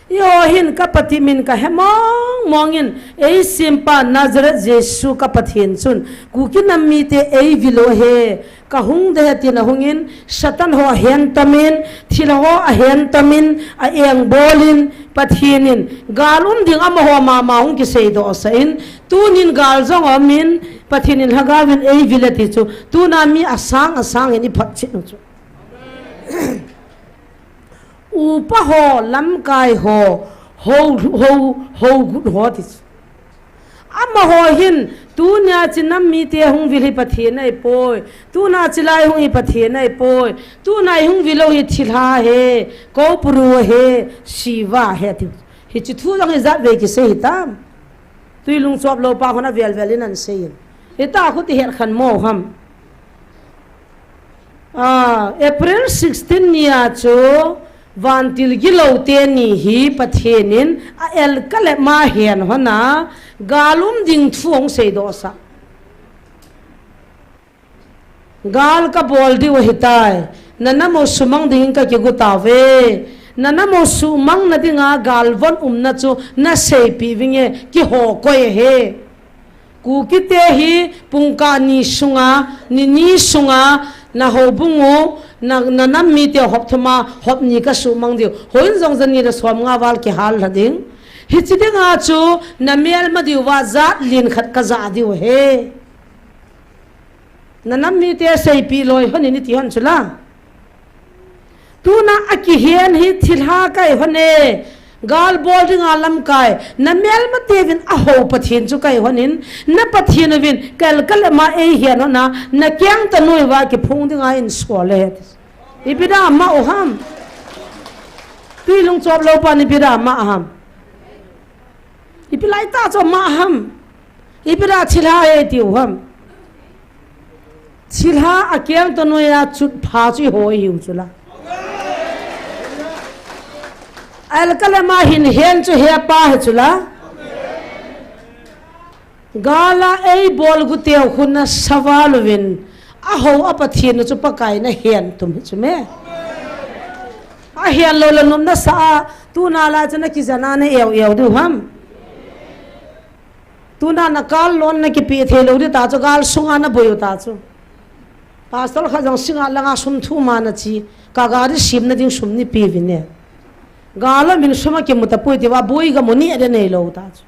Eiho hin ka Pathen min ka he mong mong in, ei sempa Nazareth Jesu ka Pathen chun, Kuki nam mite ei vil u ahi, ka hung ding ahi tin ahung in, Satan ho ahen tamin, thilha ho ahen tamin, a engbol in, Pathen in, gal um ding amaho mama hung kiseidoh sah in, tunin gal jong aumin, Pathen in lhagao in ei vil ati chu, tuna mi asang asang in i photchet u chu. Upa ho, lamkai ho, hou, hou, hou gut ho ti chu. Amaho hin, tunia chu nam mite hung vil hi Pathen ahipoi. Tuna chulai hung hi Pathen ahipoi. Tuna i hung vil u hi thilha ahi, koupuru ahi, siva ahi ti. Hiche thu jong hi jat vei kisei hitam. Tui lungchop lou pa hon avel vel in ana sei in. Hita khu ti het khan mo ham. Ah, April sixteen ni a chu vantil gilou teni hi Pathen in a el ka le ma hen hon a gal um ding thu hung seidoh sah. Gal ka bol diu ahitai. Na nam u sumang dingin ka kigu tauve. Na nam u sumang na dinga gal von umna chu na seipeh vinge, kihou koi ahi. Kukite hi pungkah ni sunga, ni ni sunga, na houbung u, na, na nam mite hop thum a, hop ni ka sumang diu. Houin jong jani le som nga val kihal lha ding. Hiche dinga chu, na melma diuva jat lin khat ka jah diu ahi. Na nam mite seipeh loi hon in iti hon chu la. Tuna akihen hi thilha kahi hon e. Gal bol dinga lamkai. Na melma teuvin ahou Pathen chu kahi hon in. Na Pathen uvin kel ka le ma eihen hon a. Na keng tanu uva kiphung dinga insol e. Ipi da ma u ham. Tui lungchop lou pa ni ipi da ma ham. Ipi lai tah chu ma ham. Ipi da thilha e tiu ham. Thilha akeng tanu a chutpha chu i hoi hiu chu la. Al kalama hin hen chu he pa hi chu la. Gal a ei bol gu teu khun na saval uvin. Ahou a Pathen u chu Pakai na hen tum hi chu me. Ahen lou le nom na sa a, tuna la chu na kijana na eu eu diu ham. Tuna na kal lon na kipe thei lou di ta chu gal sunga na boi u ta chu. Pastor kha jong singa langa sum thum a na chi, ka gari simna ding sum ni pe vin e. Gal a min sum a kimu tapoi ti va boi ga mu ni a de nei lou ta chu.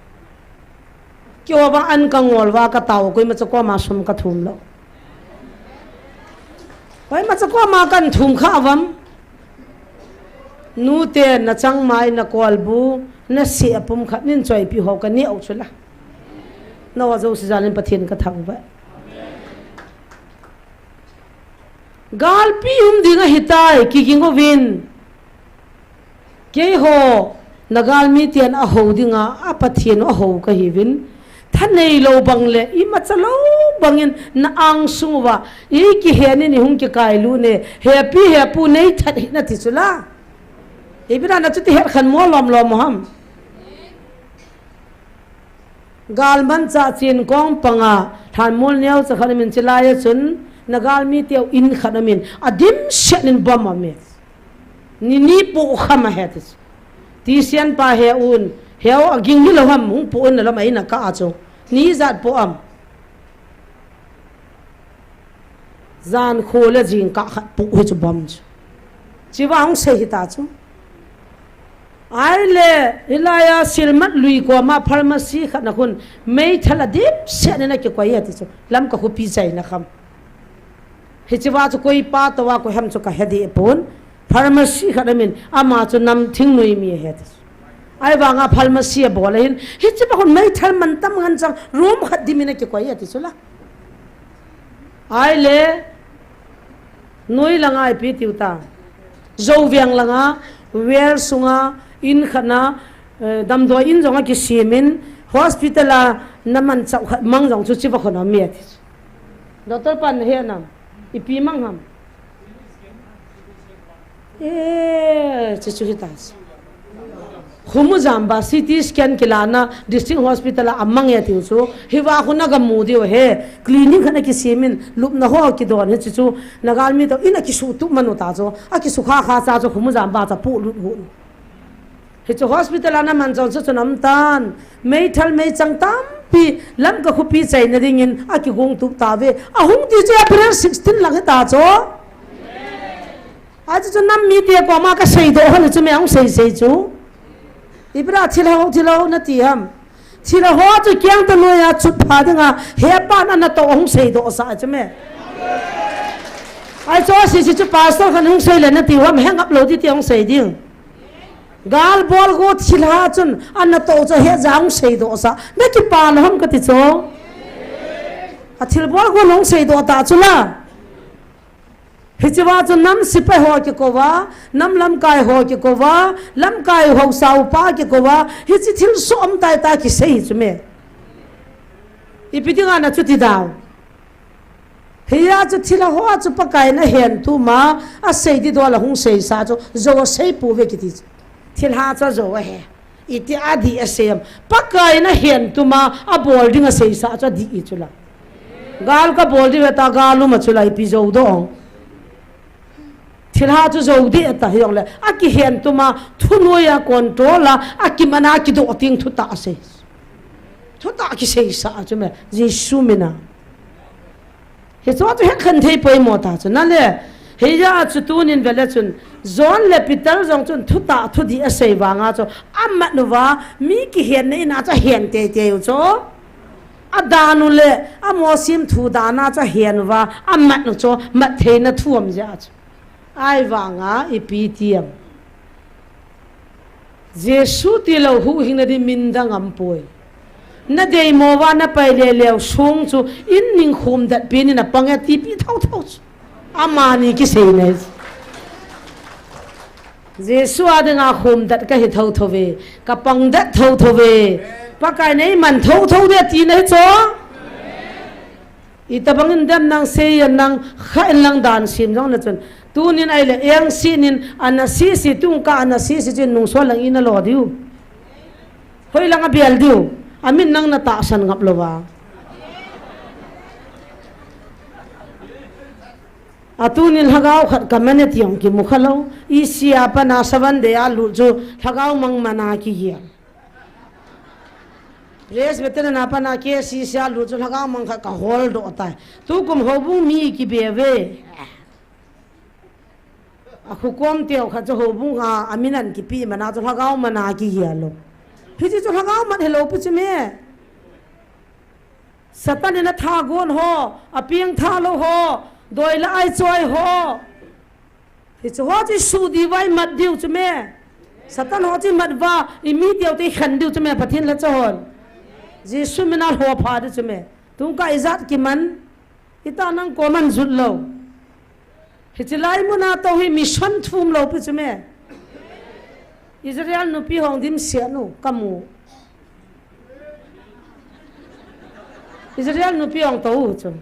Kio va an ka ngol va ka tao koima cha koma sum ka thum lou. Koima cha koma kan thum kha vam. Nute na changmai na kolbu na se apum khat nin choipi ho ka neu chu la. Na wa jo si jalin Pathen ka thangvah. Galpi um ding ahitai, kiging uvin. Keiho, na galmi ten aho dinga, a Pathen u aho kahiuvin. Thanei lou bang le, imacha lou bangin na angsung uva, i kihen in i hung kikailut ne, hepi hepu nei that hih in ati chu la. Ipi dinga chuti het khen mo lom lom ham. Galmanchah chen kong panga, lhanmol neocha khat amin, chulai a chun, na galmi teu in khat amin, adimset in bomb amin. Ni ni poh kham ahi ati chu. Tisian pa he un, heu aging hilou ham, hung poh in alam a in akah a chu. Ni ijat poh am. Jan kho le jingkah khat poh hi chu bomb chu. Chua hung sei hita chu. Ahile, hilai a Silmat lui koma pharmacy khat na khun, meithal adimset in akikoi ati chu. Lamka khopi chaina kham. Hichea chu koi pa toh a koi ham chu kahe deh pon. Pharmacy khat amin, ama chu nam thingnoi mi ahi ati chu. Ahivanga pharmacy abol ahin, hichea khun meithal mantam ngen chang, room khat dim in akikoi ati chu la. Ahile, noi langa ipi tiu ta. Zoveng langa, well sunga, in khat na, eh, damdoi in jong akisem in, hospital a na manchah khat mang jong chu chua khun aum e ati chu. Doctor pan he nam, ipi mang ham. Eh, chuchu hita chu. Khumujamba C T scan kilana District Hospital a amang e tiu chu. Hiva khu na gamu diu ahi. Clinic khat na kisem in lupna ho kidon hi chuchu. Na galmi toh in akisutup man u ta chu. Akisukha kha cha chu Khumujamba cha polut hu. Hichu hospital a na man chang chu chu nam tan. Meithal meichang tampi Lamka khopi chaina dingin akigong tup tauve. Ahung ti chu April sixteen lang hita chu. Achu chu nam mite koma kasei doh hon chu me ahung sei sei chu. Ipi dinga thilha ho, thilha ho nati ham. Thilha ho chu kiang ta noi a chutpha dinga hepan ana toh ahung sei doh sah chu me. Achu asei sei chu pastor khan hung sei le nati ham, hengap lou ding ti ahung sei ding. Gal bol go thilha chun ana toh chu heja ahung sei doh sah. Na kipa lou ham kati chu. A thil bol go hung sei doh ta chu la. Hichea chu nam sepai ho kikou va, nam lamkai ho kikou va, lamkai haosa upa kikou va, hiche thilsoh um tai ta kisei hi chu me. Ipi dinga na chuti dau. Hia chu thilha ho chu Pakai in ahen tuma, asei ding dol a hung seisa chu, jou asei pouve kiti chu. Thilha chu jou ahi. Iti adih asei am. Pakai in ahen tuma abol ding aseisa chu adih hi chu la. Gal kabol ding ve ta gal um a chu la ipi jou doh. Thilha chu jou ding ta hijongle. Akihen tuma thunoi a control a, akiman a kidoh ting thutah asei. Thutah kiseisa chu me. Jesu mina. Hichu chu het khen thei poimo ta chu. Nale, hia chu tunin vele chun, John le Peter jong chun thutah thudih asei vanga chu, amat uva, mi kihenna in a chu ahen teitei u chu. Adan u le, amosim thu dan a chu ahen uva, amat u chu, mat theina thu um jeh a chu. Ahivanga ipi ti am. Jesu tilou huhhingna ding min dang aum poi. Na deimo uva na pai leleu song chu in ning khum dat pi ni na pang e tipi thotho chu. Amani kisei nei. Jesu a dinga khum dat kahi thotho ve, kapang dat thotho ve. Pakai in eiman thotho ding ati nahi chu. Itobang in dem nang sei in nang kha in lang dan sim jong le chun. Tunin ahile eng si nin ana sisi tung ka ana sisi chun nungsol lang ina lo diu. Hoi lang abel diu. Amin nang na tahsan ngap louva. Atunin lhagao khat ka man e ti jong kimu kha lou. Isia pana seven day a lut chu lhagao mang mana kigel. Presbyterian a pana K C C a lut chu lhagao mang khat ka hol doh tai. Tukum houbung mi kibe ve. Akhukom teu khat chu houbung a, amin an kipe mana chu lhagao mana kigel lou. Hiche chu lhagao mat hilou pi chu me. Satan in atha gon ho, apeng tha lou ho, doi le ai choi ho. Hichu ho chu suh diu vai mat diu chu me. Satan ho chu mat uva, i mi teu te khen diu chu me, Pathen lhacha hon. Jesu mina lhopha diu chu me. Tungka ijat kiman, ita nang koman jut lou. Hiche lai muna tou hi mission thum lou pi chu me. Israel nupi hung dimset nu kamu. Israel nupi hung tou chu.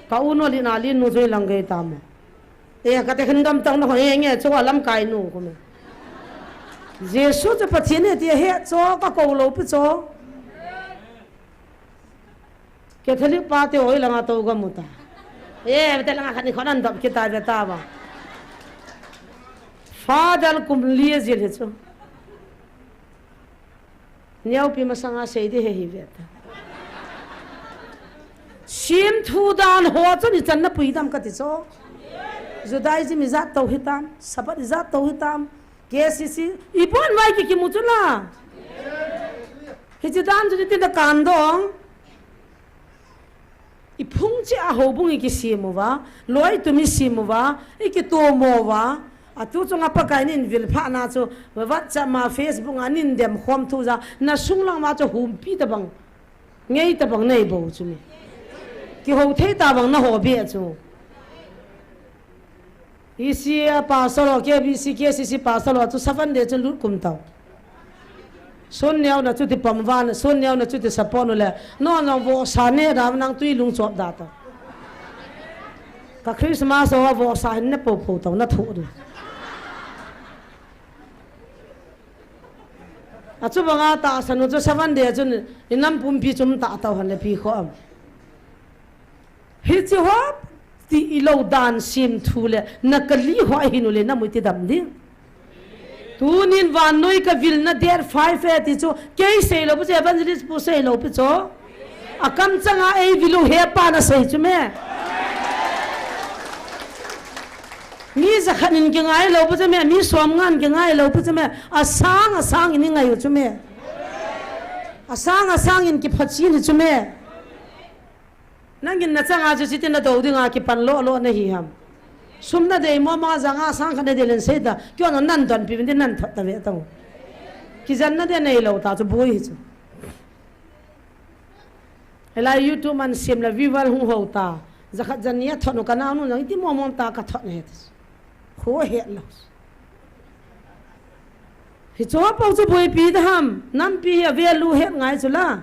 Ka u nu li na li nu jui lang gei ta mo. E, kate khan gam tang na ho e nge chu lamkai nu ko me. Jesu chu Pathen e ti he chu kakou lou pi chu. Catholic pa te oi langa tou gamu ta. E, te langa khat ni khon an dop kita ve ta ba. Father kum li jil hi chu. Neo pi masanga sei di he hi ve ta. Sim thu dan ho chu ni chan na pui dam kati chu. Judaism ijat tou hitam, Sabbath ijat tou hitam, K C C, ibon vai ki kimu chu la. Hiche dan chu ti na kan dong. Iphung cheh a houbung ikisem uva, loi tum isem uva, ikitomo uva, atu chunga Pakai nin vil phah na chu, WhatsApp ma, Facebook a nin dem khom thu ja, na sung lang ma chu humpi tabang, ngei tabang nei bou chu me. Kihou thei tabang na ho be chu. E C A pastor ho, K B C, K C C pastor ho, chu Seventh Day chun lut kum tau. Sun neo na chuti pom van, sun neo na chuti support nu le. No, no, vohsa ne da nang tui lung chop da tau. Ka Christmas ho vohsa hin ne po po tau na thu du. Achu banga tahsan u chu Seventh Day chun inam pumpi chum ta tau han le pi kho am. Hiche ho ti ilou dan sim thu le na kali ho ahin u le na mu ti dam ding. Tunin vannoi ka vil na date five e ti chu kei sei lou pi chu, evangelist pu sei lou pi chu. A kam changa ei vil u he pa na sei chu me. Mi jakhat in kingai lou pi chu me, mi som ngan kingai lou pi chu me. Asang, asang in i ngai u chu me. Asang, asang in kiphachi ni chu me. Nangin na changa chu chiti na do dinga kipan lo lo na hi ham. Sum na dei mo ma janga sang khat na dei len sei ta. Kio na nan don pi vin din nan thot ta ve ta mo. Kijan na de nei lou ta chu bui hi chu. Helai YouTube man sim la vival hung ho ta. Jakhat jan ni a thot nu ka nau nu jang iti mo mo ta ka thot na he ta. Kho he lo. Hiche ho pou chu boipi ta ham, nampi hi a value het ngai chu la.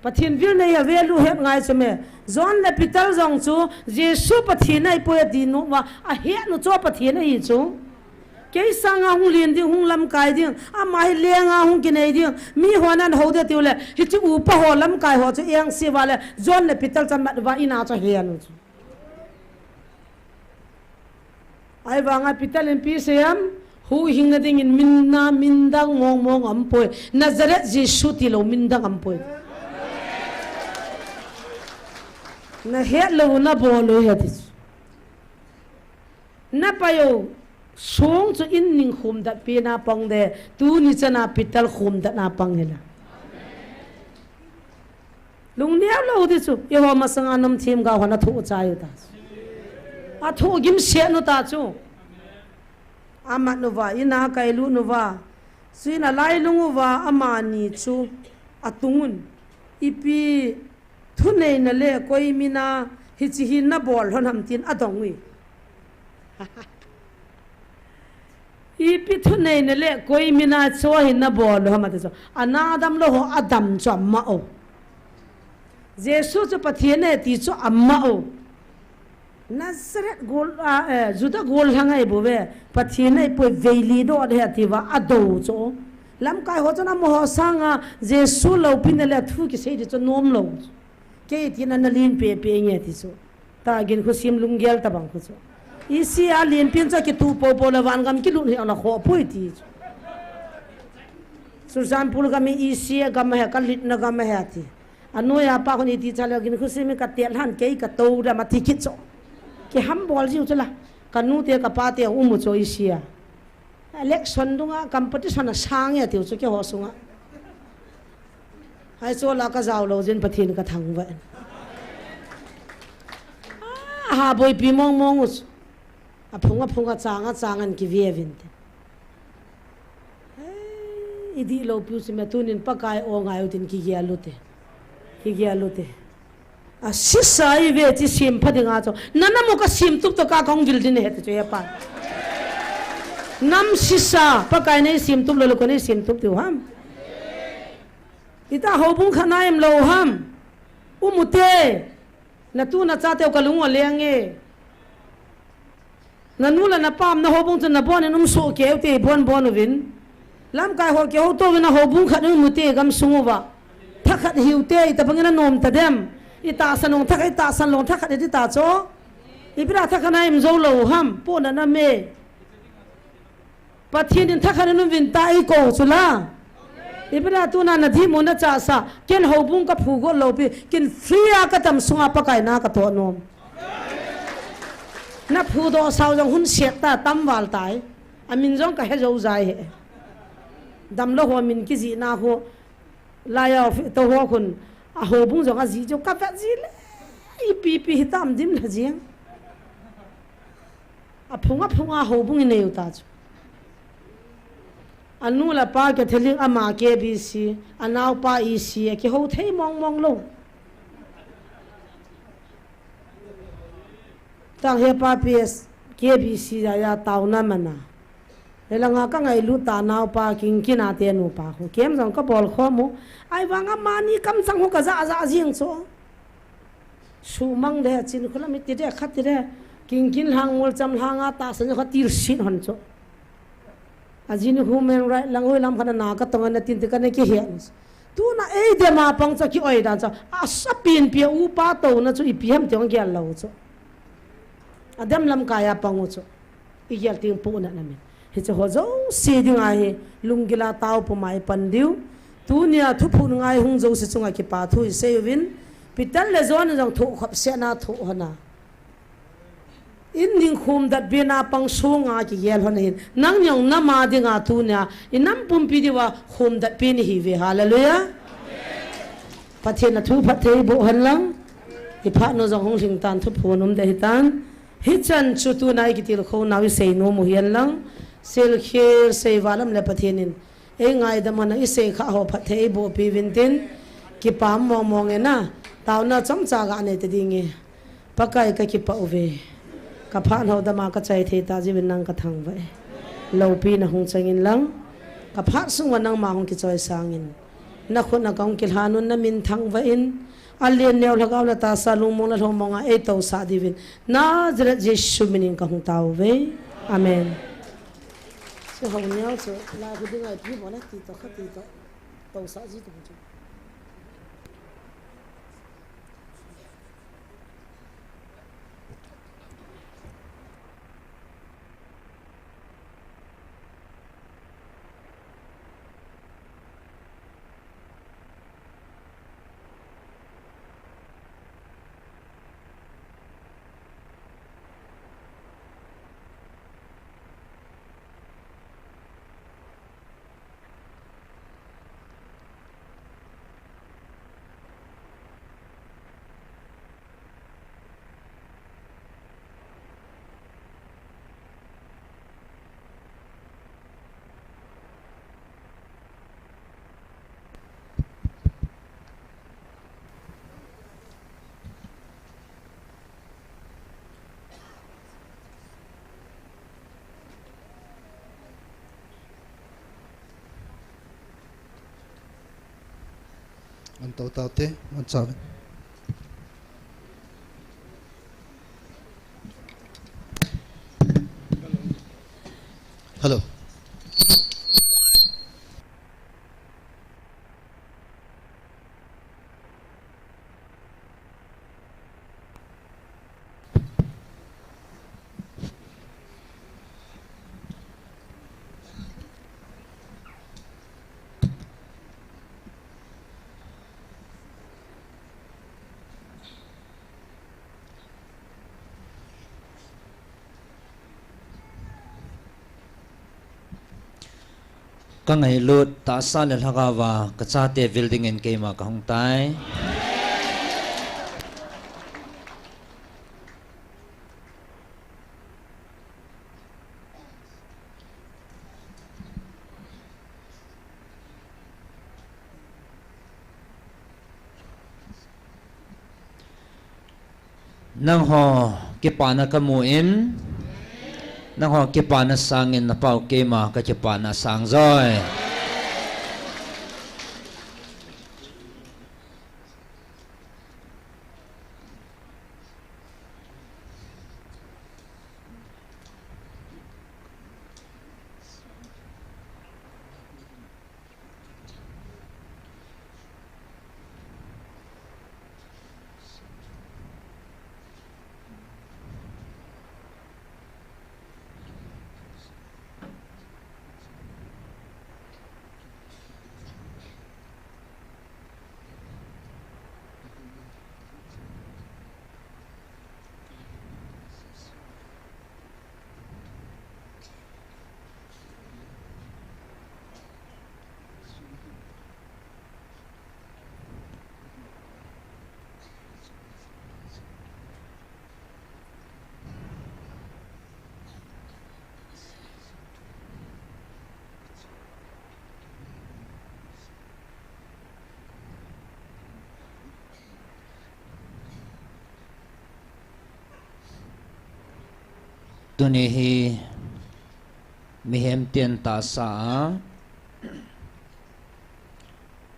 Pathen vil nei hi a value het ngai chu me. John le Peter jong chu Jesu Pathen ahi poi ati nu va, ahet nu chu Pathen ahi chu. Kei sanga hung len ding, hung lamkai ding, ama hi lenga hung kinei ding, mi hon an ho de tiu le, hiche upa ho lamkai ho chu eng se va le, John le Peter chan mat va ina chu he nu chu. Ahivanga Peter in ipi asei em, huhhingna dingin min na, min dang mong mong aumpoi. Nazareth Jesu tilou min dang aumpoi. Na het lou, na bol lou he ti chu. Na pai u song chu in ning khum dat pi na pang de, tuni chana Peter khum dat na pang hila. Lungneo lou ti chu, eiho masanga nom thim ga hon athu chai u ta. Athu gim se nu ta chu. Amat nu va, ina kai lu nu va. Chuin alai lung uva amani chu atung un. Ipi thuneina le koi mina hiche hi na bol lhon ham tin adong ui. Ipi thuneina le koi mina chu hi na bol lhon ham ati chu. Ana dam lou ho adam chu ama o. Jesu chu Pathen e ti chu ama o. Nazareth gol, a, eh, Juda gollhang ahi bou ve, Pathen ahi poi, veili doh de ati va, ado chu. Lamkai ho chun amaho sanga Jesu loupina le thu kisei di chu nom lou. Kei tina na len pepe nge ti chu. Tagin khu sim lunggel tabang khu chu. Isi a lenpin chu kitu popo le van gam kilut hi ana kho poi ti chu. Churachandpur gam hi isi a gam ahi, ka litna gam ahi ati. Anoiya pa khun iti cha le gin khu sim ka tel han kei ka to da ma ti kit chu. Kiham bol jiu chu la. Ka nu te ka pa te um u chu isi a. Election dunga competition a sang e tiu chu keiho sunga. Hai chu la ka jao lou jin Pathen ka thangvah in. Ah, ha boipi mong mong u chu. Aphung aphung achang achang an kive vin te. Hei, i dihlou piu chu me tunin Pakai o ngai u tin kigel u te. Kigel u te. A sisa i ve ti sim pha dinga chu. Nana mu ka sim tup to ka kong vil din he ti chu he pa. Nam sisa, Pakai nei sim tup lo lo ko nei sim tup tiu ham. Ita houbung khat na em lo ham. U mu te. Na tu na cha teu ka lung o leng e. Na nu le na pa um na houbung chu na bon in um soh keu te, bon bon uvin. Lamkai ho kihou to uvin, na houbung khat in um u te gam sung uva. Thakhat hiu te, ita bang in na nom ta dem. Ita san long thakhat, ita san long thakhat iti ta cho. Ipi dia thakhat na im zo lo ham, po na na me. Pathen in thakhat in um vin ta i ko chu la. Ipi dia tuna na dimu na cha sa, ken houbung ka phu go lo pi, ken free a ka tam sunga Pakai na ka to nom. Na phu do sao jong hun siat ta tam val tai. A min jong ka he jo jai he. Dam lo ho min ki ji na ho. Lai a ofi to ho khun. A houbung jong a ji jo ka vet ji le. Ipi pi hi tam dim la jing. A phung a phung a houbung i nei u ta chu. A nu le pa Catholic, ama K B C, a nau pa E C, a kihou thei mong mong lo. Tang he pa P S, K B C ya ya tau na mana. He langa ka ngailut ta nau pa King Kin a te nu pa ho. Kem jong ka bol khom u. Ai vang amani kam chang ho ka ja ja jing chu. Sumang de, chin khulam iti de, khat ti de. King Kin lhang ngol cham lhang a ta san kha tir sin hon chu. A jin human right lang hoi lam khat na ka tong na tin ti ka ne ki hian. Tuna ei de ma pang chu ki oi dan chu. A sa pin pi u pa to na chu ipi ham ti ong gel lo chu. A dem lam kaya pang u chu. I gel ting pu na na min. Hiche ho jouse dinga hi lunggil a tao puma i pan diu. Tunia thuphon ngai hung jouse chunga kipa thu i sei uvin. Peter le John jong thu khop se na thu hona. In ning khum dat be na pang sunga kigel hona hin. Nang jong nama dinga tunia i nam pumpi diuva khum dat pe ni hi ve. Hallelujah. Pathen a thu phat thei bo han lang. I phat no jong hung hling tan thuphon um de hi tan. Hichan chu tuna i kitilkhou nau i sei nom u hihen lang, silkhel sei valam le Pathen in ei ngaidam hon a i sei kha ho phatthei boh pi uvin tin, kipah mong mong e na, taona chomcha ga nei ta ding e. Pakai ka kipah uve. Ka phat ho dama ka chai thei ta jiuvin nang ka thangvah e. Loupina hung chang in lang, ka phat sung uva nangma hung kichoi sang in. Na khut na ka hung kilhan un na min thangvah in, a lian neo lhagao le tahsa lungmong le lhomong a ei tousah diuvin, Nazareth Jesu min in ka hung tao uve. Amen. Chu hung neo chu, la khu ding ai pi mo na ti to kha ti to. Tousah ji to chu. An to tau te, an chau. Hello. Ka ngailut tahsa le lhagao va ka chate vil dingin keima ka hung tai. Nangho kipana kamu in, nangho kipana sangin napau keima kakipana sang joi. Tuni hi mihem ten tahsa a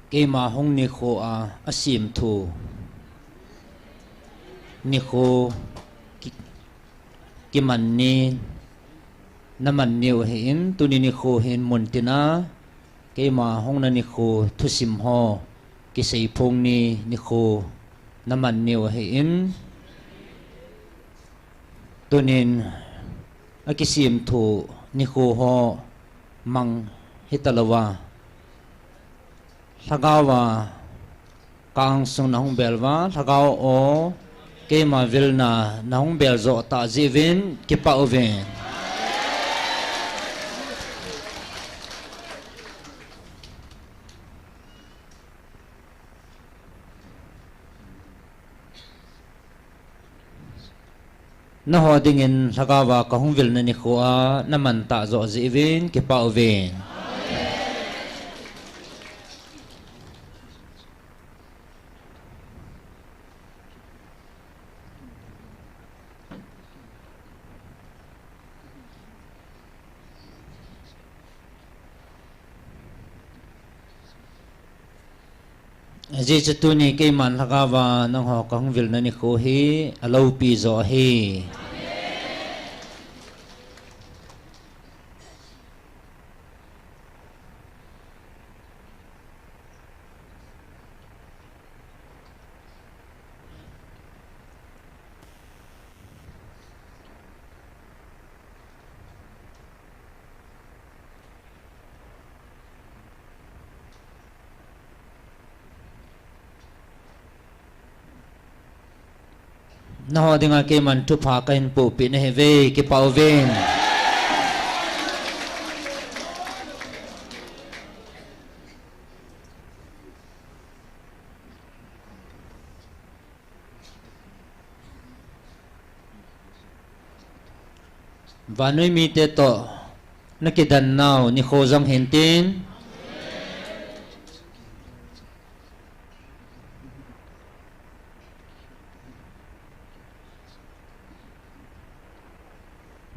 keima hung nikho a, asim thu nikho ki, kiman ni, naman niu ahin, tuni nikho hin muntina keima hungna nikho thusim ho kiseiphong ni nikho naman niu ahin, tunin akisim thu nikho ho mang hitalouva, Lhagao a ka angsung nahung bel uva, Lhagao o, keima vilna nahung bel joh tah jeh uvin kipah uvin. Naho dingin Lhagao a kahung vilna nikho a naman tah joh jeh uvin kipah uvin. Ajeh chu tuni keiman Lhagao a nangho kahung vilna nikho hi aloupi joh ahi. Naho dinga keiman thupha kahin pohpeh nahiuve, kipah uvin. Vannoi mite toh nakidan nau nikho jong hintin.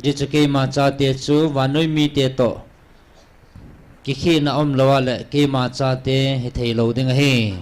Ajeh chu keima chate chu vannoi mite toh kikhehna umlou a leh keima chate hithei lou ding ahi.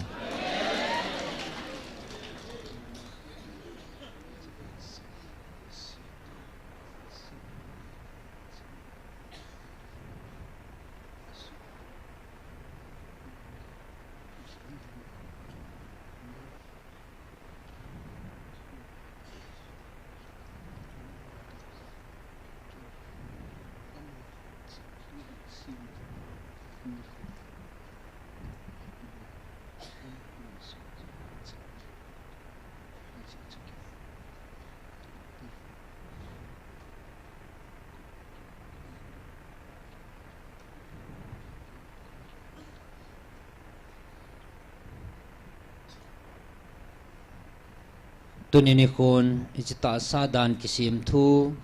Tuni nikhon hiche tahsa dan kisem thu,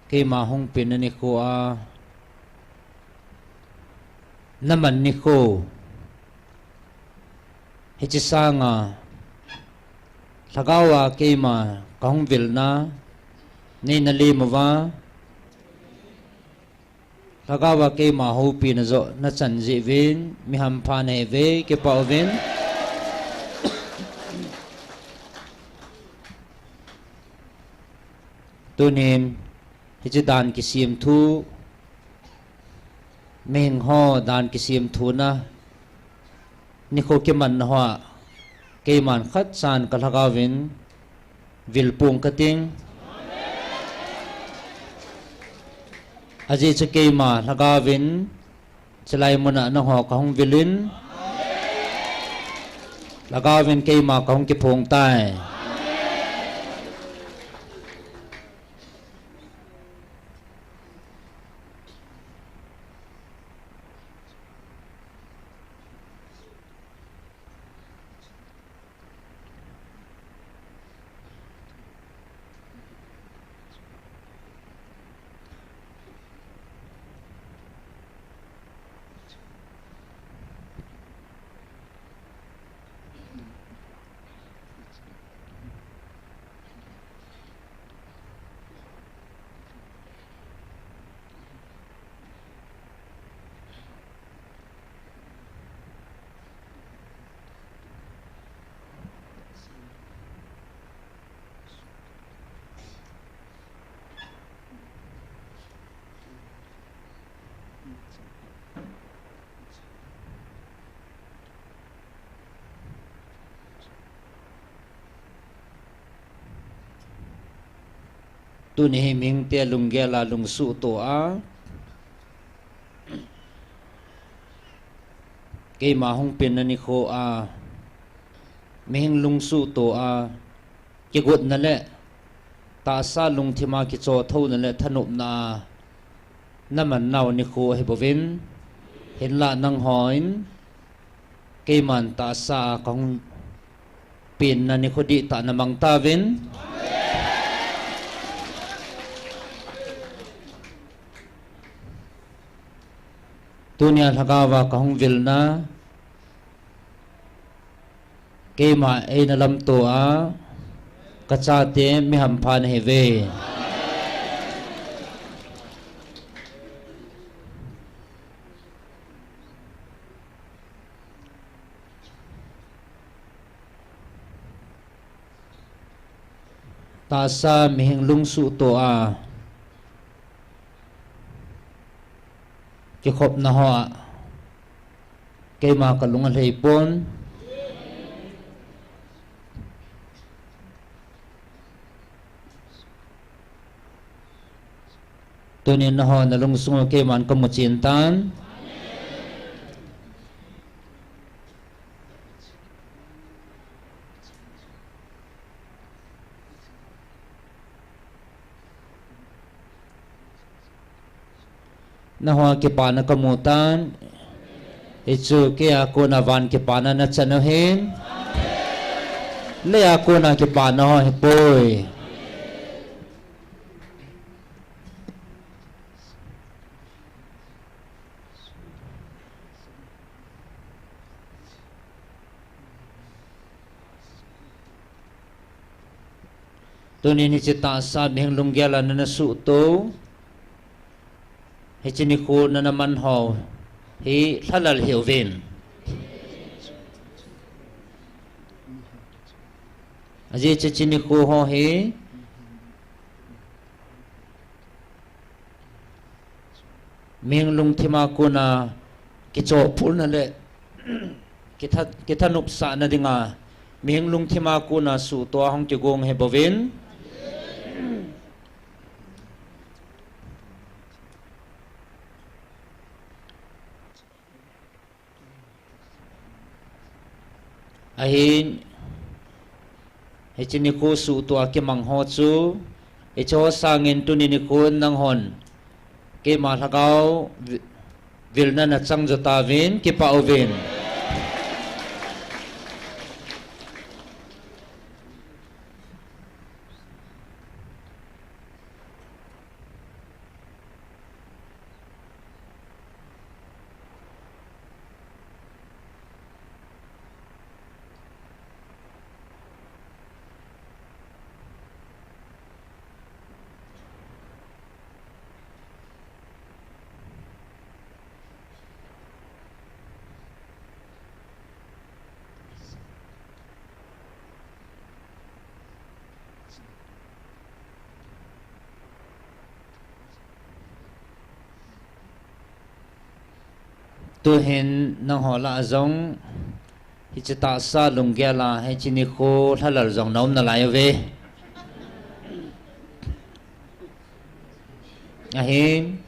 keima hung penna nikho a, naman nikho, hiche sanga Lhagao a keima kahung vilna neina lim uva, Lhagao a keima houpina joh nachan jeh uvin mi hampha nahiuve, kipah uvin. Tunin hiche dan kisem thu, mihing ho dan kisem thu na nikho kimanna hoa keiman khatchan kalhagaovin vil pong kating. Ajeh chu keima lhagaovin chulai muna nangho kahung vilin, lhagaovin keima kahung kiphong tai. Tuni hi mihingte lunggel a lungsuhtoh a, keima hung penna nikho a, mihing lungsuhtoh a, kigotna le tahsa lungthima kichothouna le thanopna a naman nau nikho ahibouvin, hinlah nanghon keiman tahsa a kahung penna nikho dihtah namang tauvin. Tunia lhagaova kahung vilna, keima eina lamto a, kachate mi hampha nahiuve. Tahsa mihing lungsuhtoh a, kikhopna hoa keima kalung alheipon. Tunin nangho nalungsungu keiman kamuchen tan. Nangho kipana kamu tan. Hichu keia kona van kipana nachan uhen. Leia kona kipana ho hipoi. Tunin hiche tahsa mihing lunggel a nana suhto, hiche nikho nana man ho hi lhalal hih uvin. Ajeh chu hiche nikho ho hi mihing lungthima kona kichohpulna le kitha, kithanopsahna dinga mihing lungthima kona suhtoa hung kigong ahibouvin. Ahin, hiche nikho suhtoa kimang ho chu, hiche ho sangin tuni nikhon nanghon keima lhagao vi-, vilna nachang jotauvin, kipah uvin. Tuhin nangho lah a jong, hiche tahsa lunggel a, hiche nikho lhalal jong na um nalai uve. Ahin,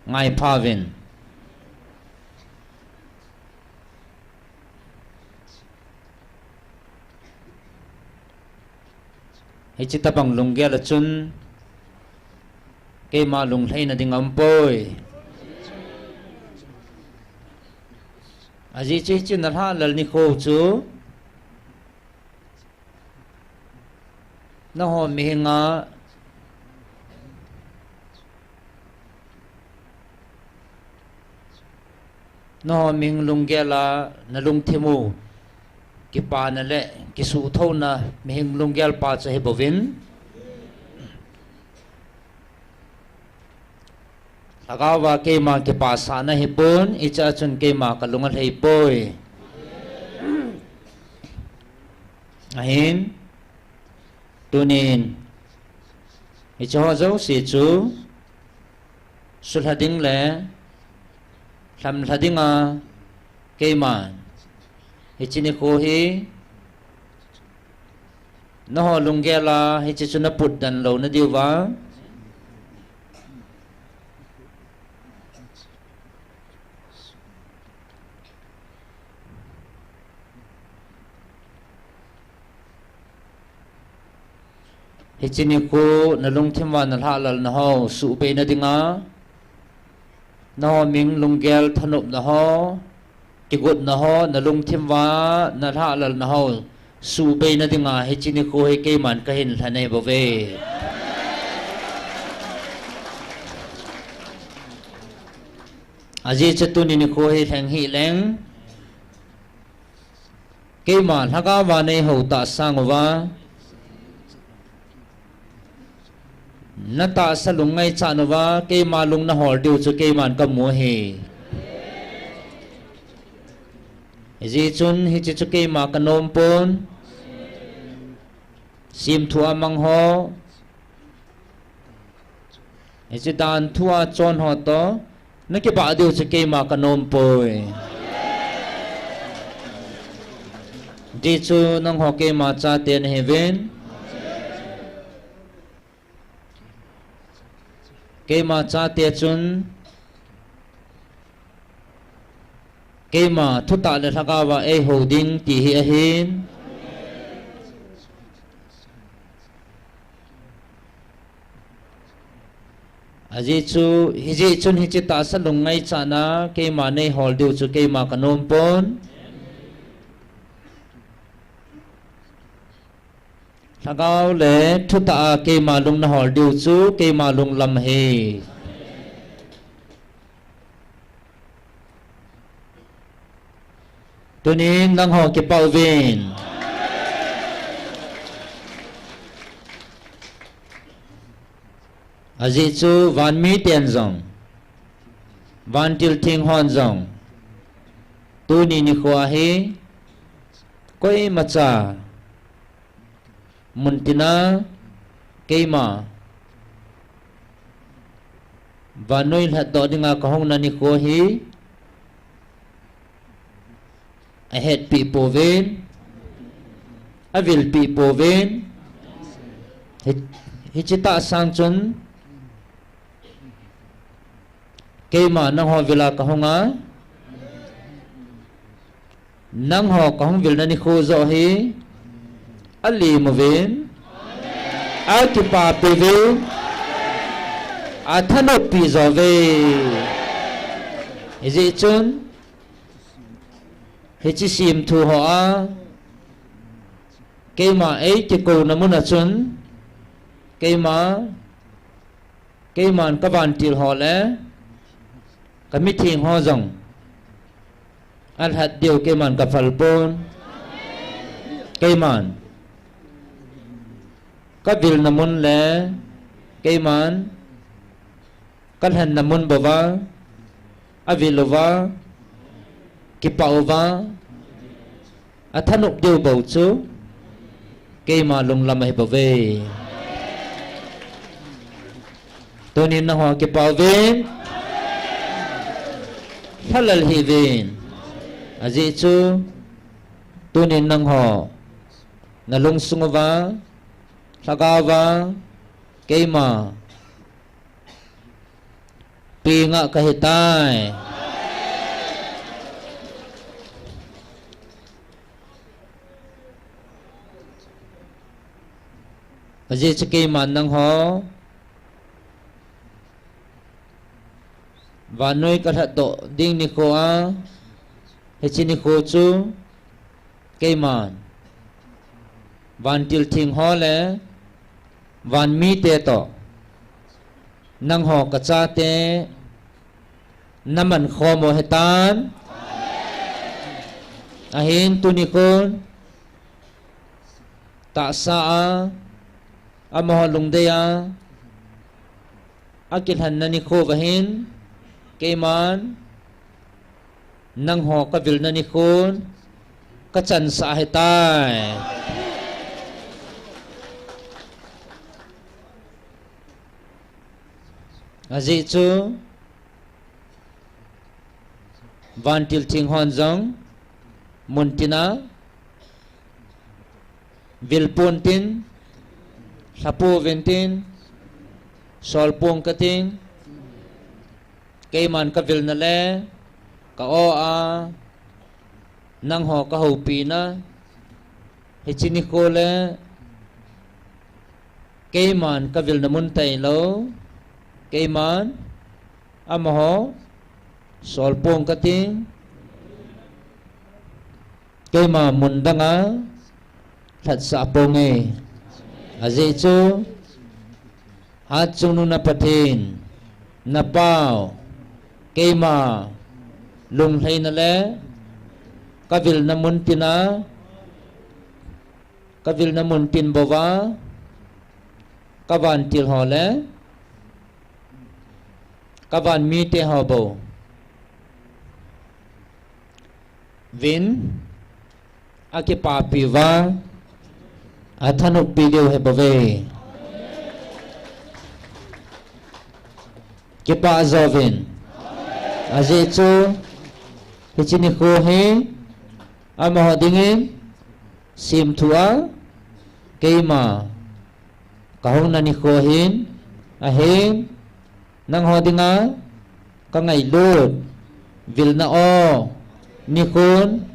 ngaipha uvin. Hiche tabang lunggel a chun, keima lunglhaina ding aumpoi. Ajeh chu hiche nalhalal nikho chu, nangho mihinga, nangho mihing lunggel a nalungthim u, kipana le kisuhthouna mihing lunggel pa chu ahibouvin. Lhagao a keima kipasahna ahipon, hichea chun keima kalung alheipoi. Ahin, tunin, hicheho jouse chu, sulha ding le, lhamlha dinga, keiman, hiche nikho hi, nangho lunggel a, hiche chu naputden louna diuva. Hiche nikho nalungthim uva nalhalalna ho suhbeina dinga, nangho mihing lunggel thanopna ho, kigotna ho, nalungthim uva nalhalalna ho suhbeina dinga hiche nikho hi keiman kahin lhen ahibouve. Ajeh chu tuni nikho hi lheng hih leng, keima lhagao a neihou tahsa uva, natahsa lung ngaichat uva keima lung nahol diu chu keiman kamu ahi. Hijeh chun hiche chu keima kanom pon, semthu a mang ho, hiche danthu a chon ho toh nakibah diu chu keima kanom poi. Hijeh chu nangho keima chate nahiuvin, keima chate chun keima thutah le lhagao a eihou ding ti hi ahin. Ajeh chu, hijeh chun hiche tahsa lung ngaichatna keima neihol diu chu keima kanom pon. Lhagao le thutah a keima lung nahol diu chu keima lunglam ahi. Tunin nangho kipah uvin. Ajeh chu vanmiten jong, vantil theng hon jong, tuni nikho hi koimacha muntina keima vannoi lhatdoh dinga kahungna nikho hi ahetpeh pouvin, avilpeh pouvin. Hi, hiche tahsang chun keima nangho vil a kahunga, nangho kahung vilna nikho joh hi alim uvin, akipapi uvin, athanoppi jo uve. Hijeh chun hiche semthu ho a keima eikikouna mun a chun keima, keiman kavantil ho le kamitheng ho jong alhat diu keiman kaphal pon. Keiman kavilna mun le keiman kalhenna mun bouva avil uva, kipah uva, athanop diu bou chu keima lunglam ahibouve. Tunin nangho kipah uvin. Lhalal hih uvin. Ajeh chu, tunin nangho nalungsung uva, lhagao va, keima penga kahitai. Ajeh chu keiman nangho vannoi kalhatdoh ding nikho a, hiche nikho chu keiman vantil theng ho le vanmite toh nangho kachate naman khom u ahitan. Ahin tuni khun tahsa a, amaho lungdei a, akilhenna nikho uva hin, keiman nangho kavilna nikhon kachansah ahitai. Ajeh chu vantil theng hon jong muntina vilpon tin, lhapouvin tin, solpong kating, keiman kavilna le ka-o a, nangho kahoupina, hiche nikho le keiman kavilna mun tailou, keiman amaho solpong kating, keima mun danga lhatsah ponge. Ajeh chu, Hatchungnung na Pathen, napao, keima lunglhaina le kavilna muntina, kavilna muntin bouva, kavantil ho le kavanmite ho bou vin akipapi uva, athanoppi diu ahibouve. Kipah jouvin. Ajeh chu, hiche nikho hi amaho dingin semthu a, keima kahungna nikho ahin, ahin, nangho dinga kangailut vilna o nikhon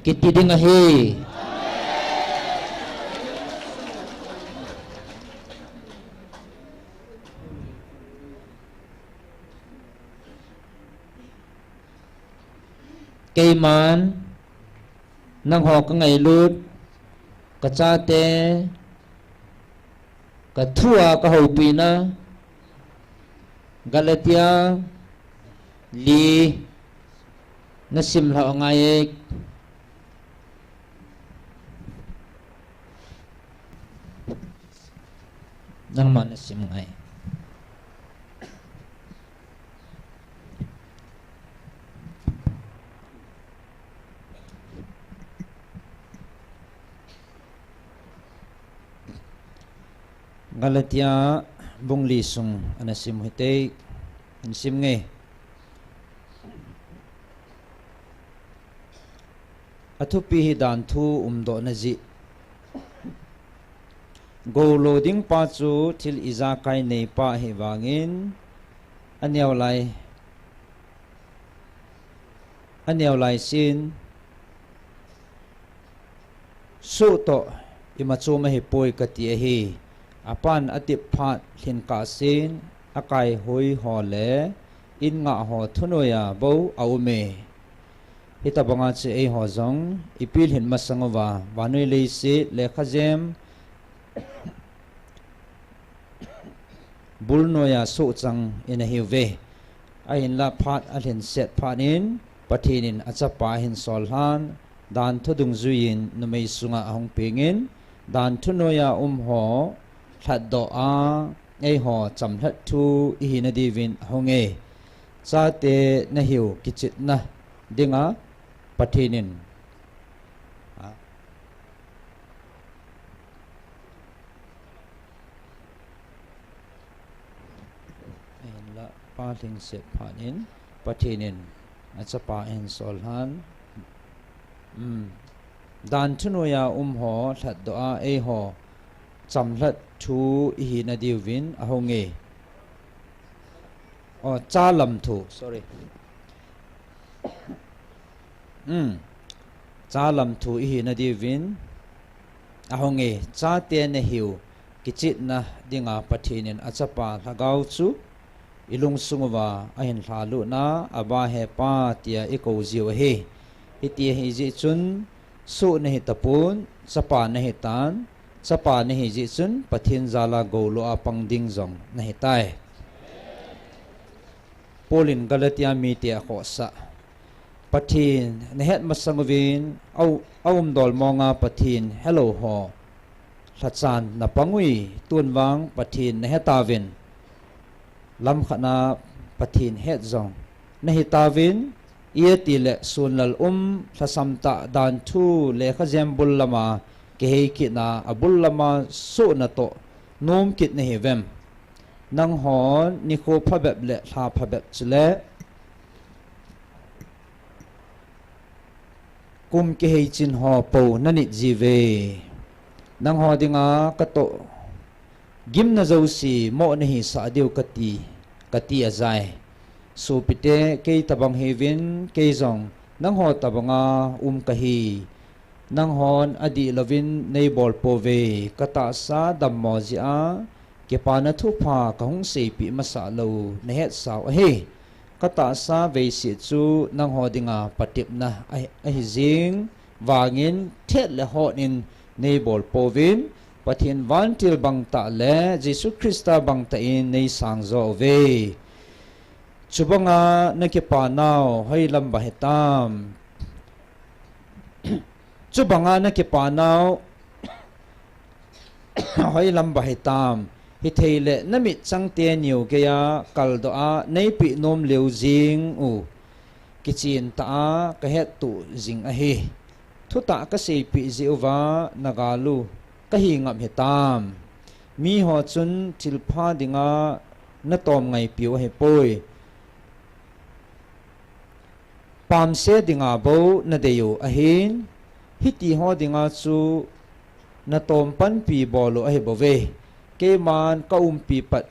kiti ding ahi. Keiman nangho kangailut, kachate kathua kahoupina, Galatia li nasimlhah angaiye. Nangma nasim ngai. Galatia bung li sung ana sim u hite, hin sim nge. Athupi hi danthu umdohna jeh. Goulou ding pa chu thil ijakai neipa ahivangin, aneo lai, aneo lai sin, suh toh ima chom ahipoi kati ahi. Apan atep phat lhin kah sin, akai hoi ho le in ngah ho thunoiya bou aume. Hitabanga chu eiho jong ipilhin masang uva, vannoi leiset lekhajem bulnoiya sohchang in ahiuve. Ahinla phat alhinset phat in, Pathen in achapa ahin sol lhan, danthu dungjuiyin numei sunga ahung pengin, danthu noiya um ho lhatdoh a, eiho chamlhat thu ihina diuvin ahunge. Chate nahiu kichepna dinga Pathen in, a, ahinla phat lhinset phat in Pathen in Achapa ahin sol lhan. Hmm. Dan thunoiya um ho lhatdoh a eiho chamlhat thu ihina diuvin ahung e. Oh, chalam thu, sorry. Hmm. Chalam thu ihina diuvin ahung e. Chate nahiu kichehna dinga Pathen in achapa lhagao chu ilungsung uva ahin lhalut na, Abba he Pa tia ikou jiu ahi. Hiti ahi jeh chun, soh nahi tapon, chapa nahi tan, chapa nahi jeh chun, Pathen jal a goulo a pang ding jong nahi tai. Paul in Galatia mite akhohsah. Pathen nahet masang uvin, a u-, aumdol monga Pathen helou ho lhachan napang ui, tun vang Pathen nahe tauvin. Lamkhat na Pathen het jong nahi tauvin, ijeh inem itile sunlal um lhasam tah dan thu lekha jem bul lama kihei kit na, abul lama sohna toh nom kit nahiuvem? Nanghon nikho phabep le lha phabep chule kum kihei chin ho pou nanit jiuve. Nangho dinga katoh gimna jouse moh nahisah diu kati, kati ajai. Sopite, kei tabang hiuvin, kei jong nangho tabanga um kahi. Nanghon adih louvin neibol pouve. Katahsa dammo jeh a kipana thupha kahung seipeh masah lou nahet sau ahi. Katahsa veise chu nangho dinga patepna ahi, ahi jing vangin thet le hon in neibol pouvin, Pathen vantil bangtah le Jesu Christa bangtah in neisang jo uve. Chubanga nakipa nau hoilam ba hitam? Chubanga nakipa nau hoilam ba hitam? Hithei le namit chang teniu geiya kaldoh a neipeh nom leu jing u kichen tah a kahet tuh jing ahi. Thutah kaseipeh jeh uva nagal u kahi ngap hitam? Miho chun thilpha dinga natom ngaipiu ahipoi. Pamse dinga bou nadei u ahin, hiti ho dinga chu natom panpi bol u ahi bouve. Keiman kaumpi pat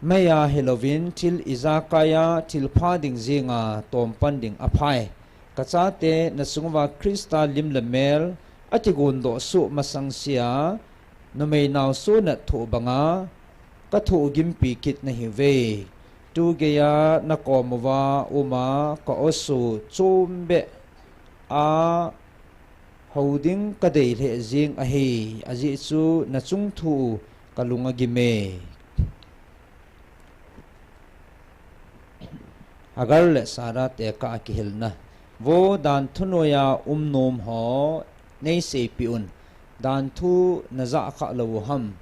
maiya hilouvin thil ijakaiya thilpha ding jenga tom pan ding aphai. Kachate, nachung uva Christa lim le mel akigondoh soh masang sea, numei nao soh nat thoh banga kathoh gimpi kit nahiuve. Tu geiya nakom uva uma ka-o soh chombeh a hou ding kadei lheh jing ahi, ajeh chu nachung thu u kalung agim e. Hagar le Sarah tekah a kihilna. Vo dan thunoiya um nom ho, neiseipeh un, dan thu najah khah lou u ham?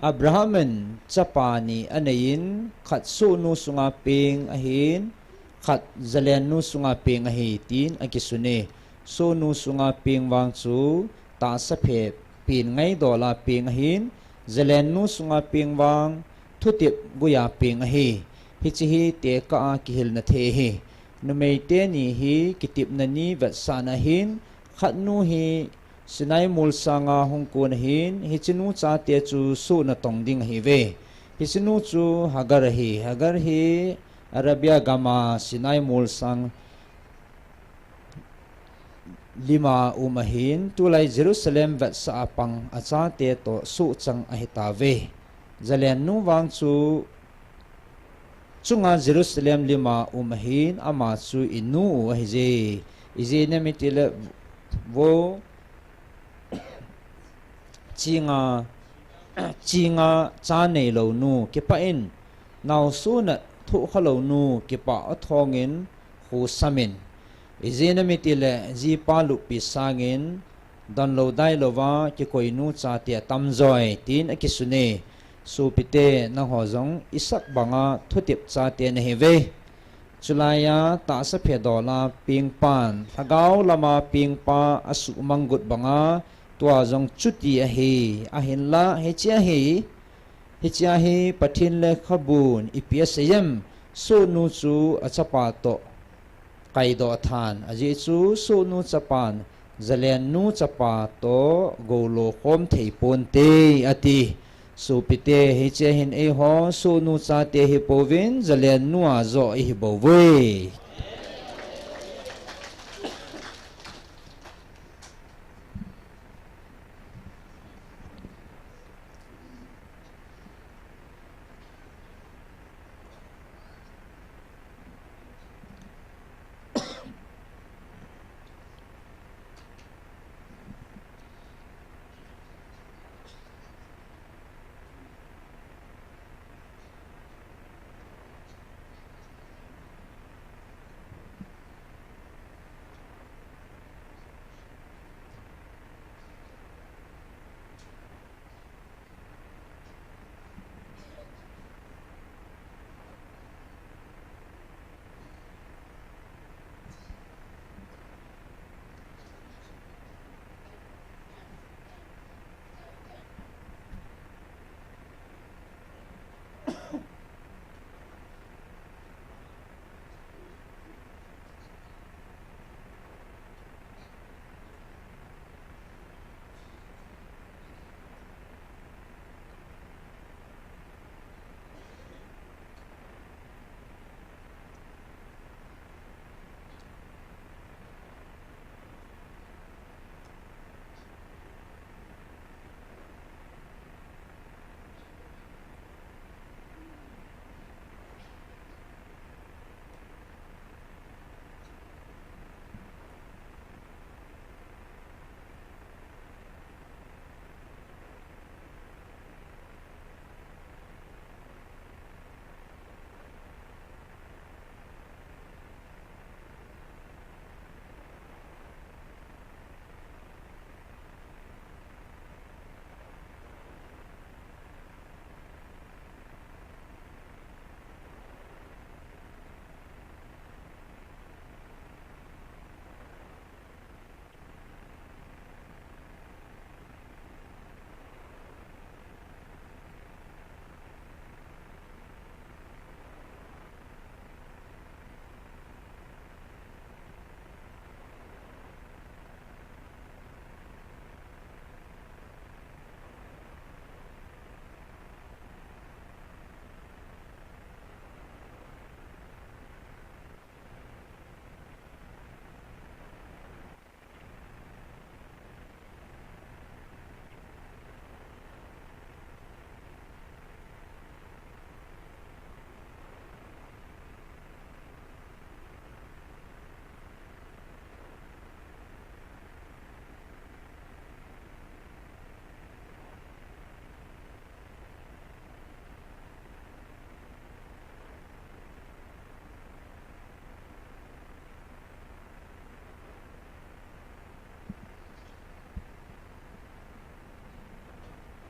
Abraham in chapa ni anei in, khat sohnu sunga peng ahin, khat jalennu sunga peng ahi, tin akisun e. Sohnu sunga peng vang chu tahsa phe pen ngaidol a peng ahin, jalennu sunga peng vang thutep guiya peng ahi. Hiche hi tekah a kihilna thei ahi. Numei teni hi kitepna ni vetsahna ahin, khatnu hi Sinai molsanga hung kon ahin, hichenu chate chu soh natong ding ahiuve. Hichenu chu Hagar ahi. Hagar hi Arabia gama Sinai molsang lima um ahin, tulai Jerusalem vetsah a pang achate toh sohchang ahitauve. Jalennu vang chu chunga Jerusalem lima um ahin, ama chu inu u ahije. Ijeh inem itile vo chinga, chinga cha neilounu, kipah in naosoh nat thohkhalounu, kipah athongin kho samin. Ijeh inem itile jipa luppi sangin donlou dailouva kikoinu chate atamjoi, tin akisun e. Sopite, nangho jong Isaac banga thutep chate nahiuve. Chulaiya tahsa phe dola pengpan lhagao lama pengpa asuhmang got banga tua jong chuti ahi. Ahinla hiche ahi, Hichea hi Pathen lekhabun ipi asei em? Sohnu chu achapa toh kaidoh than, ajeh chu sohnu chapan zalennu chapa toh goulo khom thei ponte ati. Sopite, hichea hin eiho sohnu chate hipouvin zalennu a joh ihi bouve.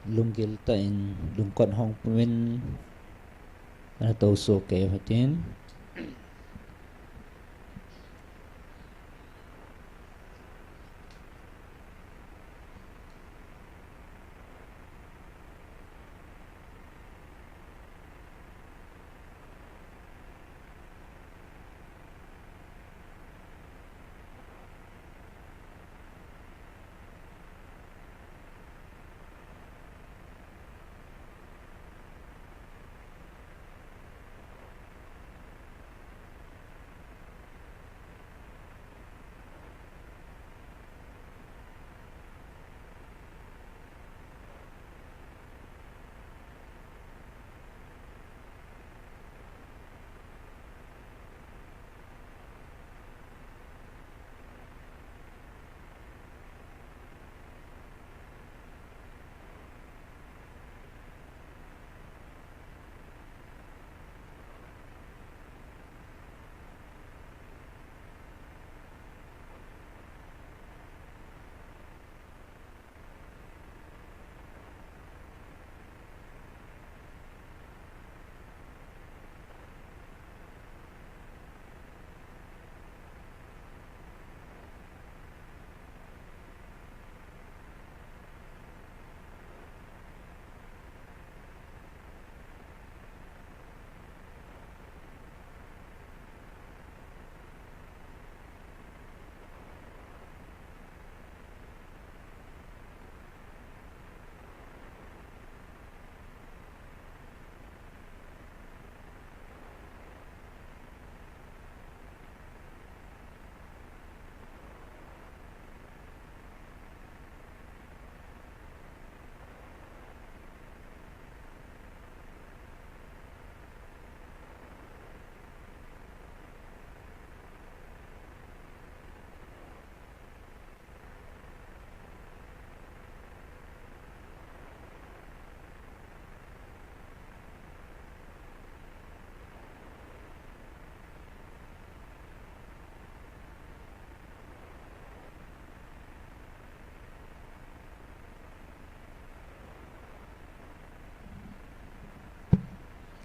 Lunggil tah in lungkot hong pumin ana toso kei uhitin.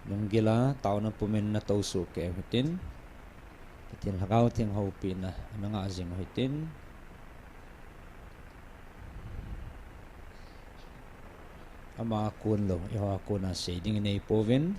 Lunggil a taona pumin na tousuh kei u hitin. Pathen Lhagao Theng houpina ana ngah jing u hitin. Ama a kon lou, eiho a kona sei ding inei pouvin.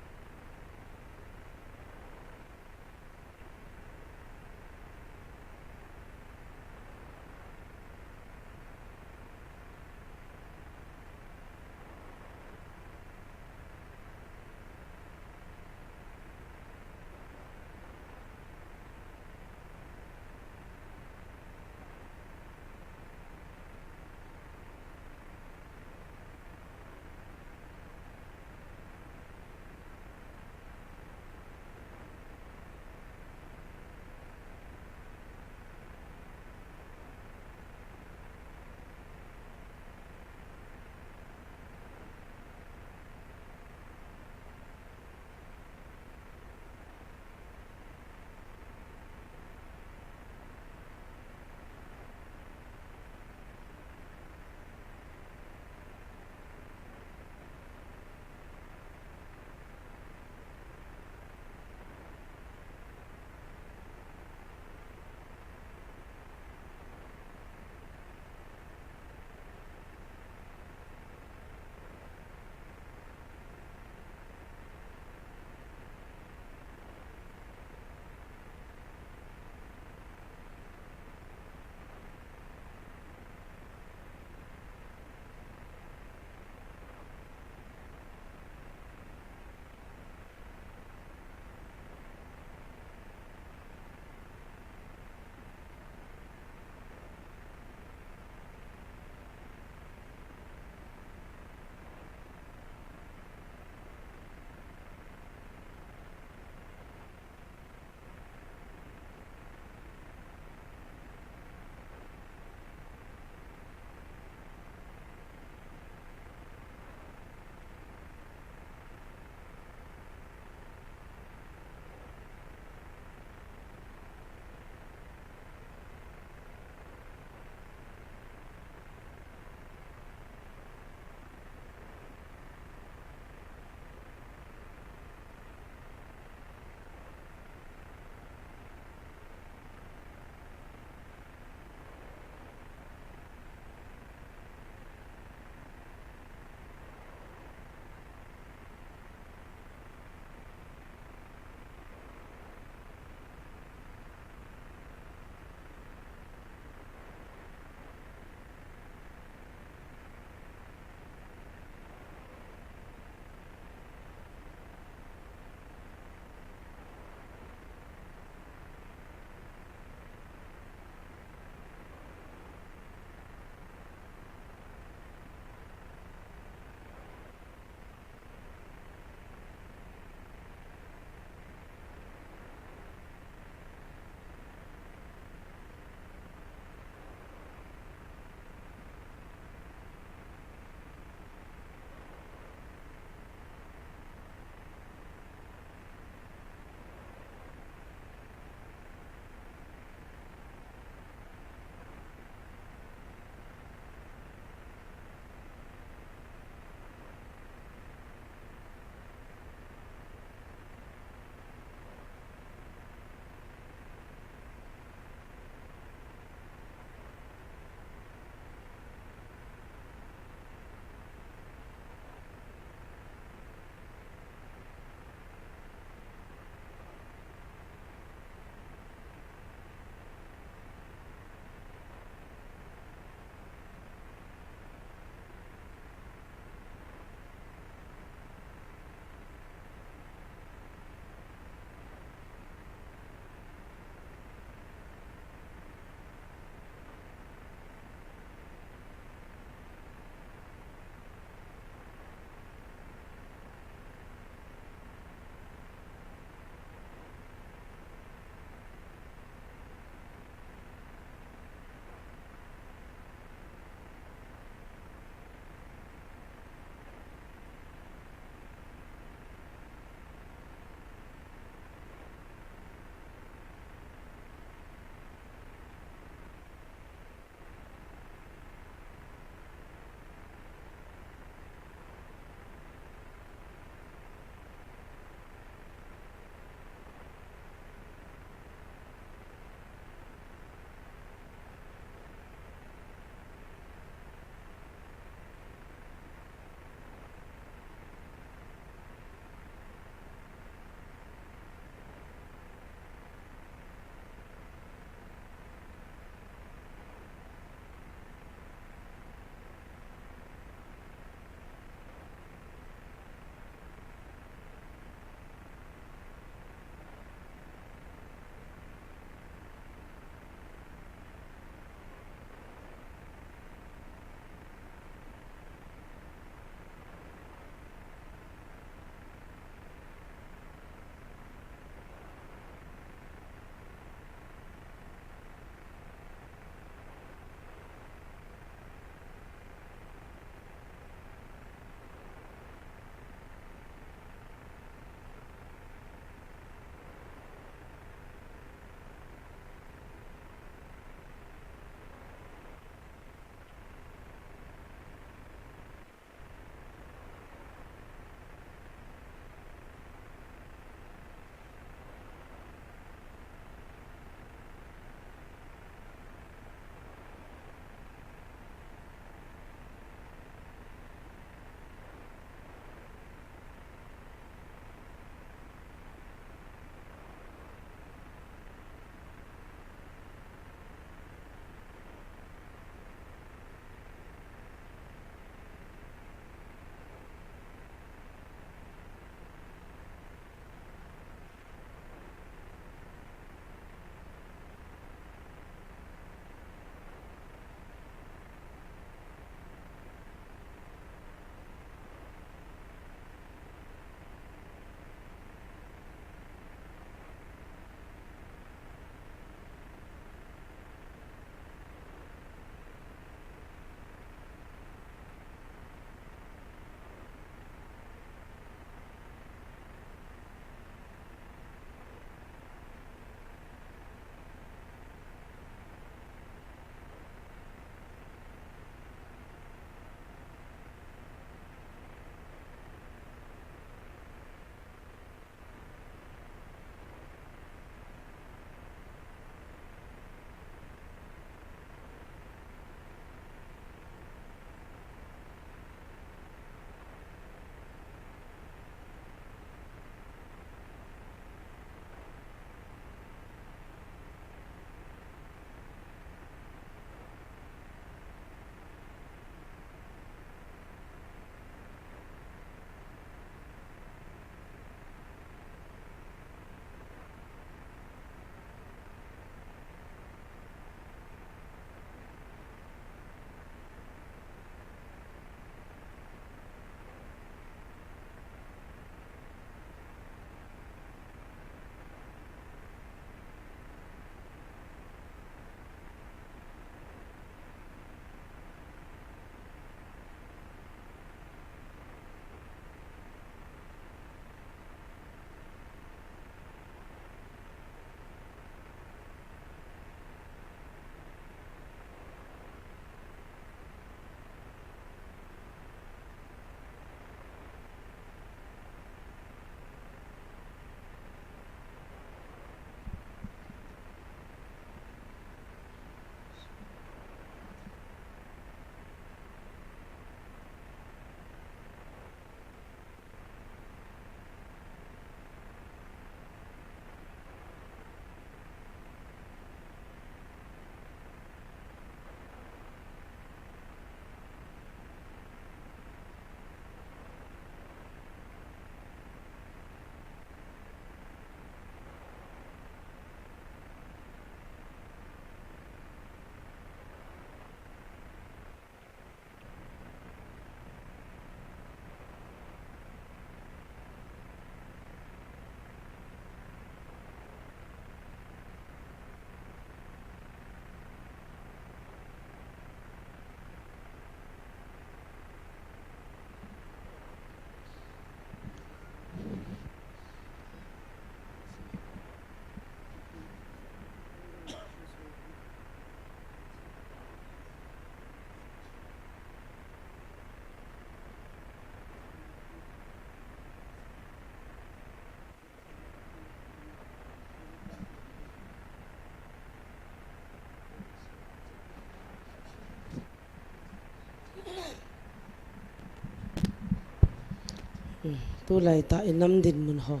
Tulai tah i nam dinmun ho,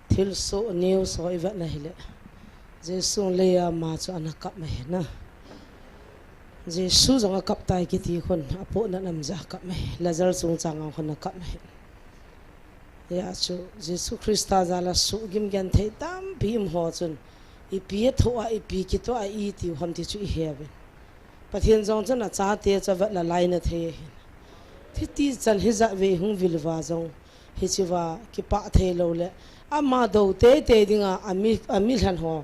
thilsoh news ho i vet na hile, Jesu lei a ama chu ana kap mai na. Jesu jong a kap tai kiti khun, a pohnat nam jeh a kap mai, Lazar chungchang a khun a kap mai. Hia chu Jesu Christa jal a suhgim genthei tampi um ho chun, ipi a thoh a, ipi kitoh a i tiu ham ti chu i he uvin. Pathen jong chun a chate chu a vet la lai na thei ahin. Hiti chan hijat vei hung vil uva jong, hiche uva kipah thei lou le, ama dou teitei dinga, a mi, a mi lhen ho,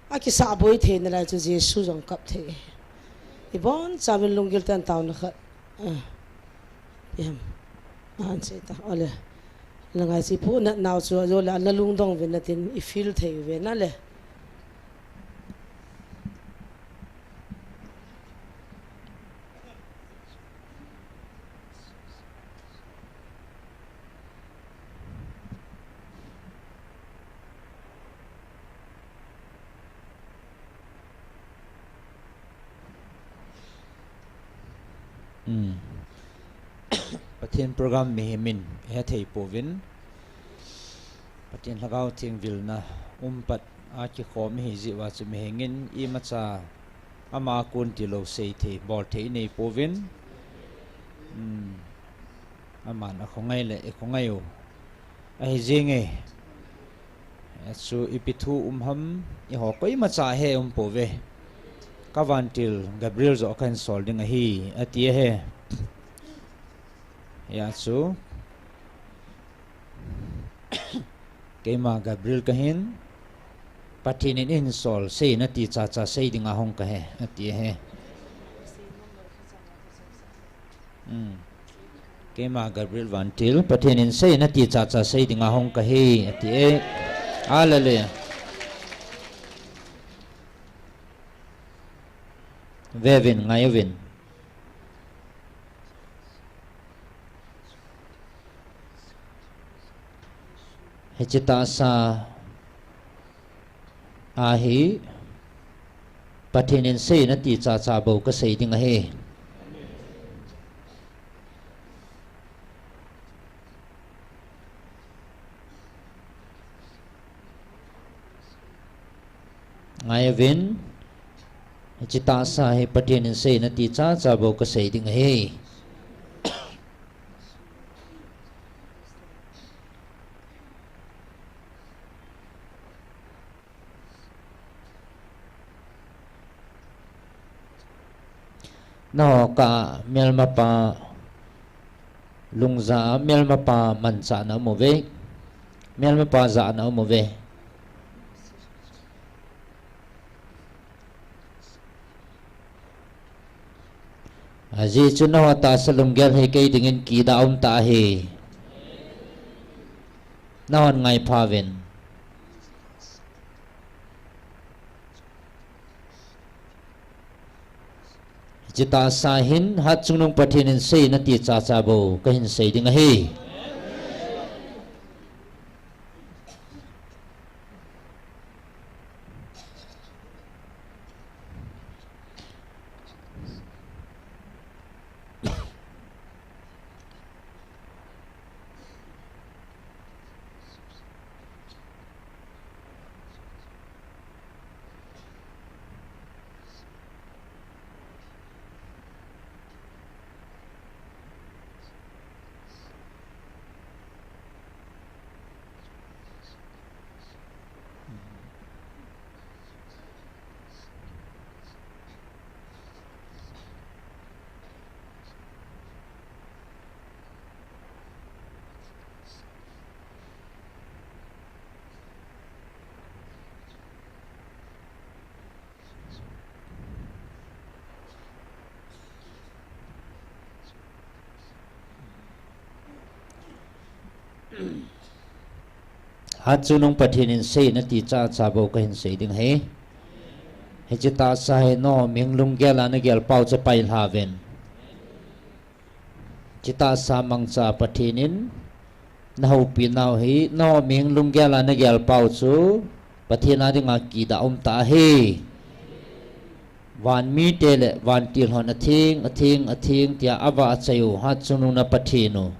a kisah boi thei nalai chu Jesu jong kap thei ahi. I bonchauvin lunggil tah in taona khat. Ah. Ipi ham. An sei ta. Ole. La ngai si pu na nau chu, jo le, ana lungdong uvin na tin, i feel thei uve na le. Hmm. Pathen program mihem in he thei pouvin, Pathen Lhagao Theng vilna um pat a kikhom ihi jeh uva chu mihem in imacha ama kon tilou sei thei, bol thei i nei pouvin. Hmm. Aman a khongai le i khongai u ahi jenge. Chu ipi thu um ham, eiho koimacha he um pouve. Ka vantil Gabriel joh kahin sol ding ahi, ati ahi. Hia chu, keima Gabriel kahin, Pathen in eihin sol sei nati chacha sei dinga hung kahi, ati ahi. Hmm. Keima Gabriel vantil, Pathen in sei nati chacha sei dinga hung kahi, ati e. Hallelujah. Ve uvin, ngai uvin. Hiche tahsa ahi, Pathen in sei nati chacha bou kasei ding ahi. Ngai uvin, hiche tahsa hi Pathen in sei nati chacha bou kasei ding ahi. Nangho kah a melmapa, Lungja a melmapa manchahna um uve. Melmapa jahna um uve. Ajeh chu nangho tahsa lunggel hi kei dingin kidah um tah ahi. Nanghon ngaipha uvin. Hiche tahsa hin Hatchungnung Pathen in sei nati chacha bou kahin sei ding ahi. Hatchungnung Pathen in sei nati chacha bou kahin sei ding ahi. Hiche tahsa hi nangho mihing lunggel a nagel pau chu pailha uvin. Hiche tahsa mangcha Pathen in nahoupi nau hi nangho mihing lunggel a nagel pau chu Pathen a dinga kidah um tah ahi. Van mite le vantil hon atheng, atheng, atheng tia avah achai u Hatchungnung na Pathen u.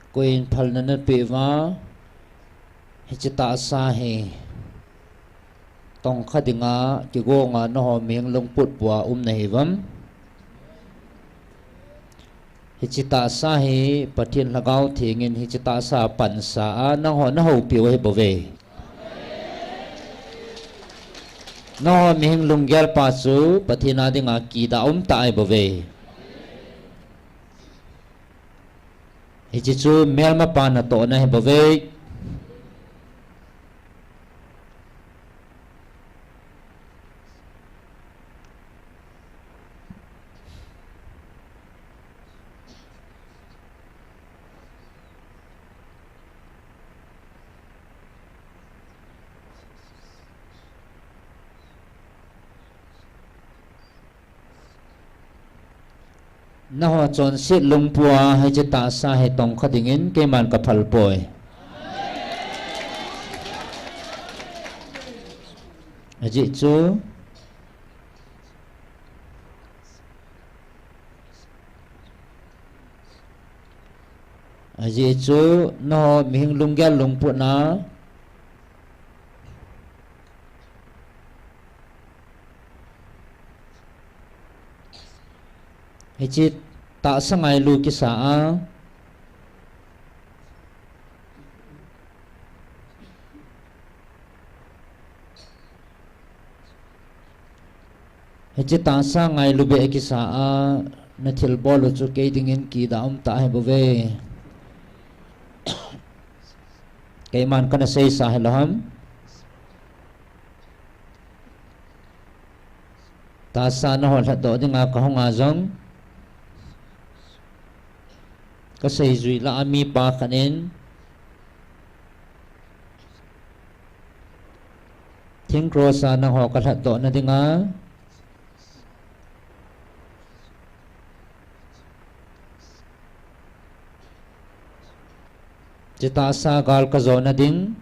Koiyin phalna napeh uva, hiche tahsa hi tongkha dinga kigonga nangho mihing lungput bua um nahiuvem? Hiche tahsa hi Pathen Lhagao Thengin hiche tahsa pansa a nangho nahoupiu ahibouve. Nangho mihing lunggel pa chu Pathen a dinga kidah umtah ahibouve. Hiche chu melmapa natohna ahibouve. Nangho chonset lungpua hiche tahsa hi tongkha dingin keiman kaphalpoi. Ajeh chu, ajeh chu nangho mihing lunggel lungputna hiche tahsa ngailu kisa a, hiche tahsa ngailu beh kisa a, nathilbol u chu kei dingin kidah umtah ahibouve. Keiman kana seisa hilou ham? Tahsa nangho lhatdoh dinga kahunga jong, kaseijui lah a mipa khat in, thing cross a nangho kalhatdohna dinga, hiche tahsa gal kajona ding,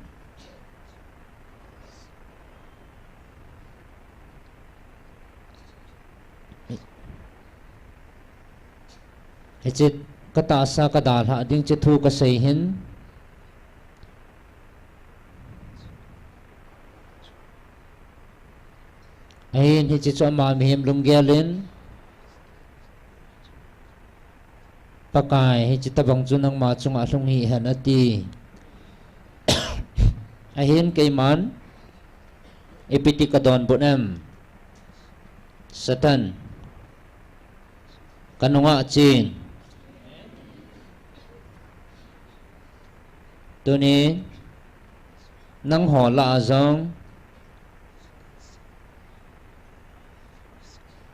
hiche katahsa kadalhah ding hiche thu kasei hin, ahin hiche chu ama mihem lunggel in, Pakai, hiche tobang chu nangma chunga lhung hih hen ati. Ahin keiman ipi ti kadonbut em? Satan, kanunga chen. Tuni nangho lah a jong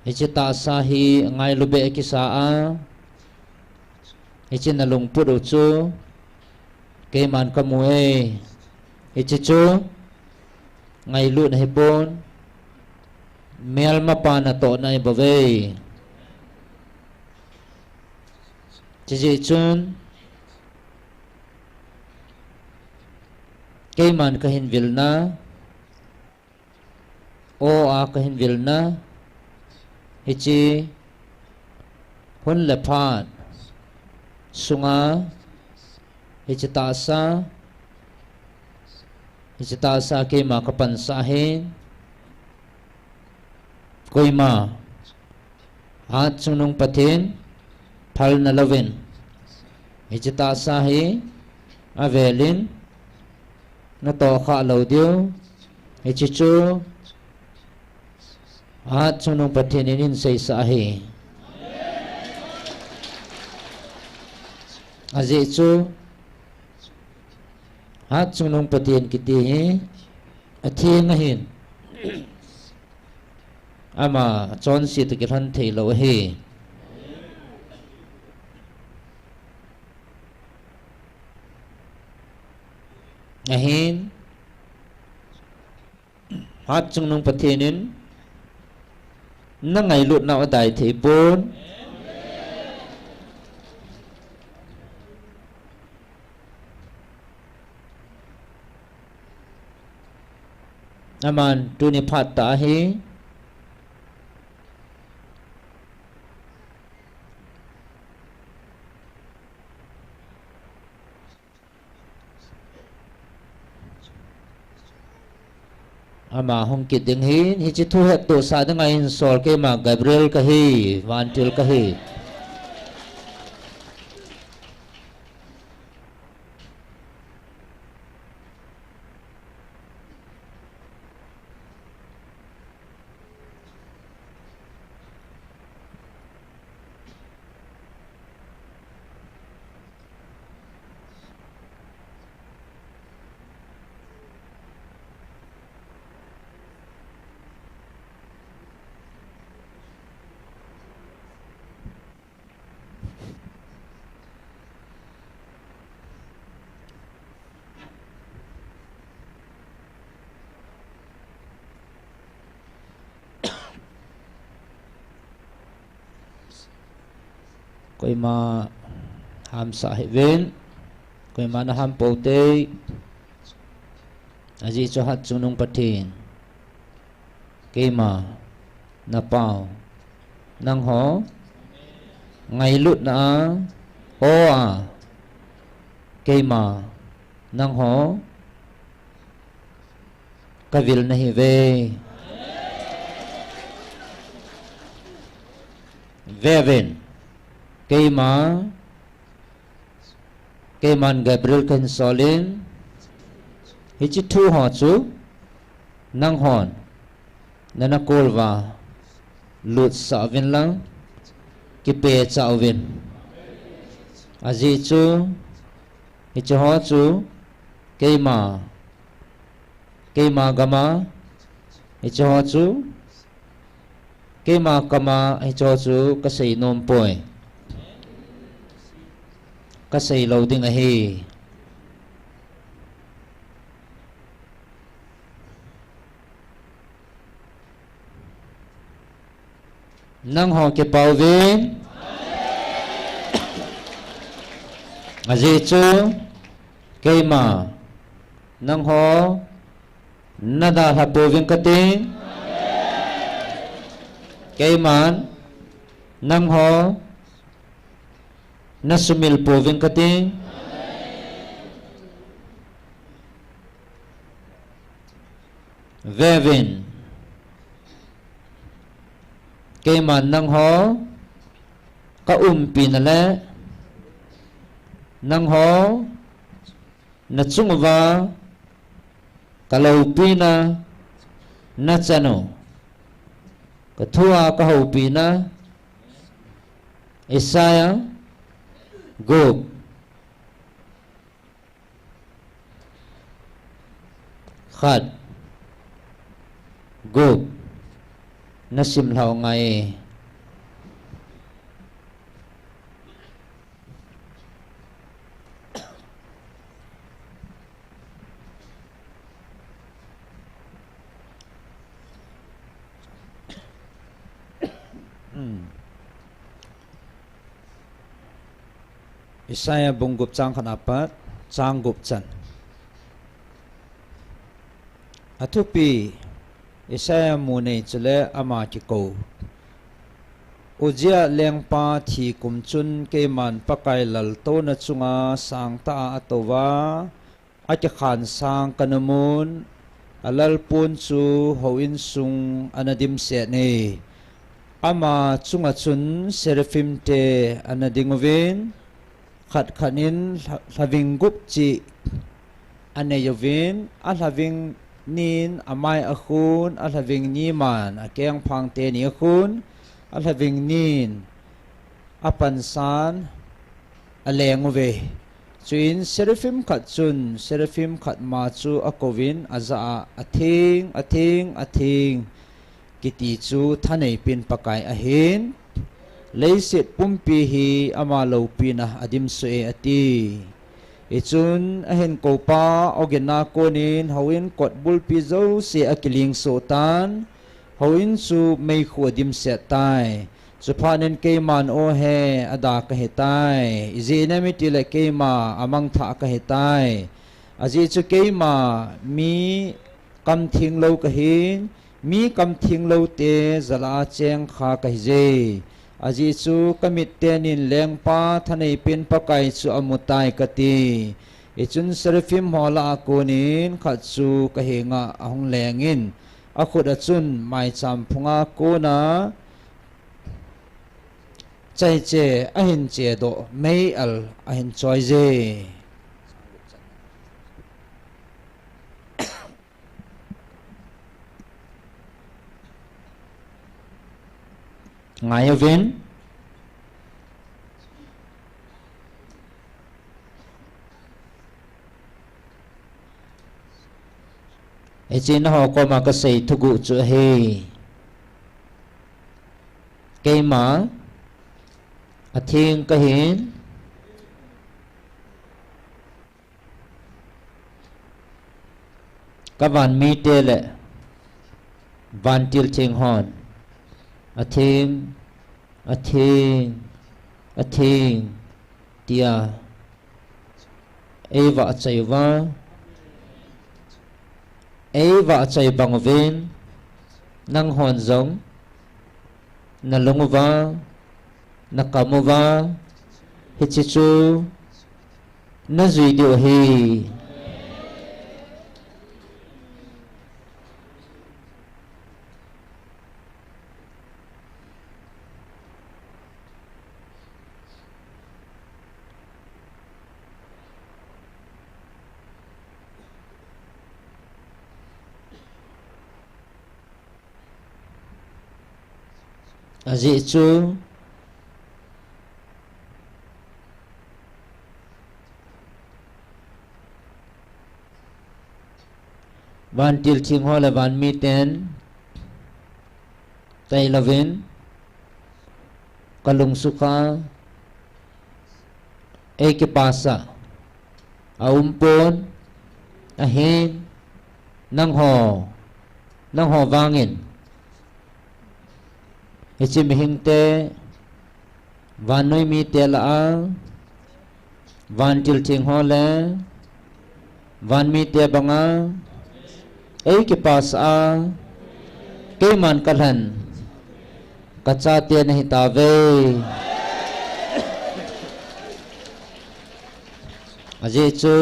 hiche tahsa hi ngailu beh kisa a, hiche nalungput u chu keiman kamu e. Hiche chu ngailutna ahipon, melmapa natohna ahibouve. Chujeh chun keiman kahin vilna, aw a kahin vilna, hiche hun le phat sunga hiche tahsa, hiche tahsa keima kapansah ahin, koima hatchungnung Pathen phalna louvin hiche tahsa hi avelin natohkhah lou diu, hiche chu hatchungnung Pathen in eiseisah ahi. Ajeh chu hatchungnung Pathen kiti hi atheng ahin, ama chonset toh kilhon theilou ahi. Ahin, hatchungnung Pathen in nangailutnau adai theipon. Aman tuni phat tah hi, Ama hung kit ding ahin, hiche thu hettohsah dinga hin sol keima Gabriel kahi, vantil kahi. Koima hamsah hih uvin, koima na ham pou tei, ajeh chu Hatchungnung Pathen, keima, na pau, nangho, ngailutna a, aw a, keima, nangho, kavil nahiuve. Veuvin, keima, keiman Gabriel kahin solin, hiche thu ho chu, nanghon, nana kol uva, lutsah uvin lang, kipehcha uvin. Ajeh chu, hiche ho chu, keima, keima gam a, hiche ho chu, keima kam a, hiche ho chu kasei nom poi. Kasei lou ding ahi. Nangho kipah uvin. Ajeh chu, keima, nangho, nadalha pouving kati. Keiman, nangho, nasumil pouving kati. Veuvin, keiman nangho, kaumpina le, nangho, nachung uva, kaloupina, nachanu, kathua kahoupina, Isaiah, gup. Khat, gup, nasim lhau ngai. Isaiah bung gup chang khat apat, chang gup chan. Athupi, Isaiah mu nei chule ama kikou. Uzziah lengpa thi kum chun keiman Pakai laltouna chunga sangtah a atouva, akikhan sang kana mun, alalpon chu houin sung ana dimset e. Ama chunga chun seraphim te ana ding uvin, khat khat in lha-, lhaving gup chih anei uvin, alhaving nin amai akhun, alhaving ni man akengphang teni akhun, alhaving nin apansan aleng uve. Chuin seraphim khat chun seraphim khat ma chu akouvin ajah a, "Atheng, atheng, atheng," kiti chu thaneipen Pakai ahin, "Leiset pumpi hi ama loupina adimsoh e," ati. Hichun ahin koupa ogin a konin houin kot bulpi jouse akiling soh tan, houin chu meikhu adimset tai. Chuphat in keiman, "O he, ada kahitai. Ijeh inem itile keima amangthah kahitai. Ajeh chu keima mi kamtheng lou kahin, mi kamtheng loute jal a cheng kha kahije. Ajeh chu kamit tenin lengpa thaneipen Pakai chu amutai," kati. Hichun Seraphim ho lah a konin khat chu kahenga ahung lengin, akhut a chun maicham phunga kona chaiche ahin chedoh, mei-al ahin choije. Ngai uvin. Hiche nangho koma kasei thuguh chu ahi. Keima atheng kahin, kavan mite le vantil theng hon, "Atheng, atheng, atheng," tia eivahchoi uva, eivahchoi bang uvin, nanghon jong nalung uva, nakam uva, hiche chu najui diu ahi. Ajeh chu vantil theng ho le van miten tailouvin kalung sukha, eikipasah aumpon, ahin nangho, nangho vangin hiche mihingte, vannoi mite lah a, vantil theng ho le van mite banga eikipasah a, keiman kalhen, kachate nahitauve. Ajeh chu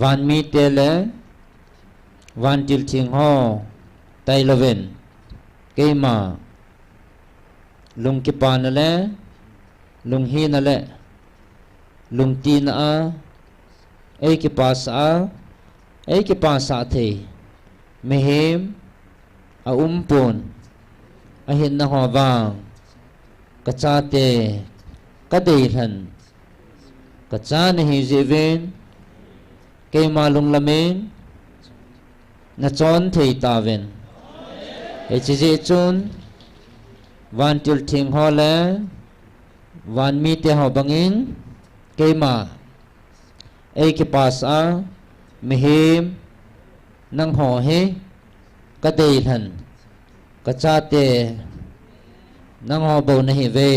van mite le vantil theng ho tailouvin, keima lungkipana le lunghina le lungtina a eikipasah a, eikipasah thei mihem aumpon, ahin nangho vang kachate, kadeilhen kacha nahi jeh uvin, keima lunglamin nachon thei tauvin. Hiche jeh chun vantil theng ho le van mite ho bangin keima eikipasah a, mihem nangho hi kadeilhen, kachate nangho bou nahiuve.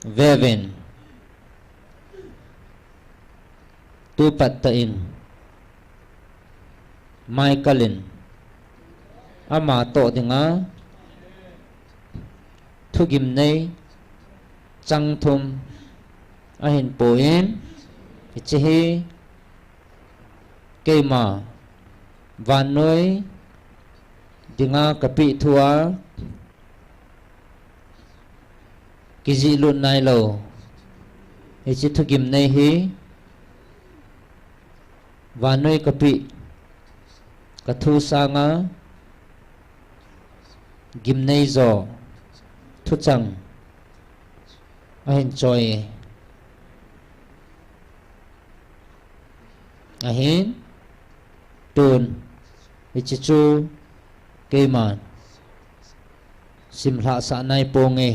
Veuvin, tupat tah in Michael in ama toh dinga thugimnei chang thum ahin pon, hiche hi keima vannoi dinga kapeh thua kijihlut nailou hiche thugimnei hi, vannoi kapeh kathu sanga gimnei jo thuchang ahin choi. Ahin, tun, hiche chu keiman simlhahsah nai ponge.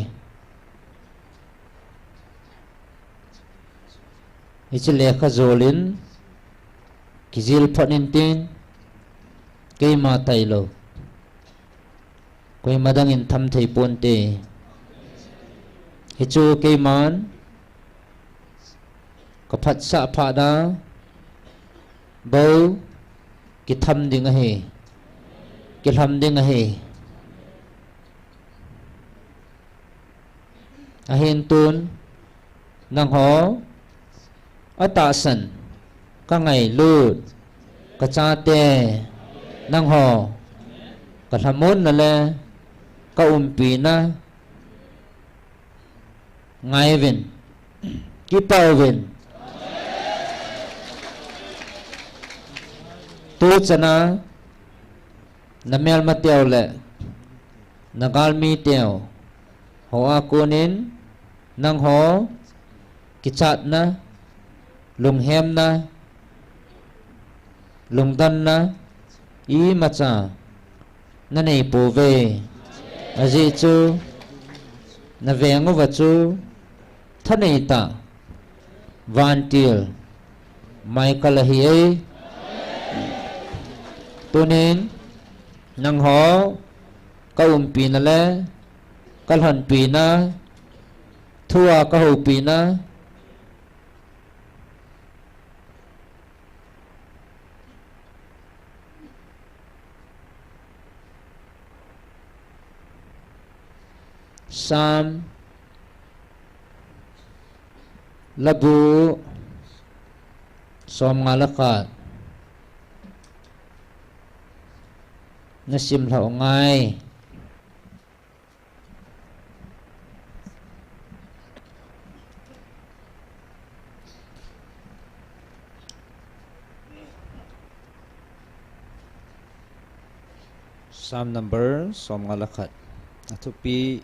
Hiche lekha jolin kijil phot intin, keima tailou koima dangin tham thei ponte. Hichu keiman Ka phatsah phat a bou kitham ding ahi, kilham ding ahi. Ahin tun nangho atahsan ka ngailut, ka chate, nangho ka lhamonna le ka umpina ngai uvin, kipah uvin. Tu chana na melmateu le na galmiteu ho a konin nangho kichatna, lunghemna, lungdanna imacha na nei pouve. Ajeh chu na veng uva chu thanei tah vantil Michael ahi e. Tunin nangho ka umpina le ka lhonpina, thu a ka houpina, Sam labu som nga le khat na sim lhau ngai. Psalm number som nga le khat. Athupi.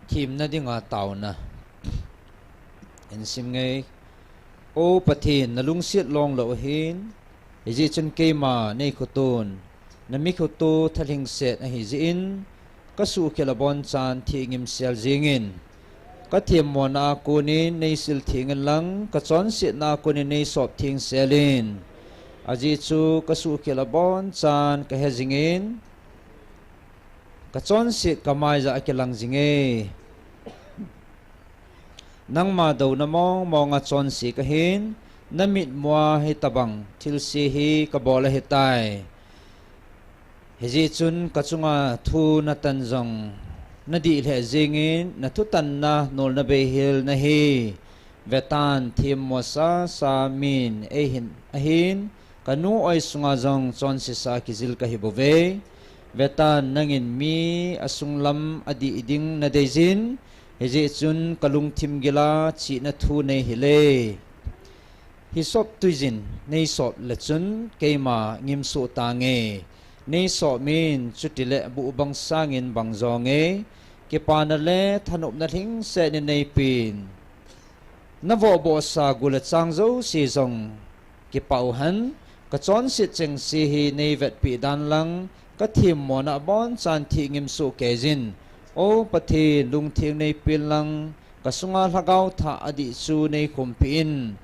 Themna dinga taona. Hin sim nge. O Pathen, na lungset longlou ahin, hijeh chun keima nei khotun, na mi khotu thalhingset ahi jeh in, ka suhkhel abonchan thih ngimsel jingin, ka themmona a konin nei sil thengin lang, ka chonsetna a konin nei sop thengsel in. Ajeh chu ka suhkhel abonchan ka he jingin, ka chonset ka maija a kilang jinge. Nangma douna mong monga chonse kahin, na mitmua hitabang thilse hi ka bol ahitai. Hijeh chun ka chunga thu na tan jong na dih lheh jingin, na thutanna nolna beihel nahi. Vetan, themmo sasa min eihin ahin, ka nu oi sunga jong chonsesa kijil kahi bouve. Vetan, nangin mi asunglam adih ding na deijin, hijeh chun ka lungthim gila chihna thu nei hile. Hi sop tuijin nei sop le chun keima ngimsoh tange. Nei sop min chutile buh bang sangin bang jonge. Kipana le thanopna lhingset in nei pin. Na vohbohsa gu le chang jouse jong kipah uhen, ka chonset chengse hi nei vetpeh dan lang, ka themmona abonchan thih ngimsoh keijin. O Pathen, lungtheng nei pen lang, ka sunga lhagao thah adih chu nei khumpeh in.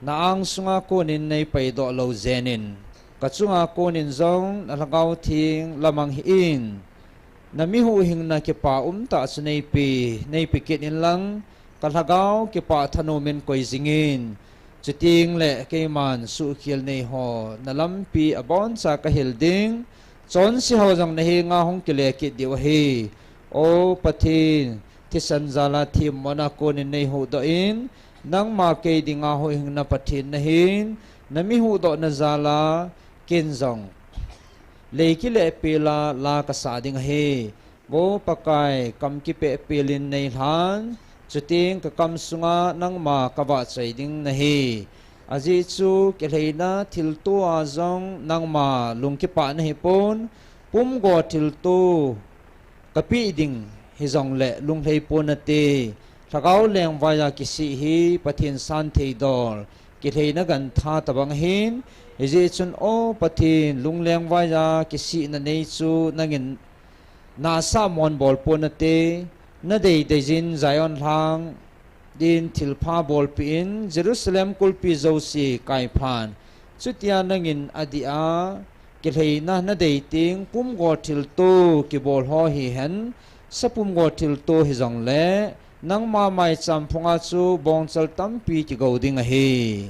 Na ang sunga konin nei paidoh lou jenin, ka chunga konin jong na lhagao theng lamang hih in. Na mi huhhingna kipa umtah chu nei pe, nei pe kit in lang, ka lhagao kipah thanom in koi jingin. Chuteng le keiman suhkhel nei ho na lampi aboncha ka hil ding. Chonse ho jong na henga hung kile kit diu ahi. O Pathen, thisan jala themmona konin nei huhdoh in, nangma kei dinga huhhingna Pathen nahin, na mi huhdohna jala ken jong lei kile pela la ka sa ding ahi. Vo Pakai, kam kipeh pelin nei lhan, chuteng ka kam sunga nangma ka vahchoi ding nahi. Ajeh chu kilheina thilto a jong nangma lungkipah nahi pon, pumgo thilto ka peh ding hijongle lunglhai pon nate. Lhagao lengvaiya kisih hi Pathen santhei dol, kilheina gantha tabang ahin, hijeh chun O Pathen, lunglengvaiya kisihna nei chu nangin nahsah mon bol pon nate. Nadei deiyin Zion lhang din thilpha bolpeh in, Jerusalem kulpi jouse kaiphan. Chutia nangin adih a, kilheina nadei teng, pumgo thilto kibol ho hihen, sapumgo thilto hijongle, nangma maicham phunga chu bongchal tampi kigou ding ahi.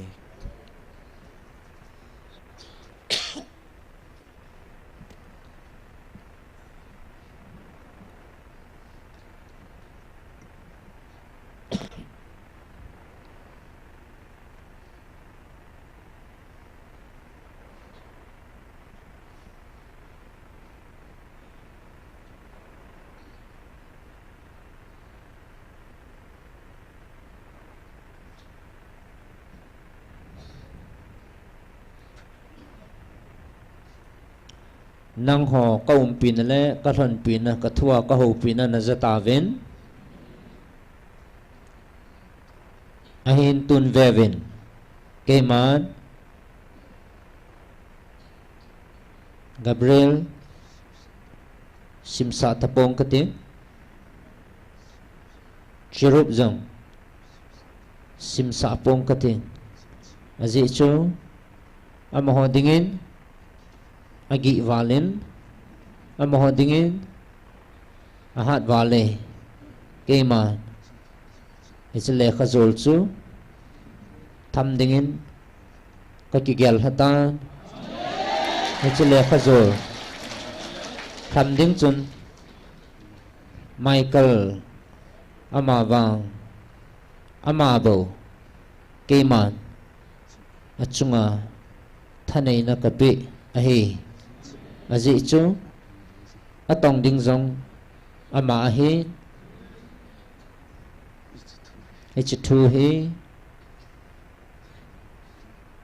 Nangho kaumpina le kalhonpina, kathua kahoupina najatauvin. Ahin tun veuvin. Keiman Gabriel simsah tapong kati. Cherub jong simsah pong kati. Ajeh chu amaho dingin agih valin, amaho dingin ahat vale. Keiman hiche lekhajol chu tham dingin kakigel lhatan. Hiche lekhajol tham ding chun Michael amavang, amabou, keiman achunga thaneina kapeh ahi. Ajeh chu atong ding jong ama ahi. Hiche thu hi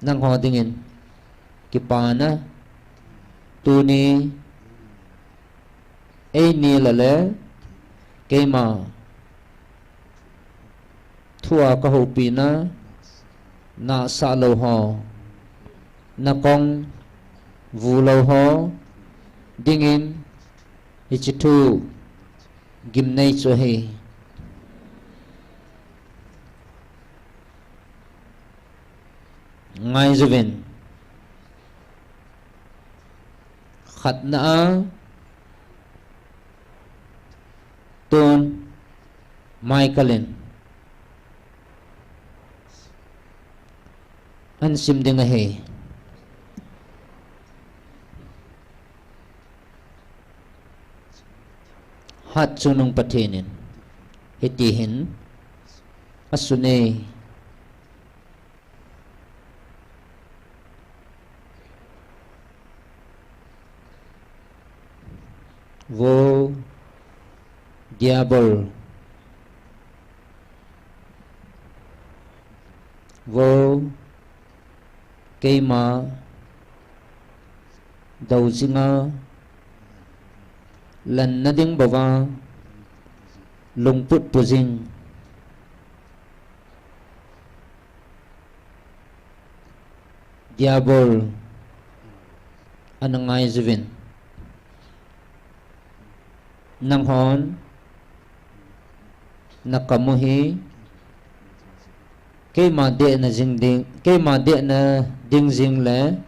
nangho dingin kipana, tuni eini lale keima thua kahoupina, nahsah lou ho, nakong vu lou ho dingin hiche thu gimnei chu ahi. Ngaijuvin. Khatna a tun Michael in ahin sim ding ahi. Hatchungnung Pathen in hitihin asun e. Vo Diabol, vo keima dou jinga lanna ding bouva lungput pu jing Diabol ana ngaijuvin. Nanghon nakam u hi keima dehna jing ding, keima dehna ding jing le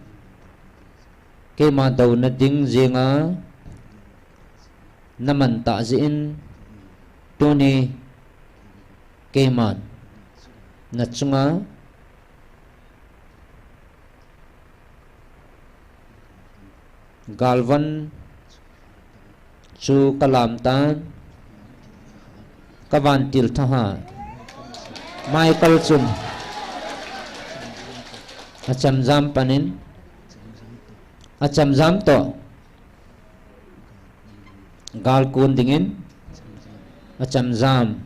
keima douna ding jinga naman tah jeh in tuni keiman nachunga galvan chu kalam tan, kavantil thahat Michael chun achamjam panin, achamjam toh gal kon dingin achamjam.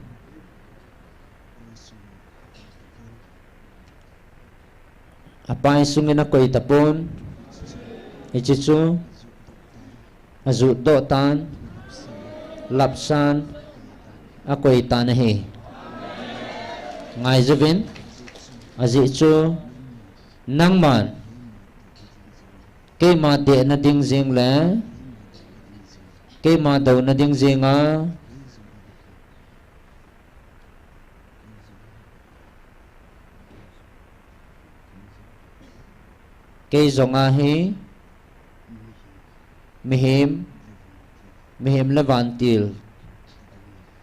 Apai sungin akoi tapon, hiche chu ajutdoh tan, lapsan akoi tan ahi. Ngaijuvin, ajeh chu nangman keima dehna ding jing le keima douna ding jinga Kei jong ahi, mihem, mihem le vantil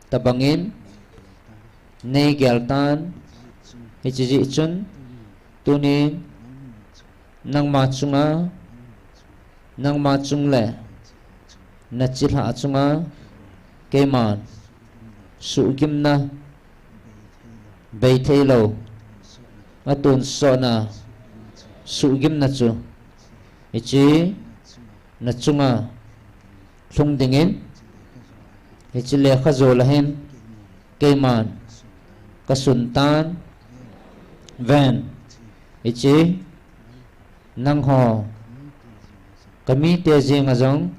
tabangin nei gel tan, hiche jeh chun tunin nangma chunga, nangma chung le nachilhah chunga keiman suhgimna bei theilou, atonsotna suhgimna chu hiche nachunga lhung dingin, hiche lekhajo lah hin keiman kasun tan, ven, hiche nangho kamite jenga jong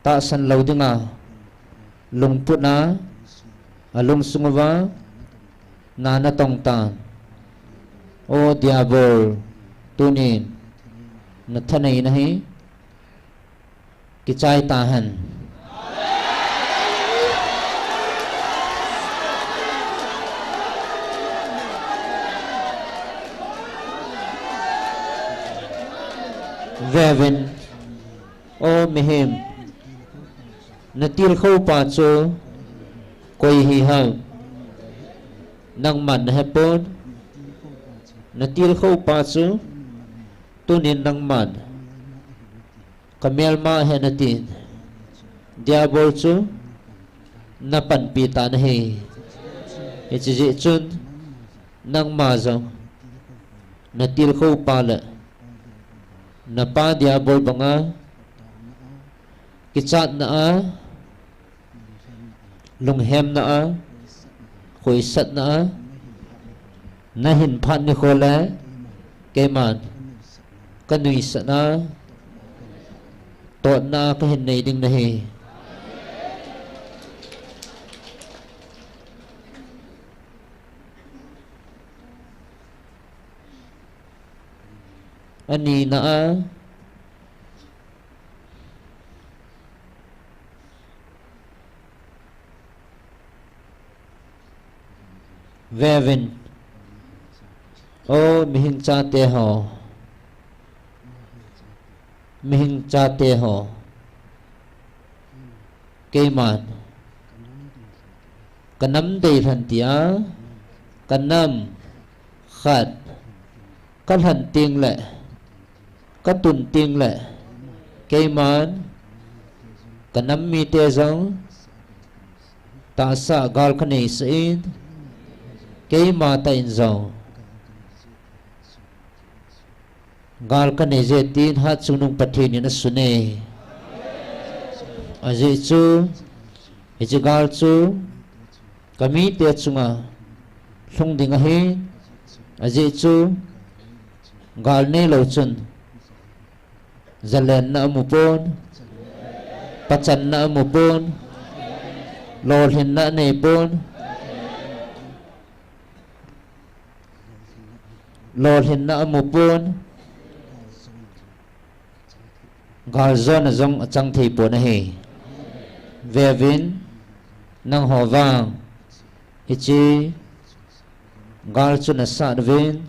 tahsan lou dinga lungput a, alungsung uva na natong tan. O Diabol, tunin nathaneina hi kichai tahen. Veuvin, o mihem, natilkhoupa chu koi hiham? Nangman nahepon. Natilkhoupa chu tunin nangman kamelma ahi natin, Diabol chu napanpi tan ahi. Hiche jeh chun nangma jong natilkhoupa le napa Diabol banga kichatna a, lunghemna a, khoisatna a nahin phat nikho le keiman kanuisatna, totna kahin nei ding nahi. Anina a, veuvin, o mihing chate ho, mihing chate ho, keiman kanam deilhen tia, kanam khat kalhen tengle, katun tengle, keiman kanam mite jong tahsa gal kaneisah in, keima tah in jong gal kaneije tin Hatchungnung Pathen in asun e. Ajeh chu hiche gal chu kamite chunga lhung ding ahi. Ajeh chu gal neilou chun jalenna amupon, pachanna amupon, lolhinna aneipon, lolhinna amupon, galjona jong achang theipon ahi. Veuvin, nangho vang hiche gal chu nasat uvin,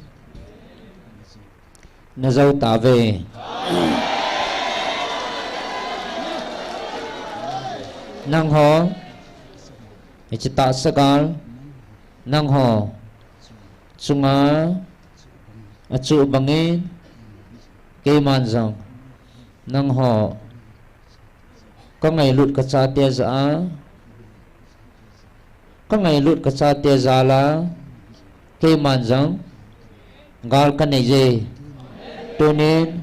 najou tauve. Nangho hiche tahsa gal nangho chunga achuh bangin, keiman jong nangho kangailut kachate jah a, kangailut kachate jal a, keiman jong gal kaneije. Tunin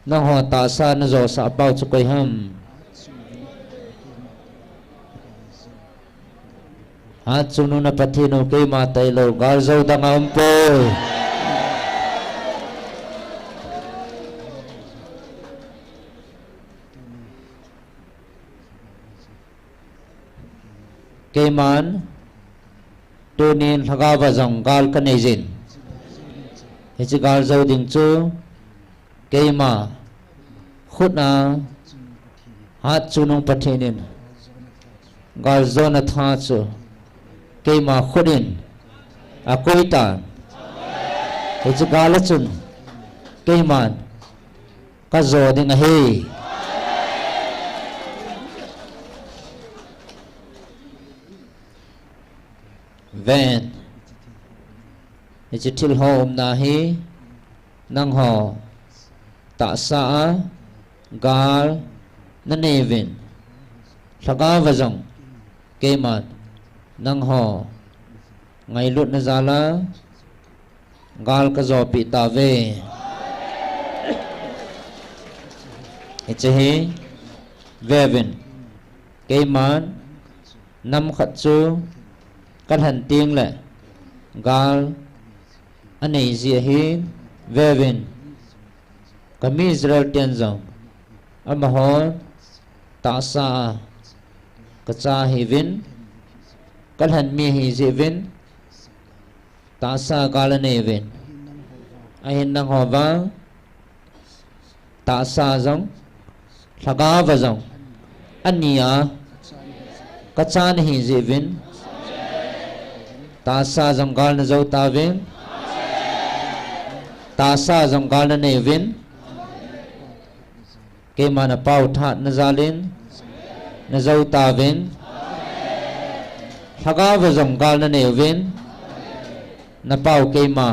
nangho tahsa najosah pau chu koi ham? Hatchungnung na Pathen u, keima tailou, galjou dang aumpoi. Keiman tunin lhagao va jong gal kaneijin, hiche galjou ding chu keima khut a Hatchungnung Pathen in galjona tha chu keima khut in akoi tan. Hiche gal a chun keiman kajo ding ahi. Ven. Hiche thil ho umna hi nangho tahsa a gal nanei uvin, lhagao va jong keiman nangho ngailutna jal a gal kajopi tauve. Hiche hi veuvin, keiman nam khat chu kalhen tengle gal anei jeh ahin, veuvin, kami Israel ten jong amahon tahsa a kacha ahiuvin, kalhen mi ahi jeh uvin, tahsa gal anei uvin. Ahin nangho vang tahsa jong, lhagao va jong, ani a kacha nahi jeh uvin, tahsa jong gal najo tauvin, tahsa jong gal nanei uvin, keima napao thahatna jal in najo tauvin, lhagao va jong gal nanei uvin, napao keima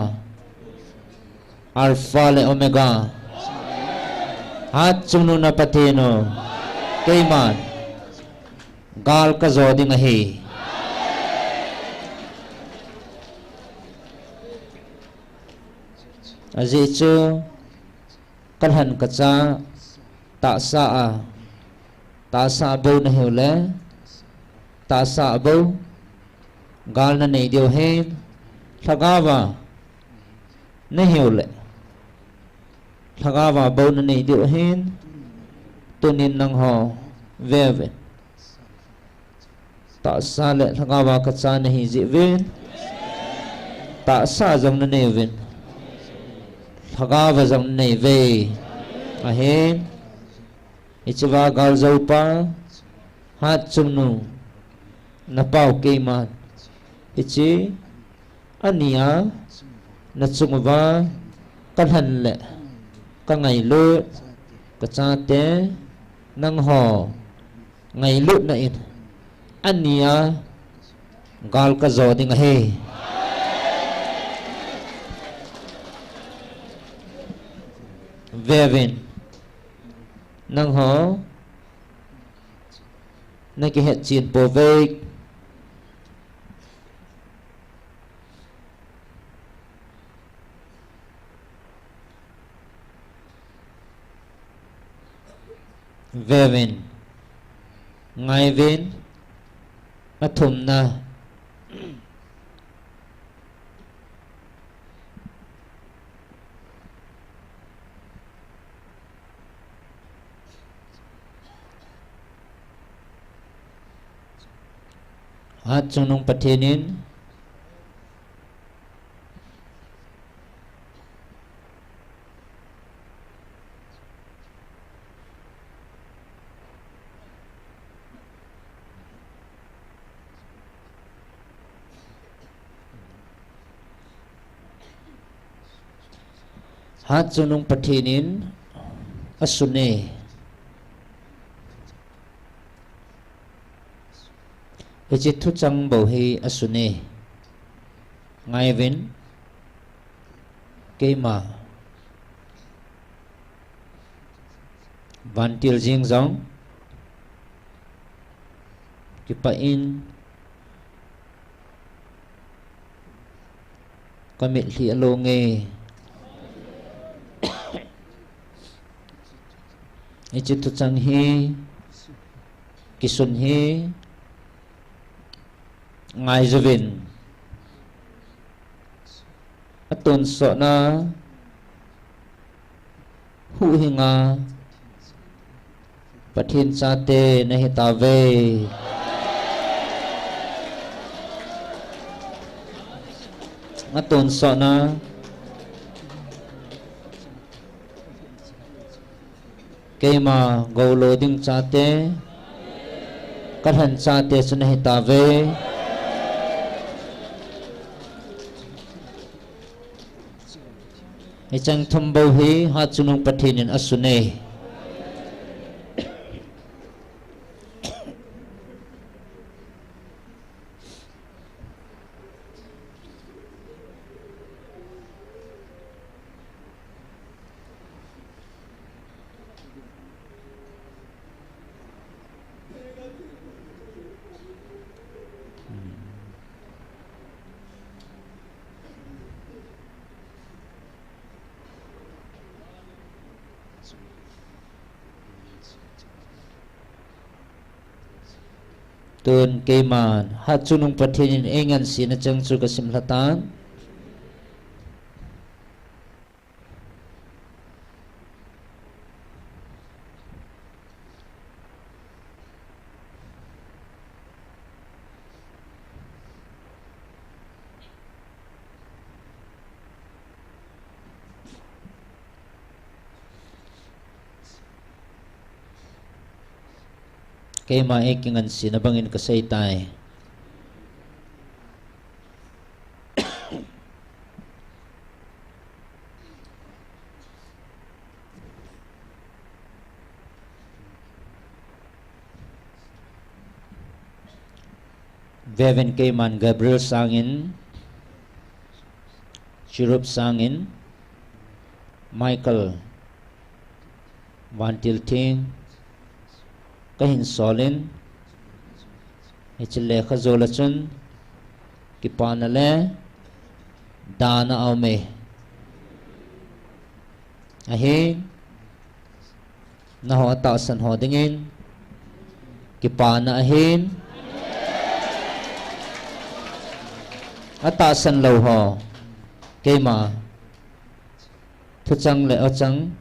Alpha le Omega, Hatchungnung na Pathen u, keiman gal kajo ding ahi. Ajeh chu kalhen kacha tahsa a, tahsa a bou nahiu le, tahsa a bou gal nanei diu ahin, lhagao a nahiu le, lhagao a bou nanei diu ahin, tunin nangho veuvin, tahsa le lhagao a kacha nahi jeh uvin, tahsa jong nanei uvin, lhagao a jong nanei uve. Ahin, hichea galjoupa Hatchungnung napao keiman hiche ani a nachung uva kalhen le kangailut kachate nangho ngailutna in ani a gal kajo ding ahi. Veuvin, nangho nakihetchen pouve. Veuvin, ngaiyuvin, athumna. Hatchungnung Pathen in Hatchungnung Pathen in asune. Hiche thuchang bou hi asune. Ngaiyuvin, keima vantil jeng jong kipah in kamitlhi along e. Hiche thuchang hi, kisun hi, ngaiyuvin, atonsotna huhhinga Pathen chate nahitauve. Atonsotna keima goulou ding chate, kalhen chate chu nahitauve. Hicheng thum bou hi Hatchungnung Pathen in asun e. Tun keiman Hatchungnung Pathen in eingansena cheng chu kasim lhatan. Keima eikingansena bangin kaseitai. Veuvin keiman Gabriel sangin, Cherub sangin, Michael, Vantil Thing, kahin solin, hiche lekhajola chun, kipana le dana aume. Ahin, nangho atahsan ho dingin, kipana ahin, atahsan lou ho, keima, thuchang le ochang,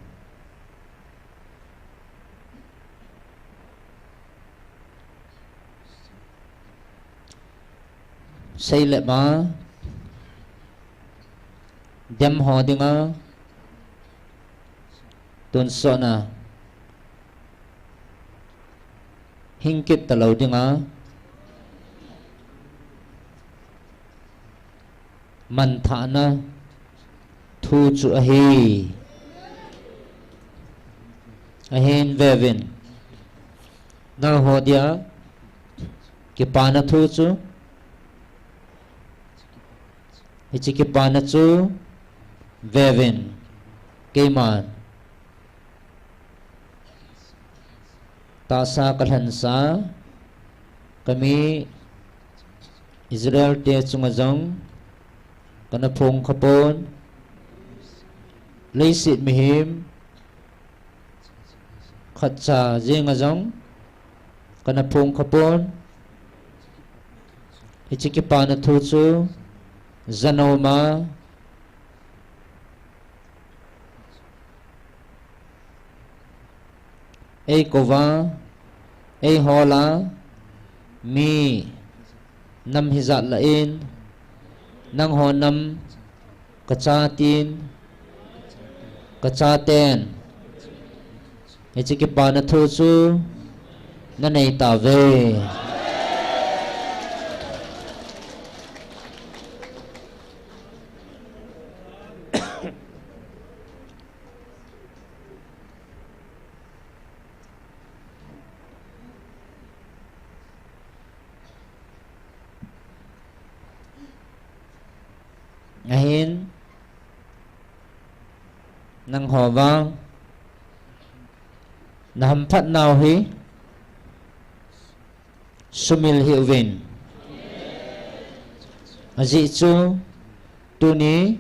seilep a, dem ho dinga, tonsot na, hing kit talou dinga, manthahna thu chu ahi. Ahin veuvin. Nangho dia kipana thu chu. Hiche kipana chu veuvin. Keiman tahsa kalhansa, kami Israel te chunga jong kana phong khapon, leiset mihem khatcha jenga jong kana phong khapon, hiche kipana thu chu jana uma, eikouva, eihola, mi nam hijat lah in, nangho nam kachatin, kachaten, hiche kipana thu chu nanei tauve. Ahin, nangho vang nahamphat nau hi sumil hih uvin. Ajeh chu tuni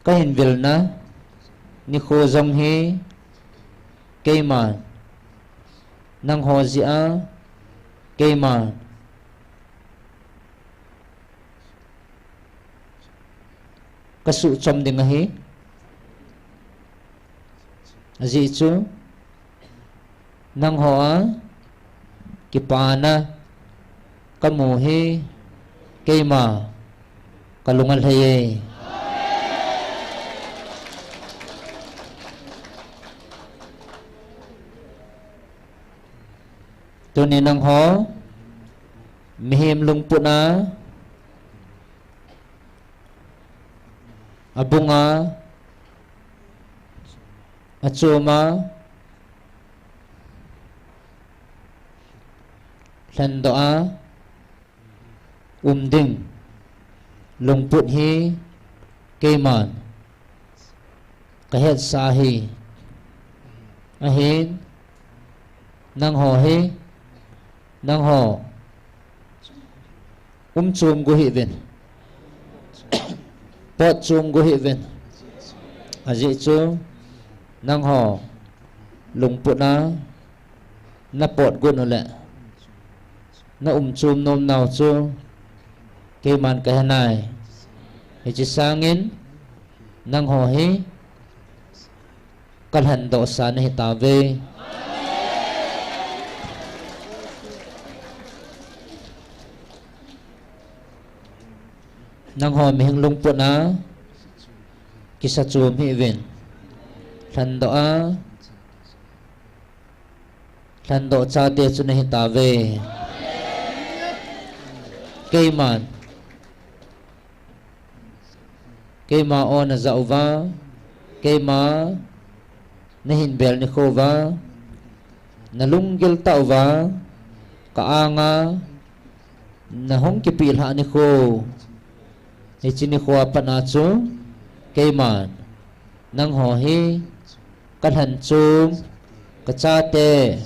kahin vilna nikho jong hi keiman nangho jeh a keiman kasuhchom ding ahi. Ajeh chu nangho a kipana kamu hi keima kalung alhai e. Tuni nangho mihem lungput a abunga Achom a, lhendoh a, um ding lungput hi keiman kahetsah ahi. Ahin, nangho hi, nangho um chom gu hih uvin, pot chom gu hih uvin. Ajeh chu nangho lungput a napot gu uleh, na um chom nom nau chu keiman kahenai. Hiche sangin nangho hi kalhendohsa nahitauve. Nangho mihem lungput a kisa chom hih uvin. Lhendoh a, lhendoh chate chu nahitauve. Keiman, keima o najah uva, keima nahin bel nikho uva, nalunggil tah uva, ka anga nahung kipeh lhah nikho, hiche nikho a pat a chu keiman nangho hi kalhen chom, kachate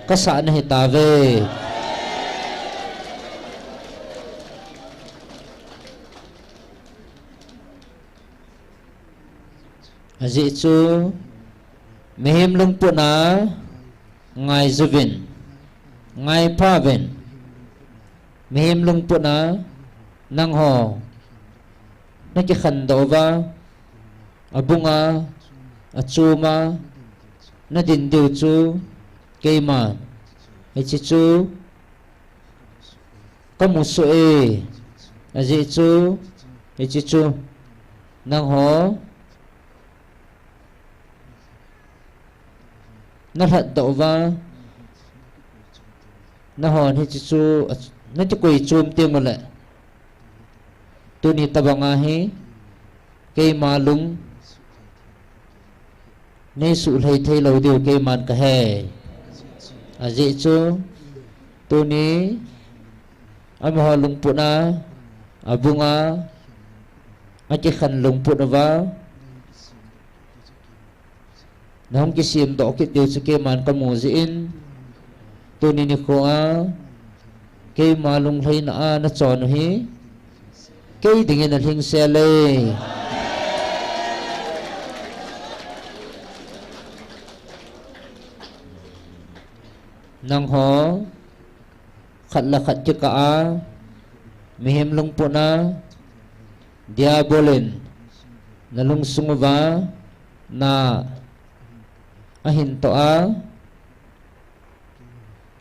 kasah nahitauve. Ajeh chu mihem lungput a ngaijuvin, ngaipha uvin. Mihem lungput a nangho nakikhendoh uva, abung a, achom a nadin diu chu keiman hiche chu kamusoh e. Ajeh chu hiche chu nangho nalhatdoh uva, nahon hiche chu nakikoi chom teng uleh, tuni tobang a hi keima lung neisuh lhai theilou diu keiman kahe. Ajeh chu tuni amaho lungput a, abung a, akikhen lungput uva nahung kisemdoh kit diu chu keiman kamu jeh in, tuni nikho a keima lunglhaina a nachon u hi kei dingin alhingsel e. Nangho khat le khat kikah a mihem lungput a Diabol in nalungsung uva na ahin toh a,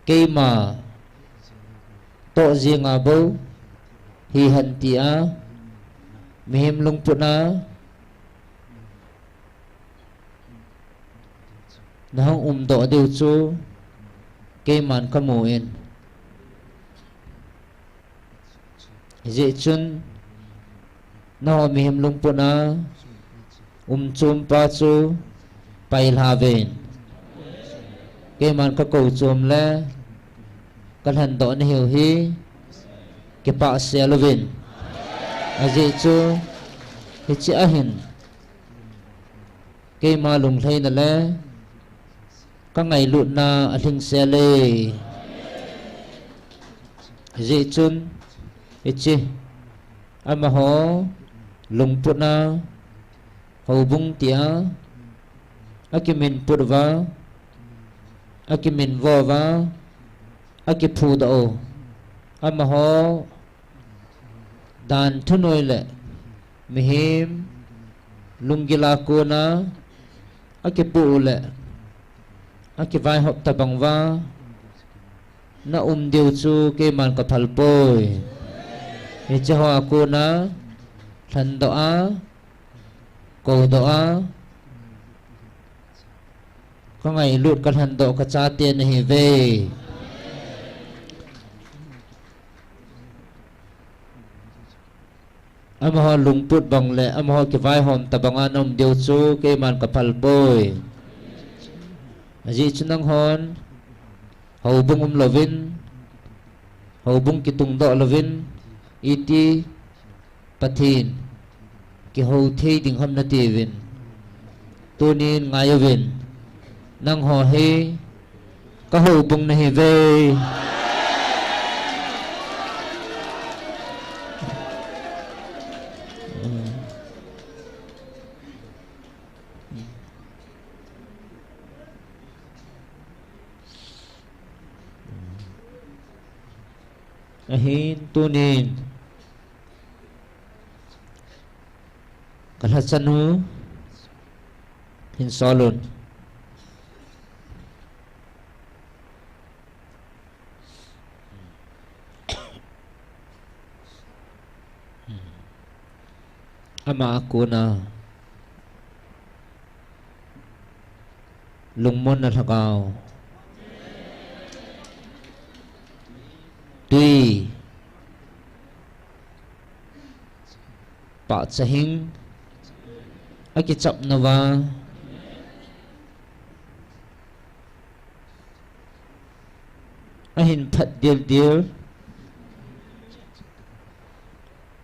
keima toh jenga bou hihen tia mihem lungput a nahung umdoh diu chu keiman kamun. Hijeh chun nangho mihem lungput a umchompa chu pailha uvin. Keiman kakou chom le kalhendoh nahiu hi kipah sel uvin. Ajeh chu hiche ahin keima lunglhaina le kangailutna alhingsel e. Hijeh chun hiche amaho lungput a houbung tia akiminput uva, akiminvo uva, akiphudoh u, amaho dan thunoi le mihem lunggil a kona akipoh u le akivaihop tobang uva naum diu chu keiman kaphal poi. Hiche hoa kona lhendoh a, koudoh a, kangailut kalhendoh kachate nahiuve. Amaho lungput bang le amaho kivaihom tobanga naum diu chu keiman kaphal poi. Ajeh chu nanghon houbung um louvin, houbung kitung doh louvin, iti Pathen kihou thei ding ham natiuvin. Tunin ngaiuvin. Nangho hi ka houbung nahiuve. Ahin tunin ka lhachanu hin solun. Ama a kona lungmonna lhagao, tui, pahcha hing akichap nauva, ahin phat dildil,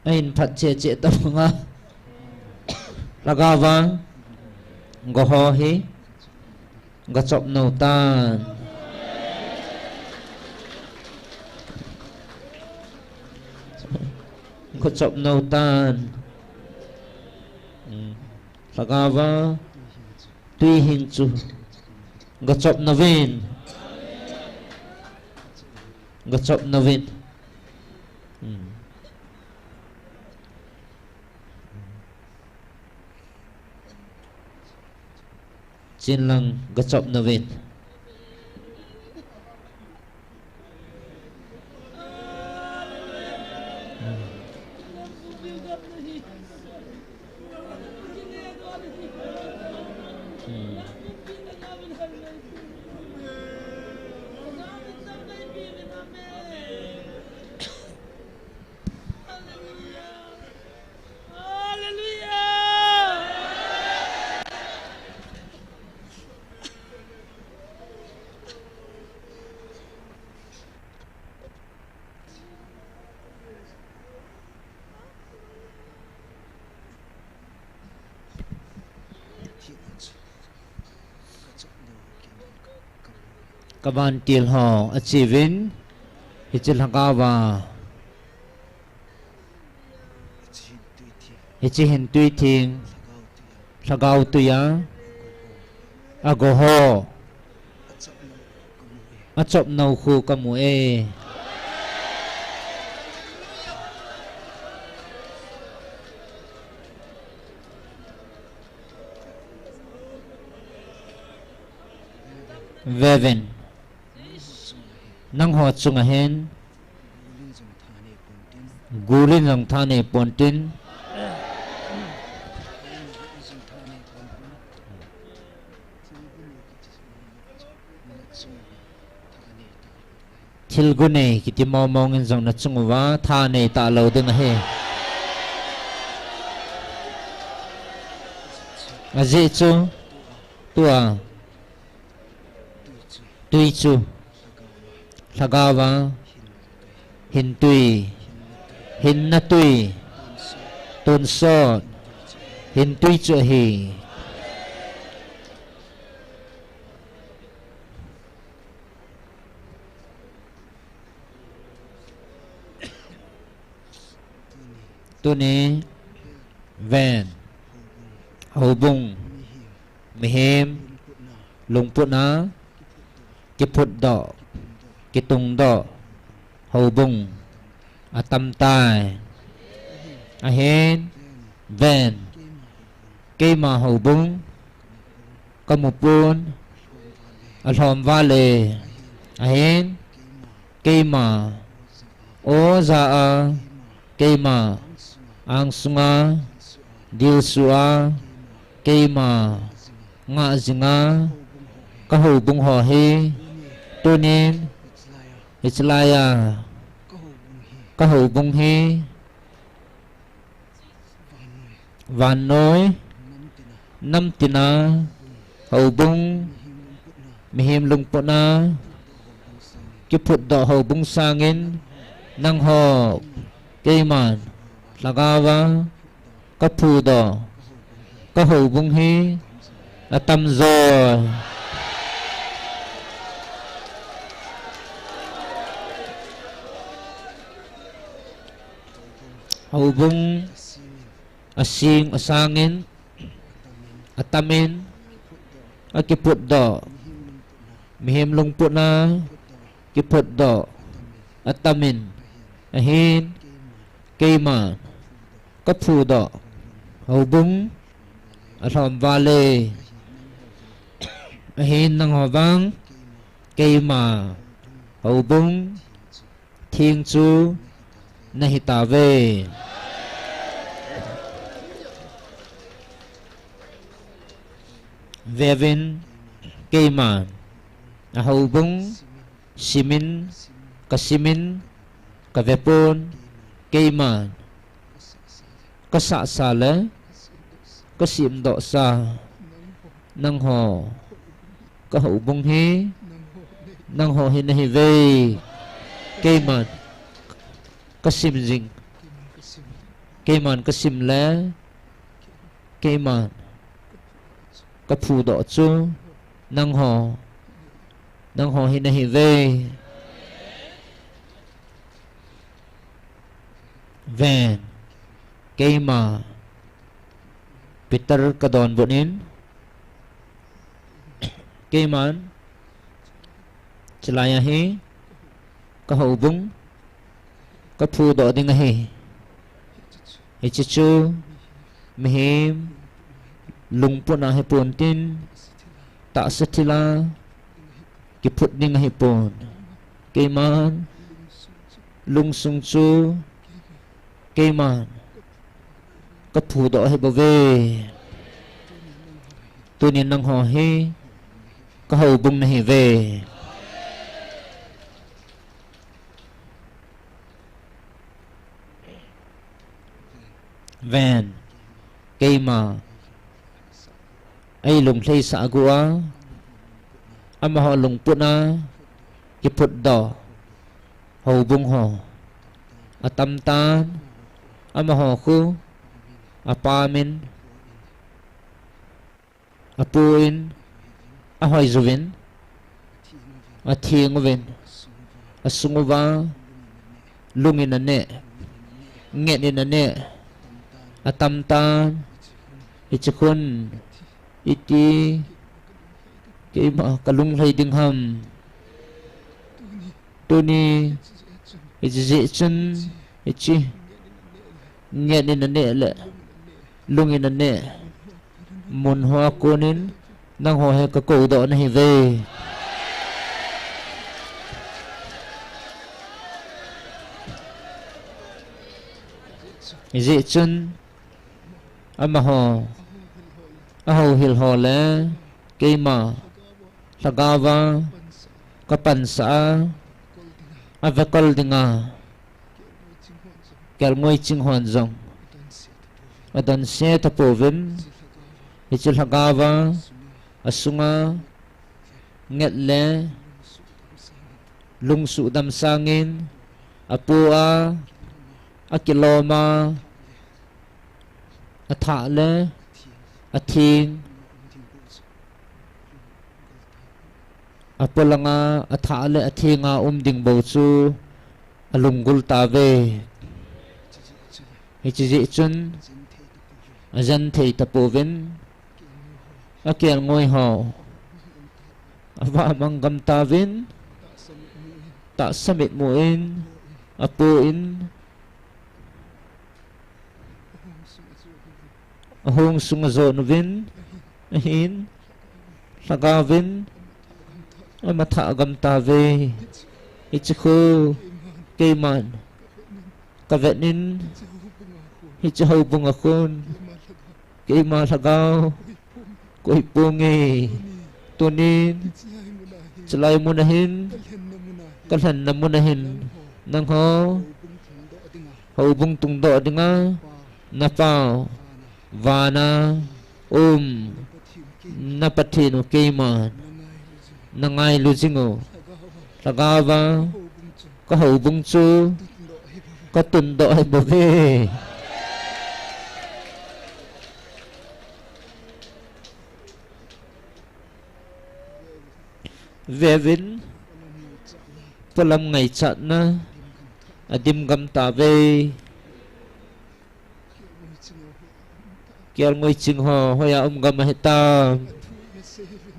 ahin phat chehcheh tobanga, lhagao vang, goho hi gachop nou tan. Gachop nou tan. Lhagao va tui hing chu gachop nouvin. Gachop nouvin. Chinlang gachop nouvin. Ka vantil ho achiuvin, hiche lhagao va, hiche hin tui theng, lhagao tui a, agoho, achop nou khu kamu e. Vevin. Nangho chunga hin gulin jong tha nei pontin. Thil gu nei kiti mongmong in jong nachung uva tha nei talou ding ahi. Ajeh chu tua tui chu lhagao va hin tui, hinna tui, tonsot hin tui chu ahi. Tuni ven, houbung, mihem, lungput a kiphut doh, kitung doh houbung atam tai. Ahin ven, keima houbung kamu pon, alhom vale. Ahin keima oja a, keima angsunga dilsu a, keima ngah jinga ka houbung ho hi tunin hiche laiya ka houbung hi vannoi namtina houbung Mihem lungputna kiphutdoh houbung sangin nangho keiman lhagaova kaphudoh kahoubung hi atamjo. Houbung asing asangin atamin akiphutdoh mihem lungputna kiphutdoh atamin ahin keima kaphudoh houbung alhom vale. Ahin nangho vang keima houbung theng chu nahitauve. Veuvin, keiman ahoubung simin kasimin kavepon, keiman kasahsa le kasemdohsa nangho kahoubung hi nangho hi nahiuve. Keiman kasim jing, keiman kasim le keiman kaphudoh chu nangho nangho hi nahiuve. Ven, keima Peter kadonbut in, keiman chulai a hi kahoubung kaphudoh ding ahi. Hiche chu mihem lungputna hipon tin, tahsa thila kiphut ding ahipon, keiman lungsung chu keiman kaphudoh ahibouve. Tunin nangho hi kahoubung nahiuve. Ven, keima eilunglhaisah gu a, amaho lungputna kiphutdoh houbung ho atamtan, amaho khu apa min apoin, ahoiuvin, athenguvin, asunguva lungin aneh, nget in aneh, atamtan. Hiche khun iti keima kalunglhai ding ham? Tuni hiche jeh chun hiche nget in aneh le lungin aneh munho a konin nangho hi kakoudoh nahiuve. Hijeh chun amaho, ahouhil ho le keima lhagaova kapansah a, avekol dinga kelngoi ching hon jong adonse tapouvin, hiche lhagaova asunga nget le lungsuhdam sangin apo a, akilom a, athah le atheng, apolanga athah le athenga um ding bou chu alunggul tauve. Hiche jeh chun ajen thei tapouvin, akelngoi ho avahmang gam tauvin, tahsa mitmu in apo in ahong sung ajon uvin, ahin lhagaovin amathah gam tauve. Hiche khu keiman kavet in, hiche houbung a khun keima lhagao koiponge. Tunin chulai mun ahin, kalhenna mun ahin, nangho houbung tungdoh dinga napao vana um na Pathen u keiman Na ngailu jing u. Lhagao va. Ka houbung chu. Ka tundoh ahi bouve. Veuvin. Polam ngaichatna. Adim gam tauve. Kelngoi ching ho, hoiya um gam ahitam.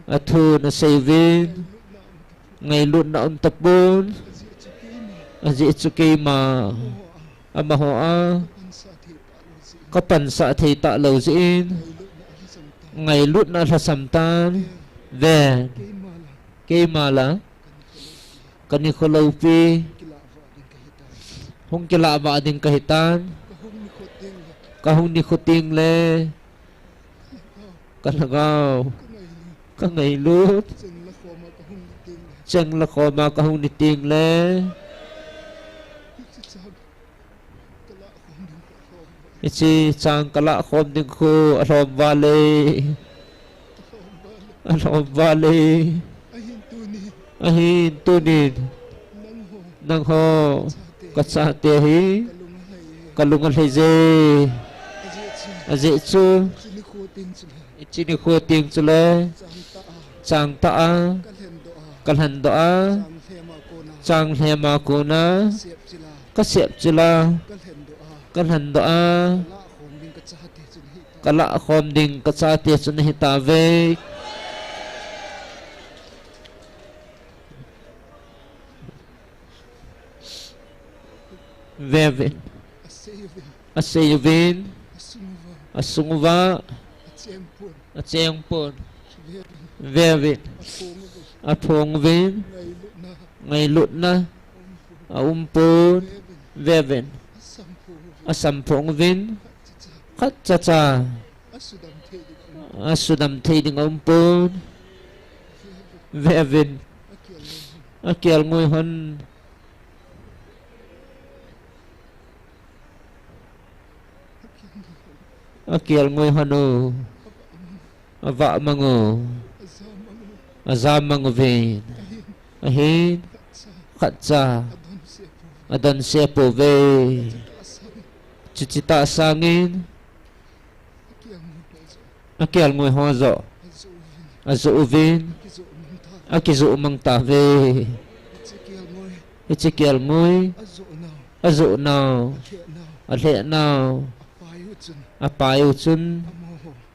Athu nasei uvin. Ngailutna um tapon. Ajeh chu keima. Amaho a. Kapansah thei talou jeh in. Ngailutna alhasam tan. Ven. Keima la. Kanikho loupi. Hung kilah vah ding kahitan. Kahung nikho teng le. Kalhagao. Kangailut. Cheng la khoma kahung ni teng le. Hiche chang kalah khom ding khu alhom vale. Alhom vale. Ahin tunin. Nangho. Kachate hi. Kalung alhai je. Ajeh chu. Hiche nikho teng chule. Chang tah a. Kalhendoh a. Chang lhema kona. Kasep chila. Kalhendoh a. Kalhendoh a. Kalah khom ding kachate chu nahi tauve. Veuvin. Asei uvin. Asung uva. Acheng pon. Veuvin. Aphong uvin. Ngailutna. Aum pon. Veuvin. Asamphong uvin. Khatcha cha. Asudam thei ding aum pon. Veuvin. Akelngoi hon. Akelngoi hon u. Avah mang u. Ajam mang uvin. Ahin. Khatcha. Adonse pouve. Chuche tah sangin. Akelngoi ho joh. Ajoh uvin. Akijoh mang tauve. Hiche kelngoi. Ajoh nau. Alheh nau. Apai u chun.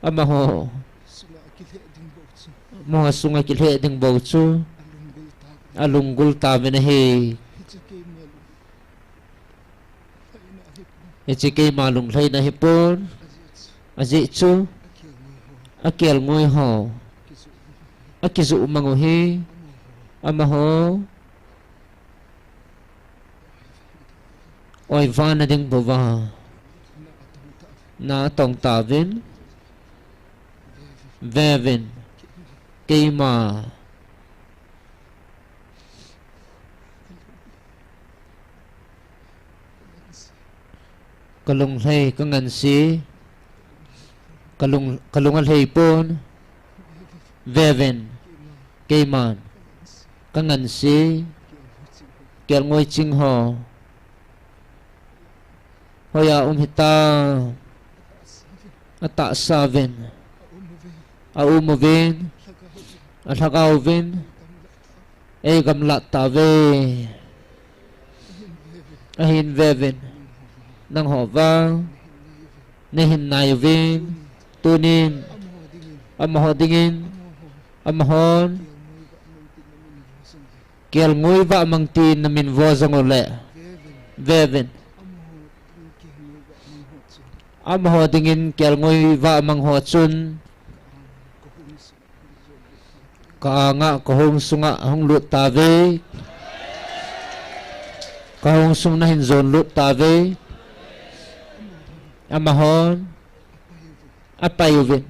Amaho. Amaho sunga kilheh ding bou chu. Alunggul tauvin ahi. Hiche keima lunglhaina hipon. Ajeh chu. Akelngoi ho. Akijoh mang u hi. Amaho. Oivana ding bouva. Na atong tauvin. Veuvin. Keima. Kalunglhai, kanganse. Kalung, kalung alhai pon. Veuvin. Keiman. Kanganse. Kelngoi ching ho. Hoiya um hitam. Atahsa uvin. Aum uvin. Alhagao uvin. Eigamlat tauve. Ahin veuvin. Nangho vang. Nahin nai uvin. Tunin. Amaho dingin. Amahon. Kelngoi vah mang tin namin vo jong uleh. Veuvin. Amaho dingin kelngoi vah mang ho chun. Ka anga kahong sunga hung lut tauve. Kahong sung nahin jon lut tauve. Amahon. Apai uvin.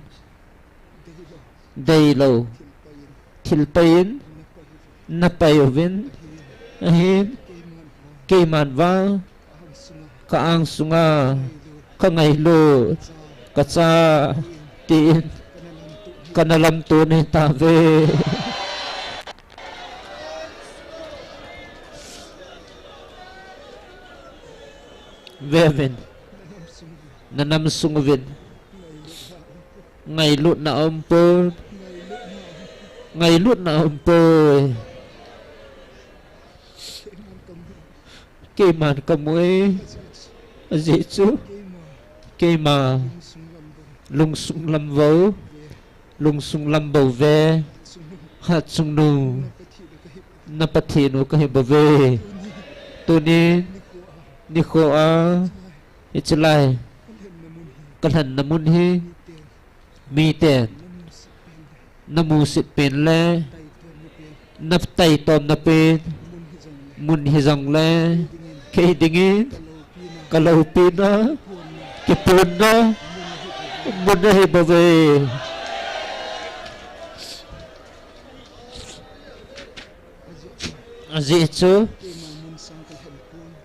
Deilou. Thilpaiyin. Napai uvin. Ahin. Keiman vang. Ka ang sunga. Kangailut. Kacha. Tin. Kana lamto nahi tauve. Vevin. Nanam sung uvin. Ngailutna aumpon. Ngailutna aumpoi. Keiman kamu e. Ajeh chu keima lungsung lam bou, lungsung lam bou ve. Hatchungnung, na Pathen u kahi bouve. Tunin nikho a hiche lai kalhenna mun hi miten namusit pen le nataitomna pen mun hijongle, kei dingin kaloupina, kiphonna mun ahi bouve. Ajeh chu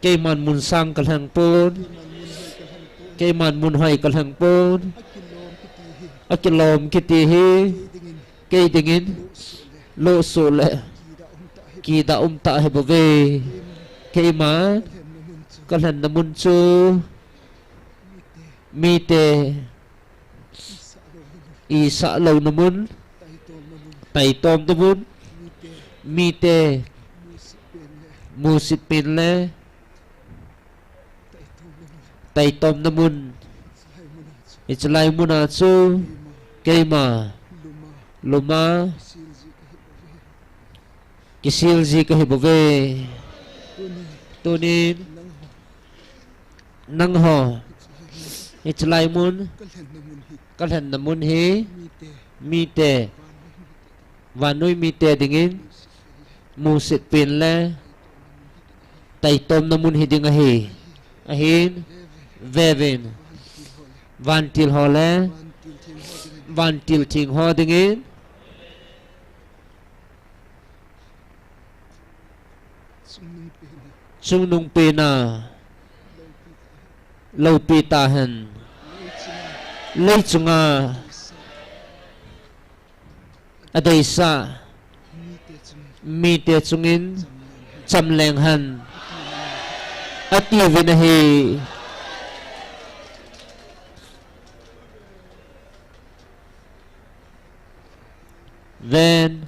keiman mun sang kalheng pon, keiman mun hoi kalheng pon. Akilom kiti hi kei dingin lohsuh le kidah umtah ahi bouve. Keiman kalhenna mun chu mite isah louna mun, taitomna mun, mite musit pen le taitomna mun, hiche lai muna chu keima luma kisil ji kahi bouve. Tunin nangho hiche lai mun kalhenna mun hi mite, vannoi mite dingin musit pen le taitomna mun hiding ahi. Ahin, vevin, vantil ho le vantil theng ho dingin chungnung pena loupi tahen. Leichunga adeisah mite chungin chamleng hen, atiuvin ahi. Ven,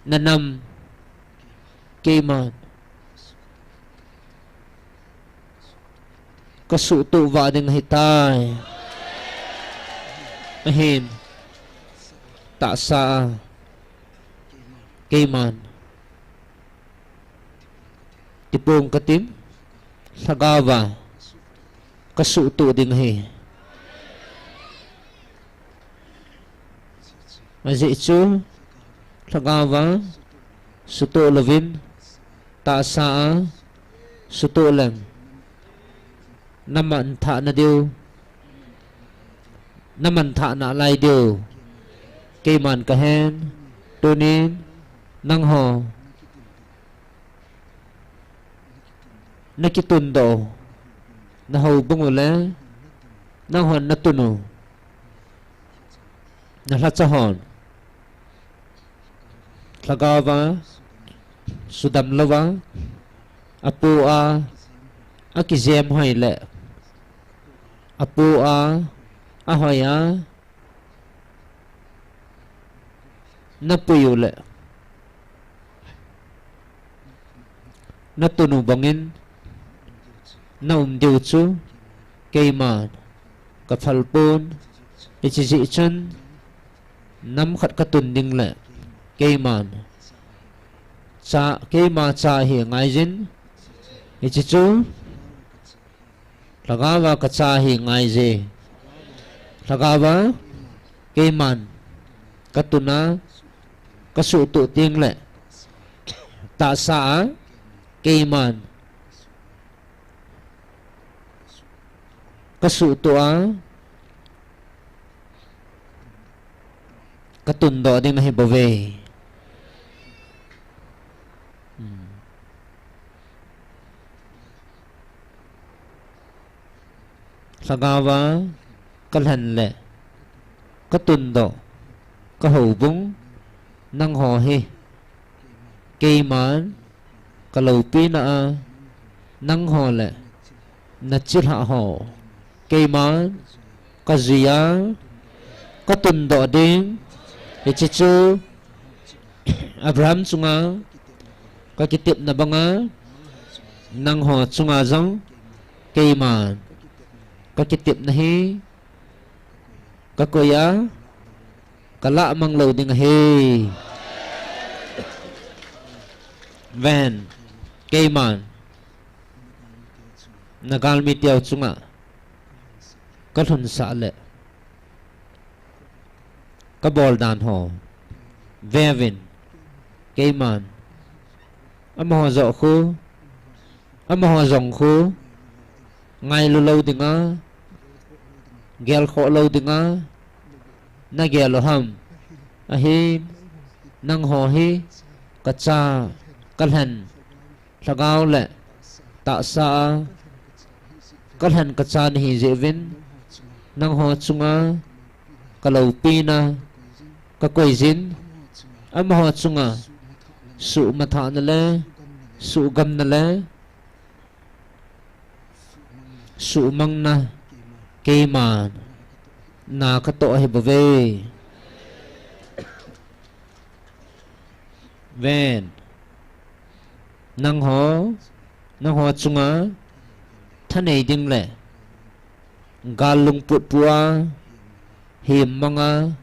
nanam keiman kasuhtoh vah ding ahitai. Ahin, tahsa a keiman tipong katim, lhagaova kasuhtoh ding ahi. Ajeh chu lhagaova suhtoh louvin tahsa a suhtoh leng namanthah nadiu, namanthah nalai diu keiman kahen. Tunin nangho nakitundoh u, nahoubung u le nanghon natun u, nalhacha hon lhagaova sudam louva, apoh a akijem hoi le apoh a ahoi a napui u le natun u bangin naum diu chu keiman kaphal pon. Hiche jeh chun nam khat katun ding le keiman cha, keima cha ahi ngaijin, hiche chu lhagaova kacha ahi ngaije. Lhagaova keiman katun a kasuhtoh teng le tahsa a keiman kasuhtoh a katundoh ding ahi bouve. Lhagaova kalhen le katundoh kahoubung nangho hi keiman kaloupina a nangho le nachilhah ho keiman kajui a katundoh ding. Hiche chu Abraham chunga kakitepna banga nangho chunga jong keiman kakitepna hi kakoi a, kalahmang lou ding ahi. Ven, keiman nagalmi teu chunga kalhunsah le kabol dan ho veuvin, keiman amaho joh khu, amaho jong khu ngailu lou dinga, gelkhoh lou dinga nagel u ham? Ahin, nangho hi kacha, kalhen, lhagao le tahsa a kalhen kacha nahi jeh uvin, nangho chunga kaloupina kakoijin, amaho chunga suhmathahna le suhgamna le suhmangna keiman na katoh ahi bouve. Ven, nangho, nangho chunga thanei ding le gal lungput pua, hemmanga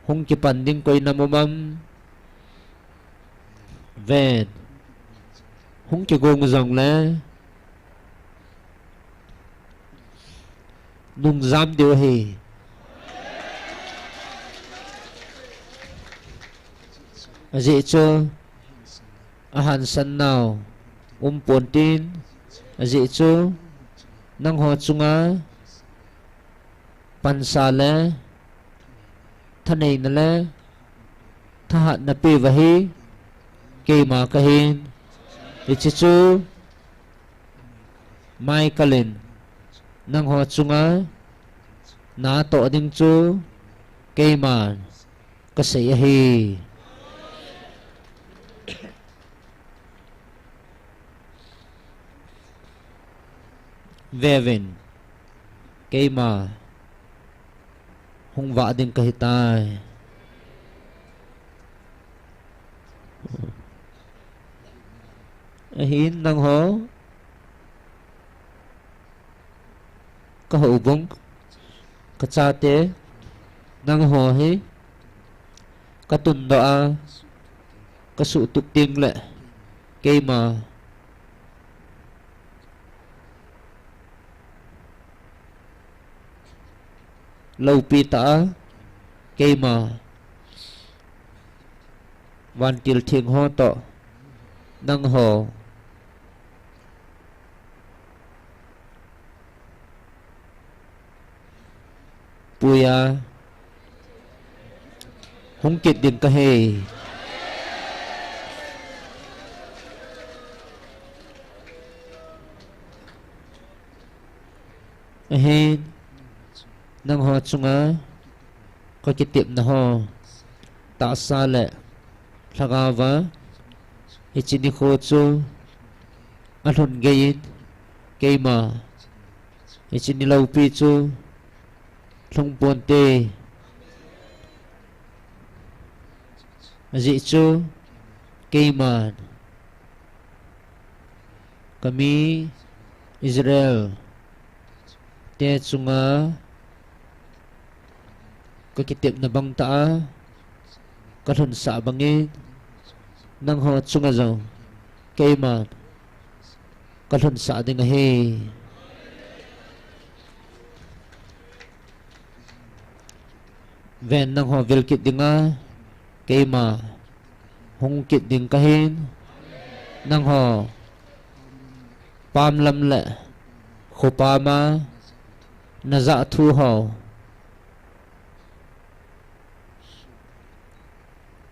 hung kipan ding koi nam um am? Ven, hung kigong jongle nungjam diu ahi. Ajeh chu ahansan nau umpon tin, ajeh chu nangho chunga pansa le thaneina le thahatna peuva hi keima kahin. Hiche chu Michael in nangho chunga natoh ding chu keiman kasei ahi. Veuvin, keima hung vah ding kahitai. Ahin nangho, kahoubung, kachate, nangho hi katundoh a kasuhtup ding le keima loupi tah a keima vantil theng ho toh nangho puiya hung kit ding kahi. Ahin, nangho chunga kakitepna ho tahsa le lhagaova hiche nikho chu alhun geiyin, keima hiche ni loupi chu lhung ponte. Ajeh chu keiman kami Israel te chunga kakitepna bang tah a kalhunsah bangin, nangho chunga jong keiman kalhunsah ding ahi. Ven, nangho vil kit dinga keima hung kit ding kahin, nangho pam lam le khopam a najah thu ho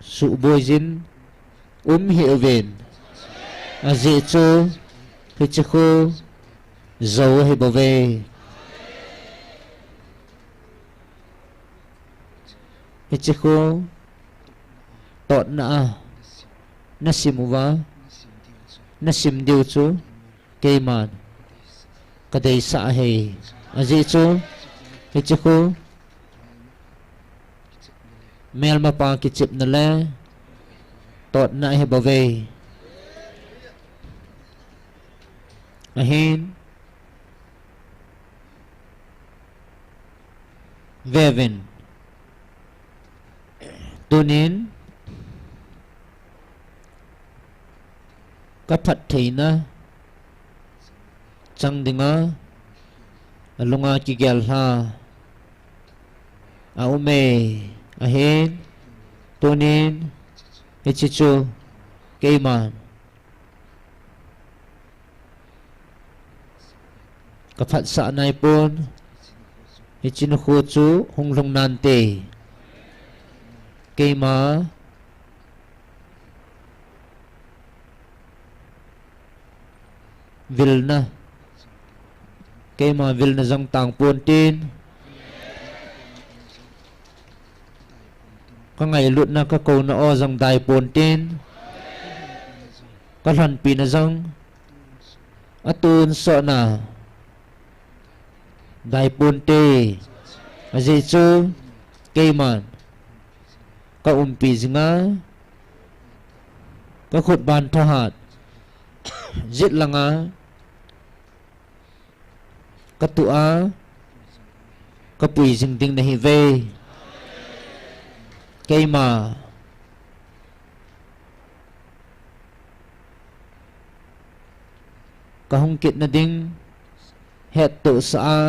suhboiyin um hih uvin. Ajeh chu hiche khu jou ahi bouve. Hiche khu totna a nasim uva, nasim diu chu Keiman kadeisah ahi. Ajeh chu, hiche khu melmapa kichepna le totna ahi bouve. Ahin, veuvin. Tunin kaphattheina chang dinga alunga kigel lha aume. Ahin, tunin hiche chu keiman kaphatsah naipon, hiche nikho chu hung lhung nante. Keima vilna, keima vilna jong tangpon tin, kangailutna, kakouna o jong daipon tin, kalhonpina jong atonsotna daipon te. Ajeh chu keiman kaumpi jinga, kakhut ban thahat jet langa katuh a kapui jing ding nahiuve. Keima kahung kitna ding hettohsah a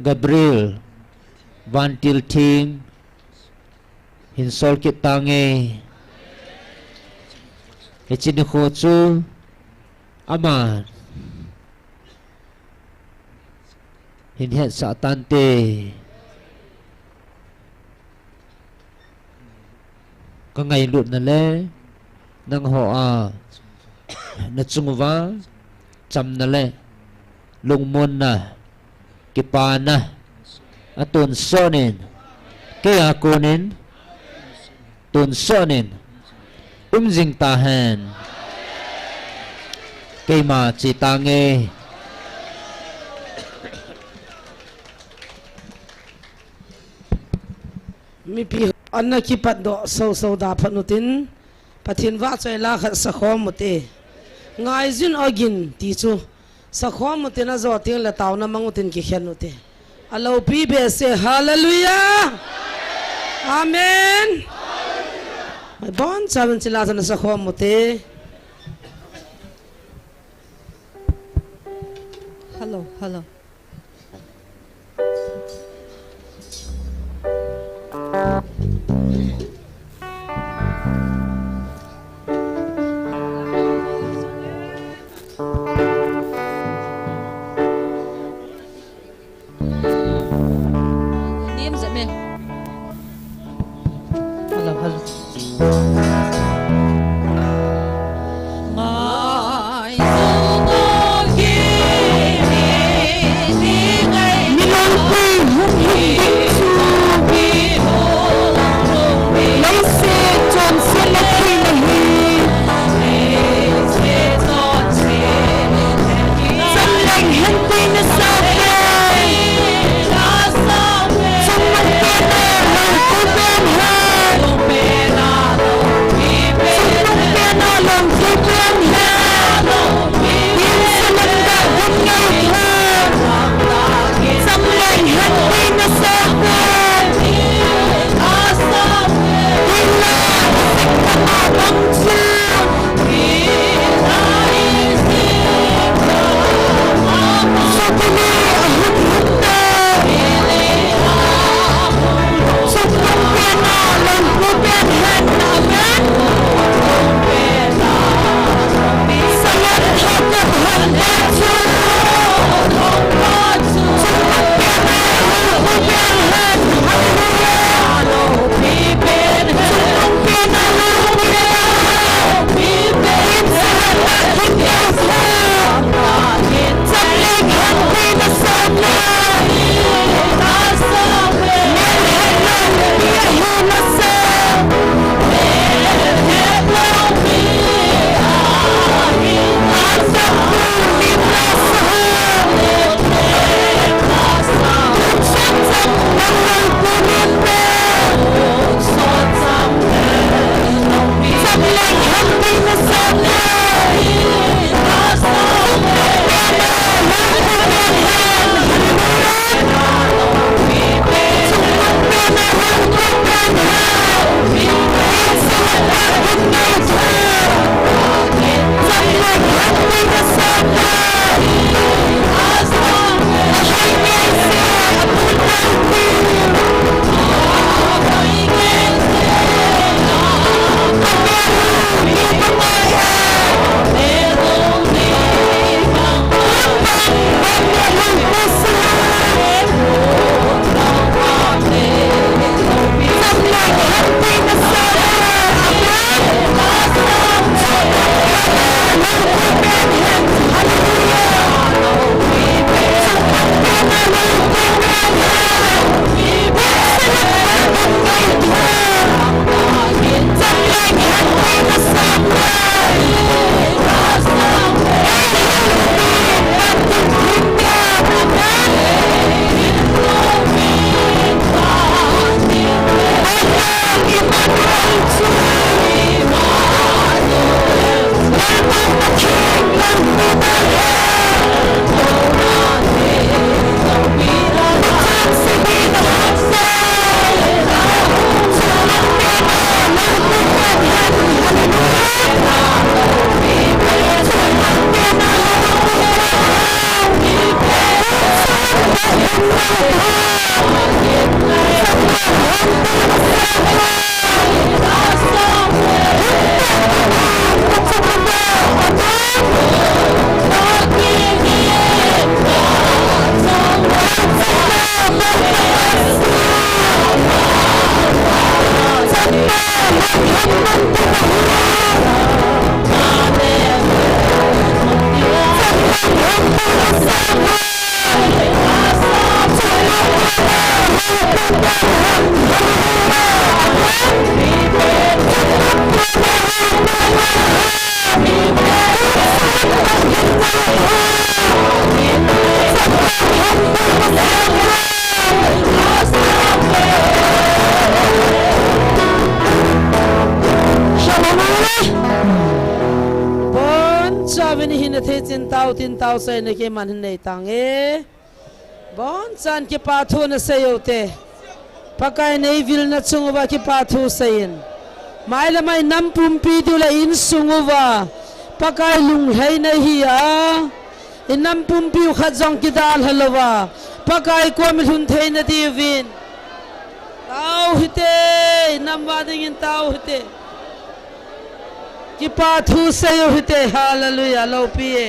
Gabriel vantil theng hin sol kit tange. Hiche nikho chu aman hin hetsah tante. Kangailutna le nangho a nachung uva chamna le lungmonna, kipana atonsot in, keija konin tonsot in um jing tahen. Keima che tange. Mipi ana kipatdoh soso da phat utin, Pathen vahchoi la khat sakhom ute. Ngaijin ogin ti chu sakhom utin, ajo teng le taona mang utin kikhen ute. Aloupi behseh, Hallelujah! Amen! Bonchauvin chule chun sakhom ute. Hello, hello. Hello, hello. Na thei chin tao tin tao sei na keiman hin nei tange. Bonchan kipathu na sei u te. Pakai nei vilna chung uva kipathu seiyin. Mai le mai nam pumpi diu le insung uva Pakai lunglhaina hi a. I nam pumpi u khat jong kidalha louva Pakai kom i lhun theina diuvin. Tao hite, i nam uva dingin tao hite. Kipathu sei u hite, hallelujah, loupi e.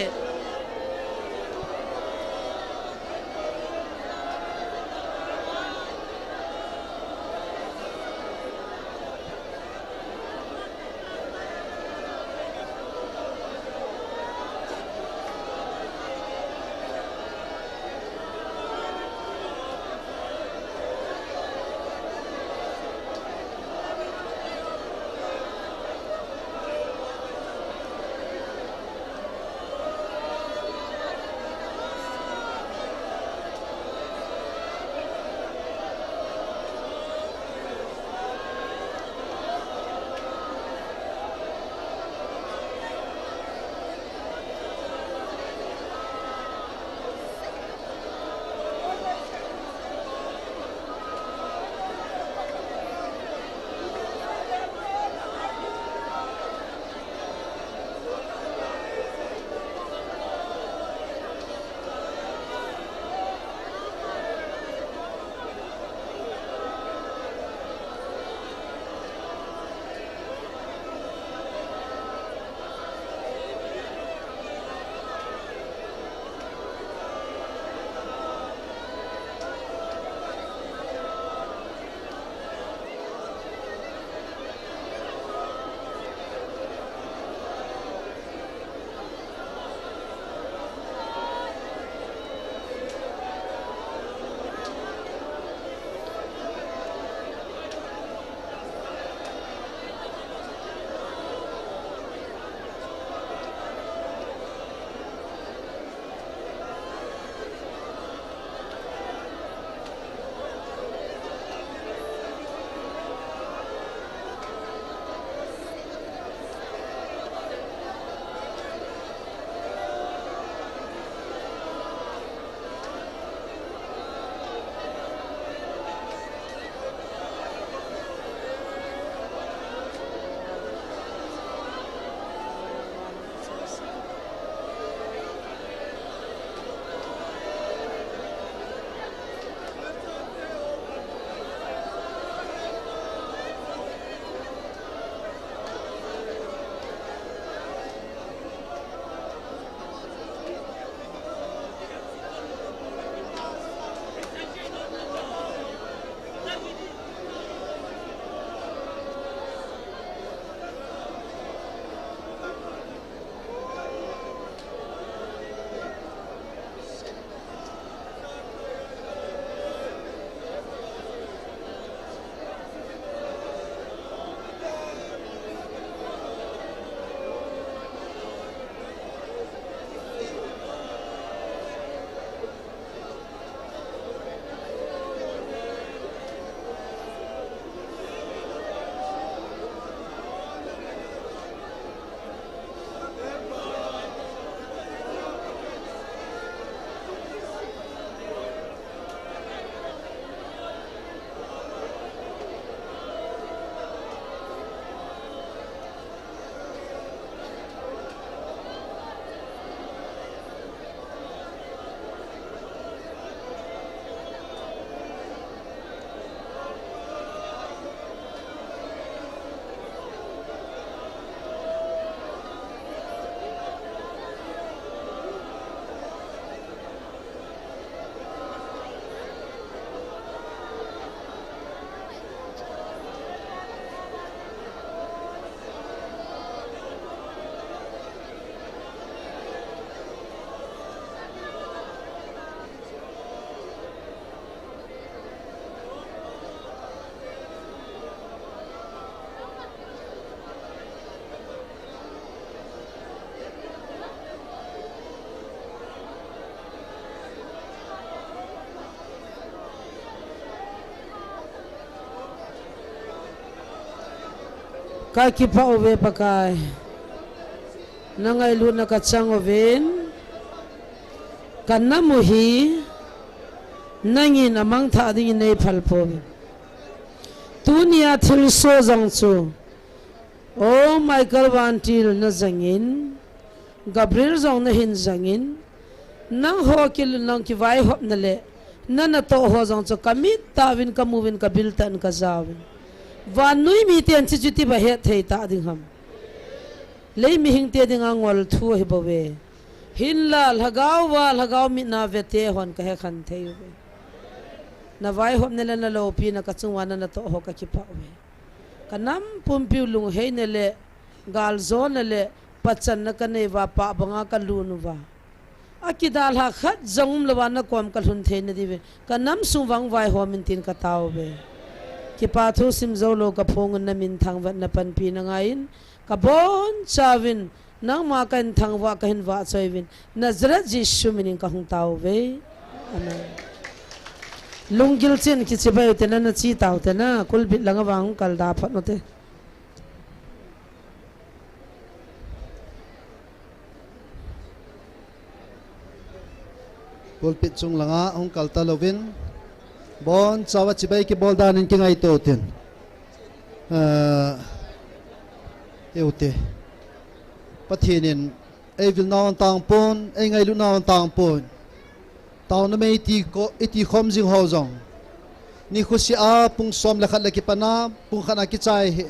Ka kipah uve Pakai. Na ngailutna ka chang uvin, ka nam u hi nangin a mangthah dingin nei phal pouve. Tunia thilsoh jong chu, O Michael Vantil na jangin, Gabriel jong na hin jangin, nangho kilunlong kivaihopna le na natoh ho jong chu ka mit tah uvin ka mu uvin ka bil tah in ka ja uvin. Vannoi miten hiche chu iti ba het thei tah ding ham. Lei mihing te dinga ngol thu ahi bouve. Hinla lhagao va, lhagao mitna vete hon ka hekhen thei uve. Na vaihopna le na loupina ka chunga na natoh ho ka kipah uve. Ka nam pumpiu lungheina le galjona le pachatna ka nei uva, pah banga ka lun uva. A kidalha khat jong umlouva na kom ka lhun theina diuvin ka nam sung vang vaihom in tin ka tao uve. Kipa thu sim jou lou ka phong un na min thangvahna panpina ngaiyin ka bonchauvin nangma ka in thangvah ka hin vahchoi uvin Nazareth Jesu minin ka hung tao uve. Amen. Lunggil chin kichibai u te na, na chi tao te na, pulpit langa vang hung kal da phat u te. Pulpit chung langa hung kal talouvin, bonchauva chibai kibol dan in kingaito tin. Ah, eu te. Pathen in ei vilna un tang pon, ei ngailut na un tang pon. Taona mei iti ko, iti khom jing ho jong. Nikho sea pung som le khat le kipat a, pung khat a kichai hi.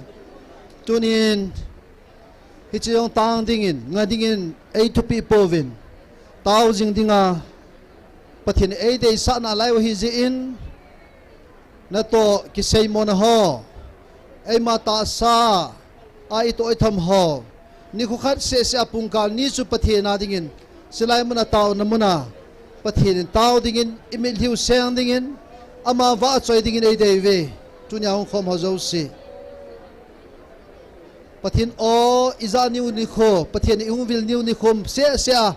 Tunin, hiche jong tang dingin, nga dingin, ei thupi pouvin. Tao jing dinga, Pathen ei deisah nalai u ahi jeh in, natoh kiseimo na ho. Eima tahsa, a itoh itham ho. Nikho khat seh seh a pung kal ni chu Pathen a dingin, chulai muna taona muna, Pathen in tao dingin, i mitlhi u seng dingin, ama vahchoi dingin ei dei uve. Tunia hung khom ho jouse. Pathen o, i ja niu nikho, Pathen i hung vil niu nikho, seh seh a,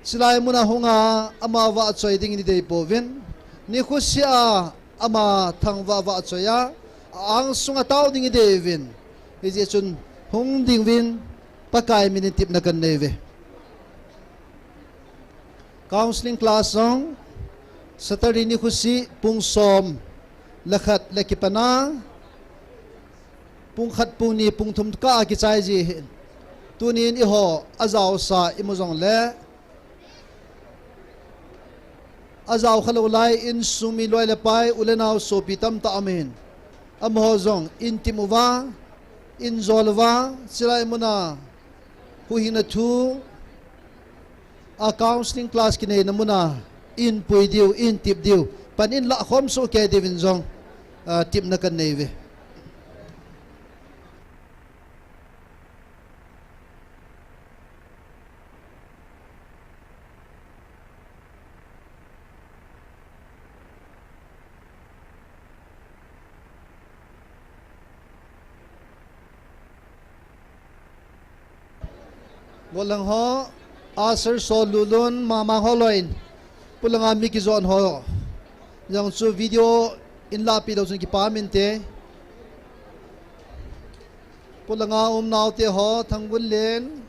chulai muna hunga, ama vahchoi dingin i dei pouvin. Nikho sea, ama thangvah vahchoi a, a angsunga tao ding i dei uvin. Hijeh chun hung ding uvin, Pakai minin tepna kan nei uve. Counseling class jong, Saturday nikho sea pung som le khat le kipat a, pung khat, pung ni, pung thum kah a kichai ji ahin. Tunin eiho, ajaosa imu jongle, ajao khalou lai, insung mi loi le pai, u le nao sopi tamtah aum in. Amaho jong, in tep uva, in jol uva, chulai muna, huhhingna thu, a counseling class kineina muna, in pui diu, in tep diu, pan in lah khom soh kei diuvin jong, ah, tepna kan nei uve. Golhang ho, usher Solulun, Mamang ho loi in, pulanga mi kijon ho. Jong chu video in lahpi lou chun kipah inte. Pulanga um naote ho, Thanggunlen,